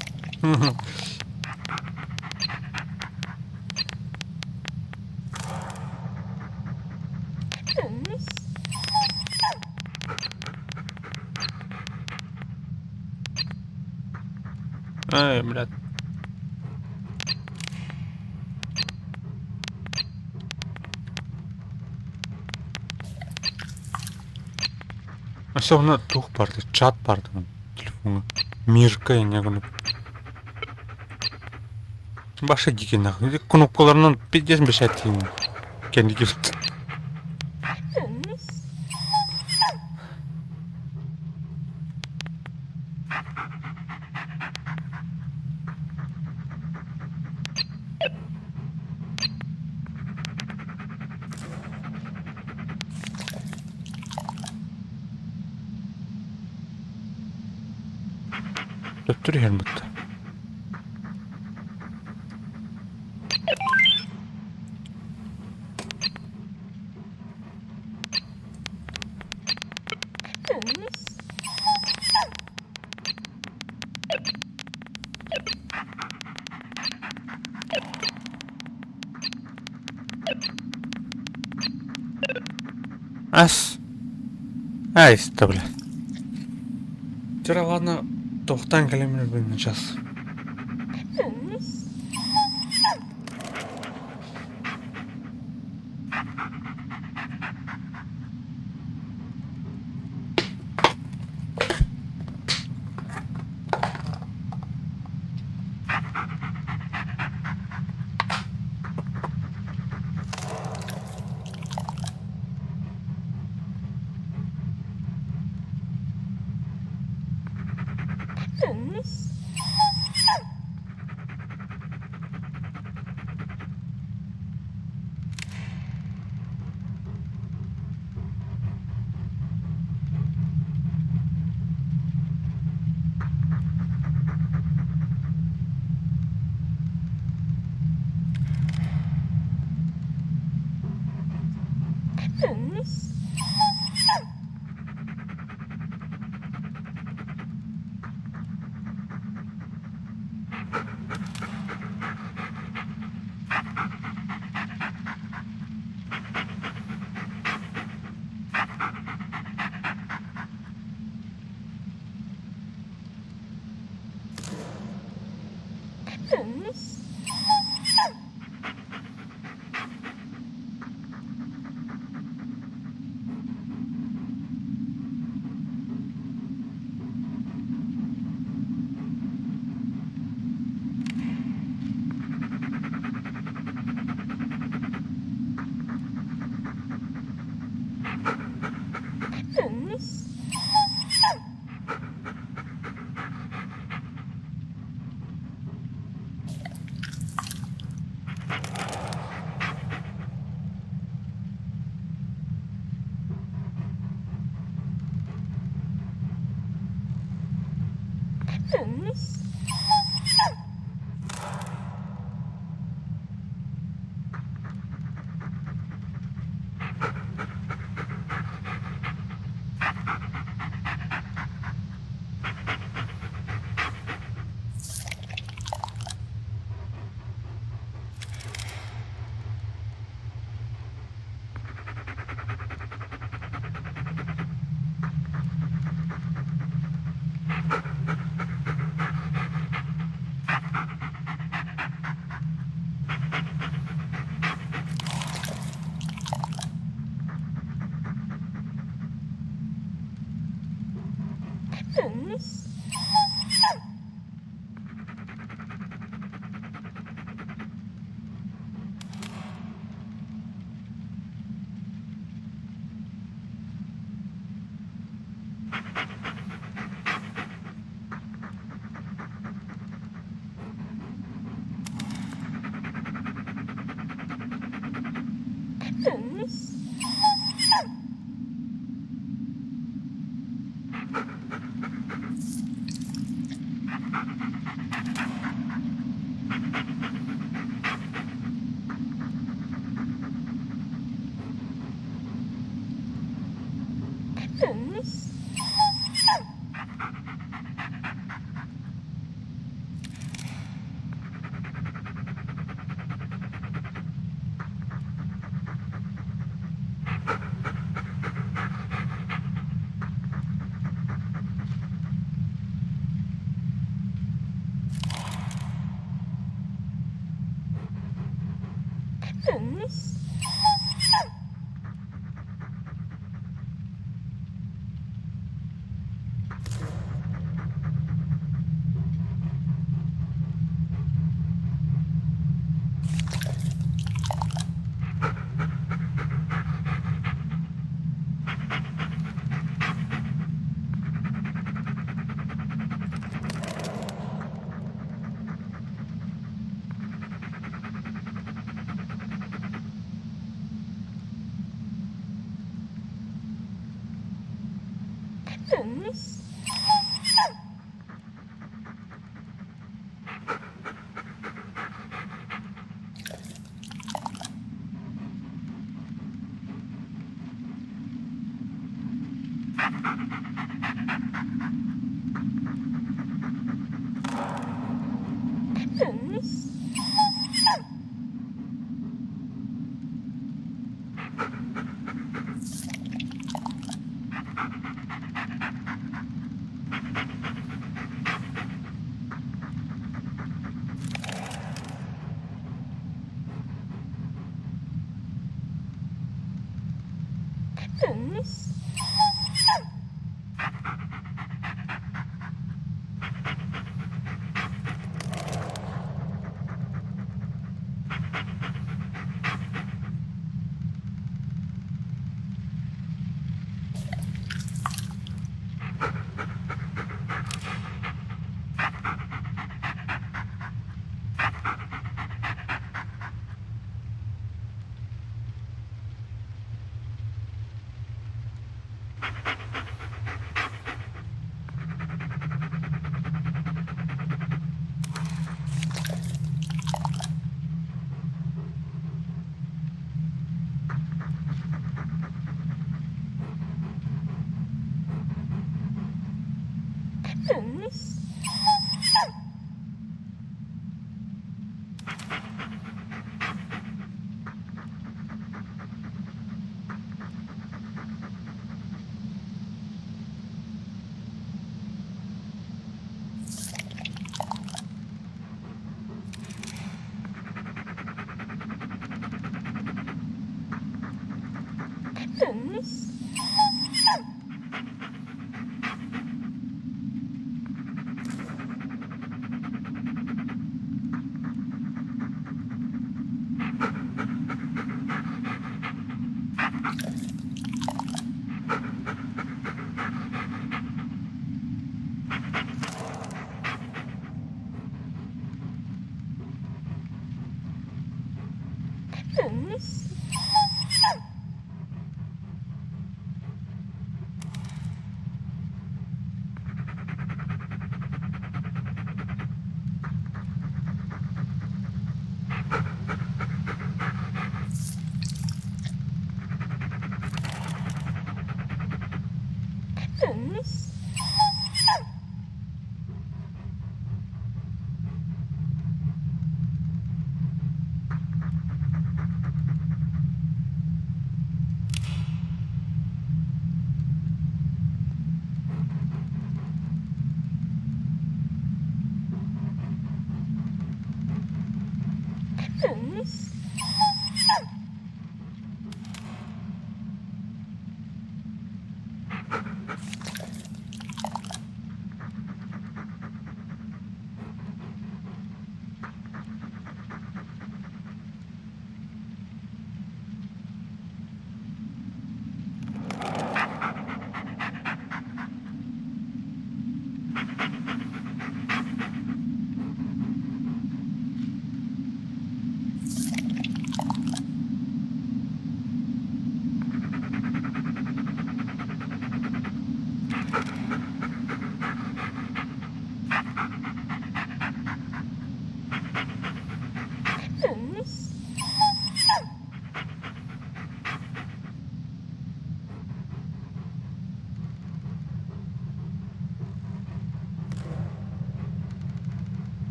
Ай, блядь. Өссө онно туох барды, чат барды телефоҥҥа. Мирка инньэ гынып. Баша дикий нахуй. Кнопкаларынан пиздец бешәттиин. Кэнники. Төттөрү иһэр бытта. Ас. Айста, бля. Вчера, ладно, тохтан кэлэммин блин, сейчас.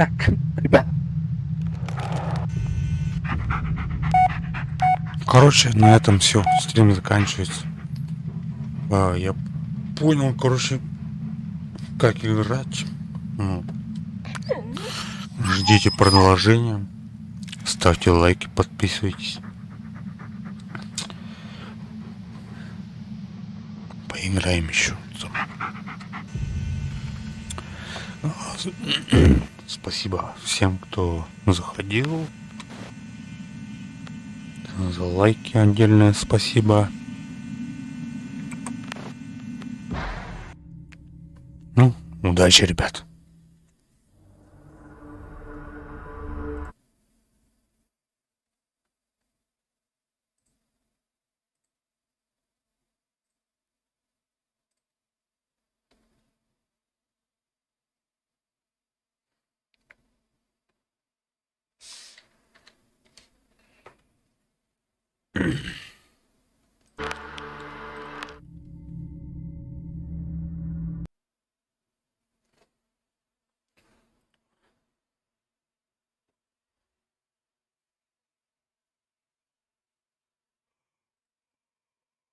Так, ребят. Короче, на этом все. Стрим заканчивается. А, я понял, короче, как играть. Ну, ждите продолжения. Ставьте лайки, подписывайтесь. Поиграем еще. Спасибо всем, кто заходил. За лайки отдельное спасибо. Ну, удачи, ребят.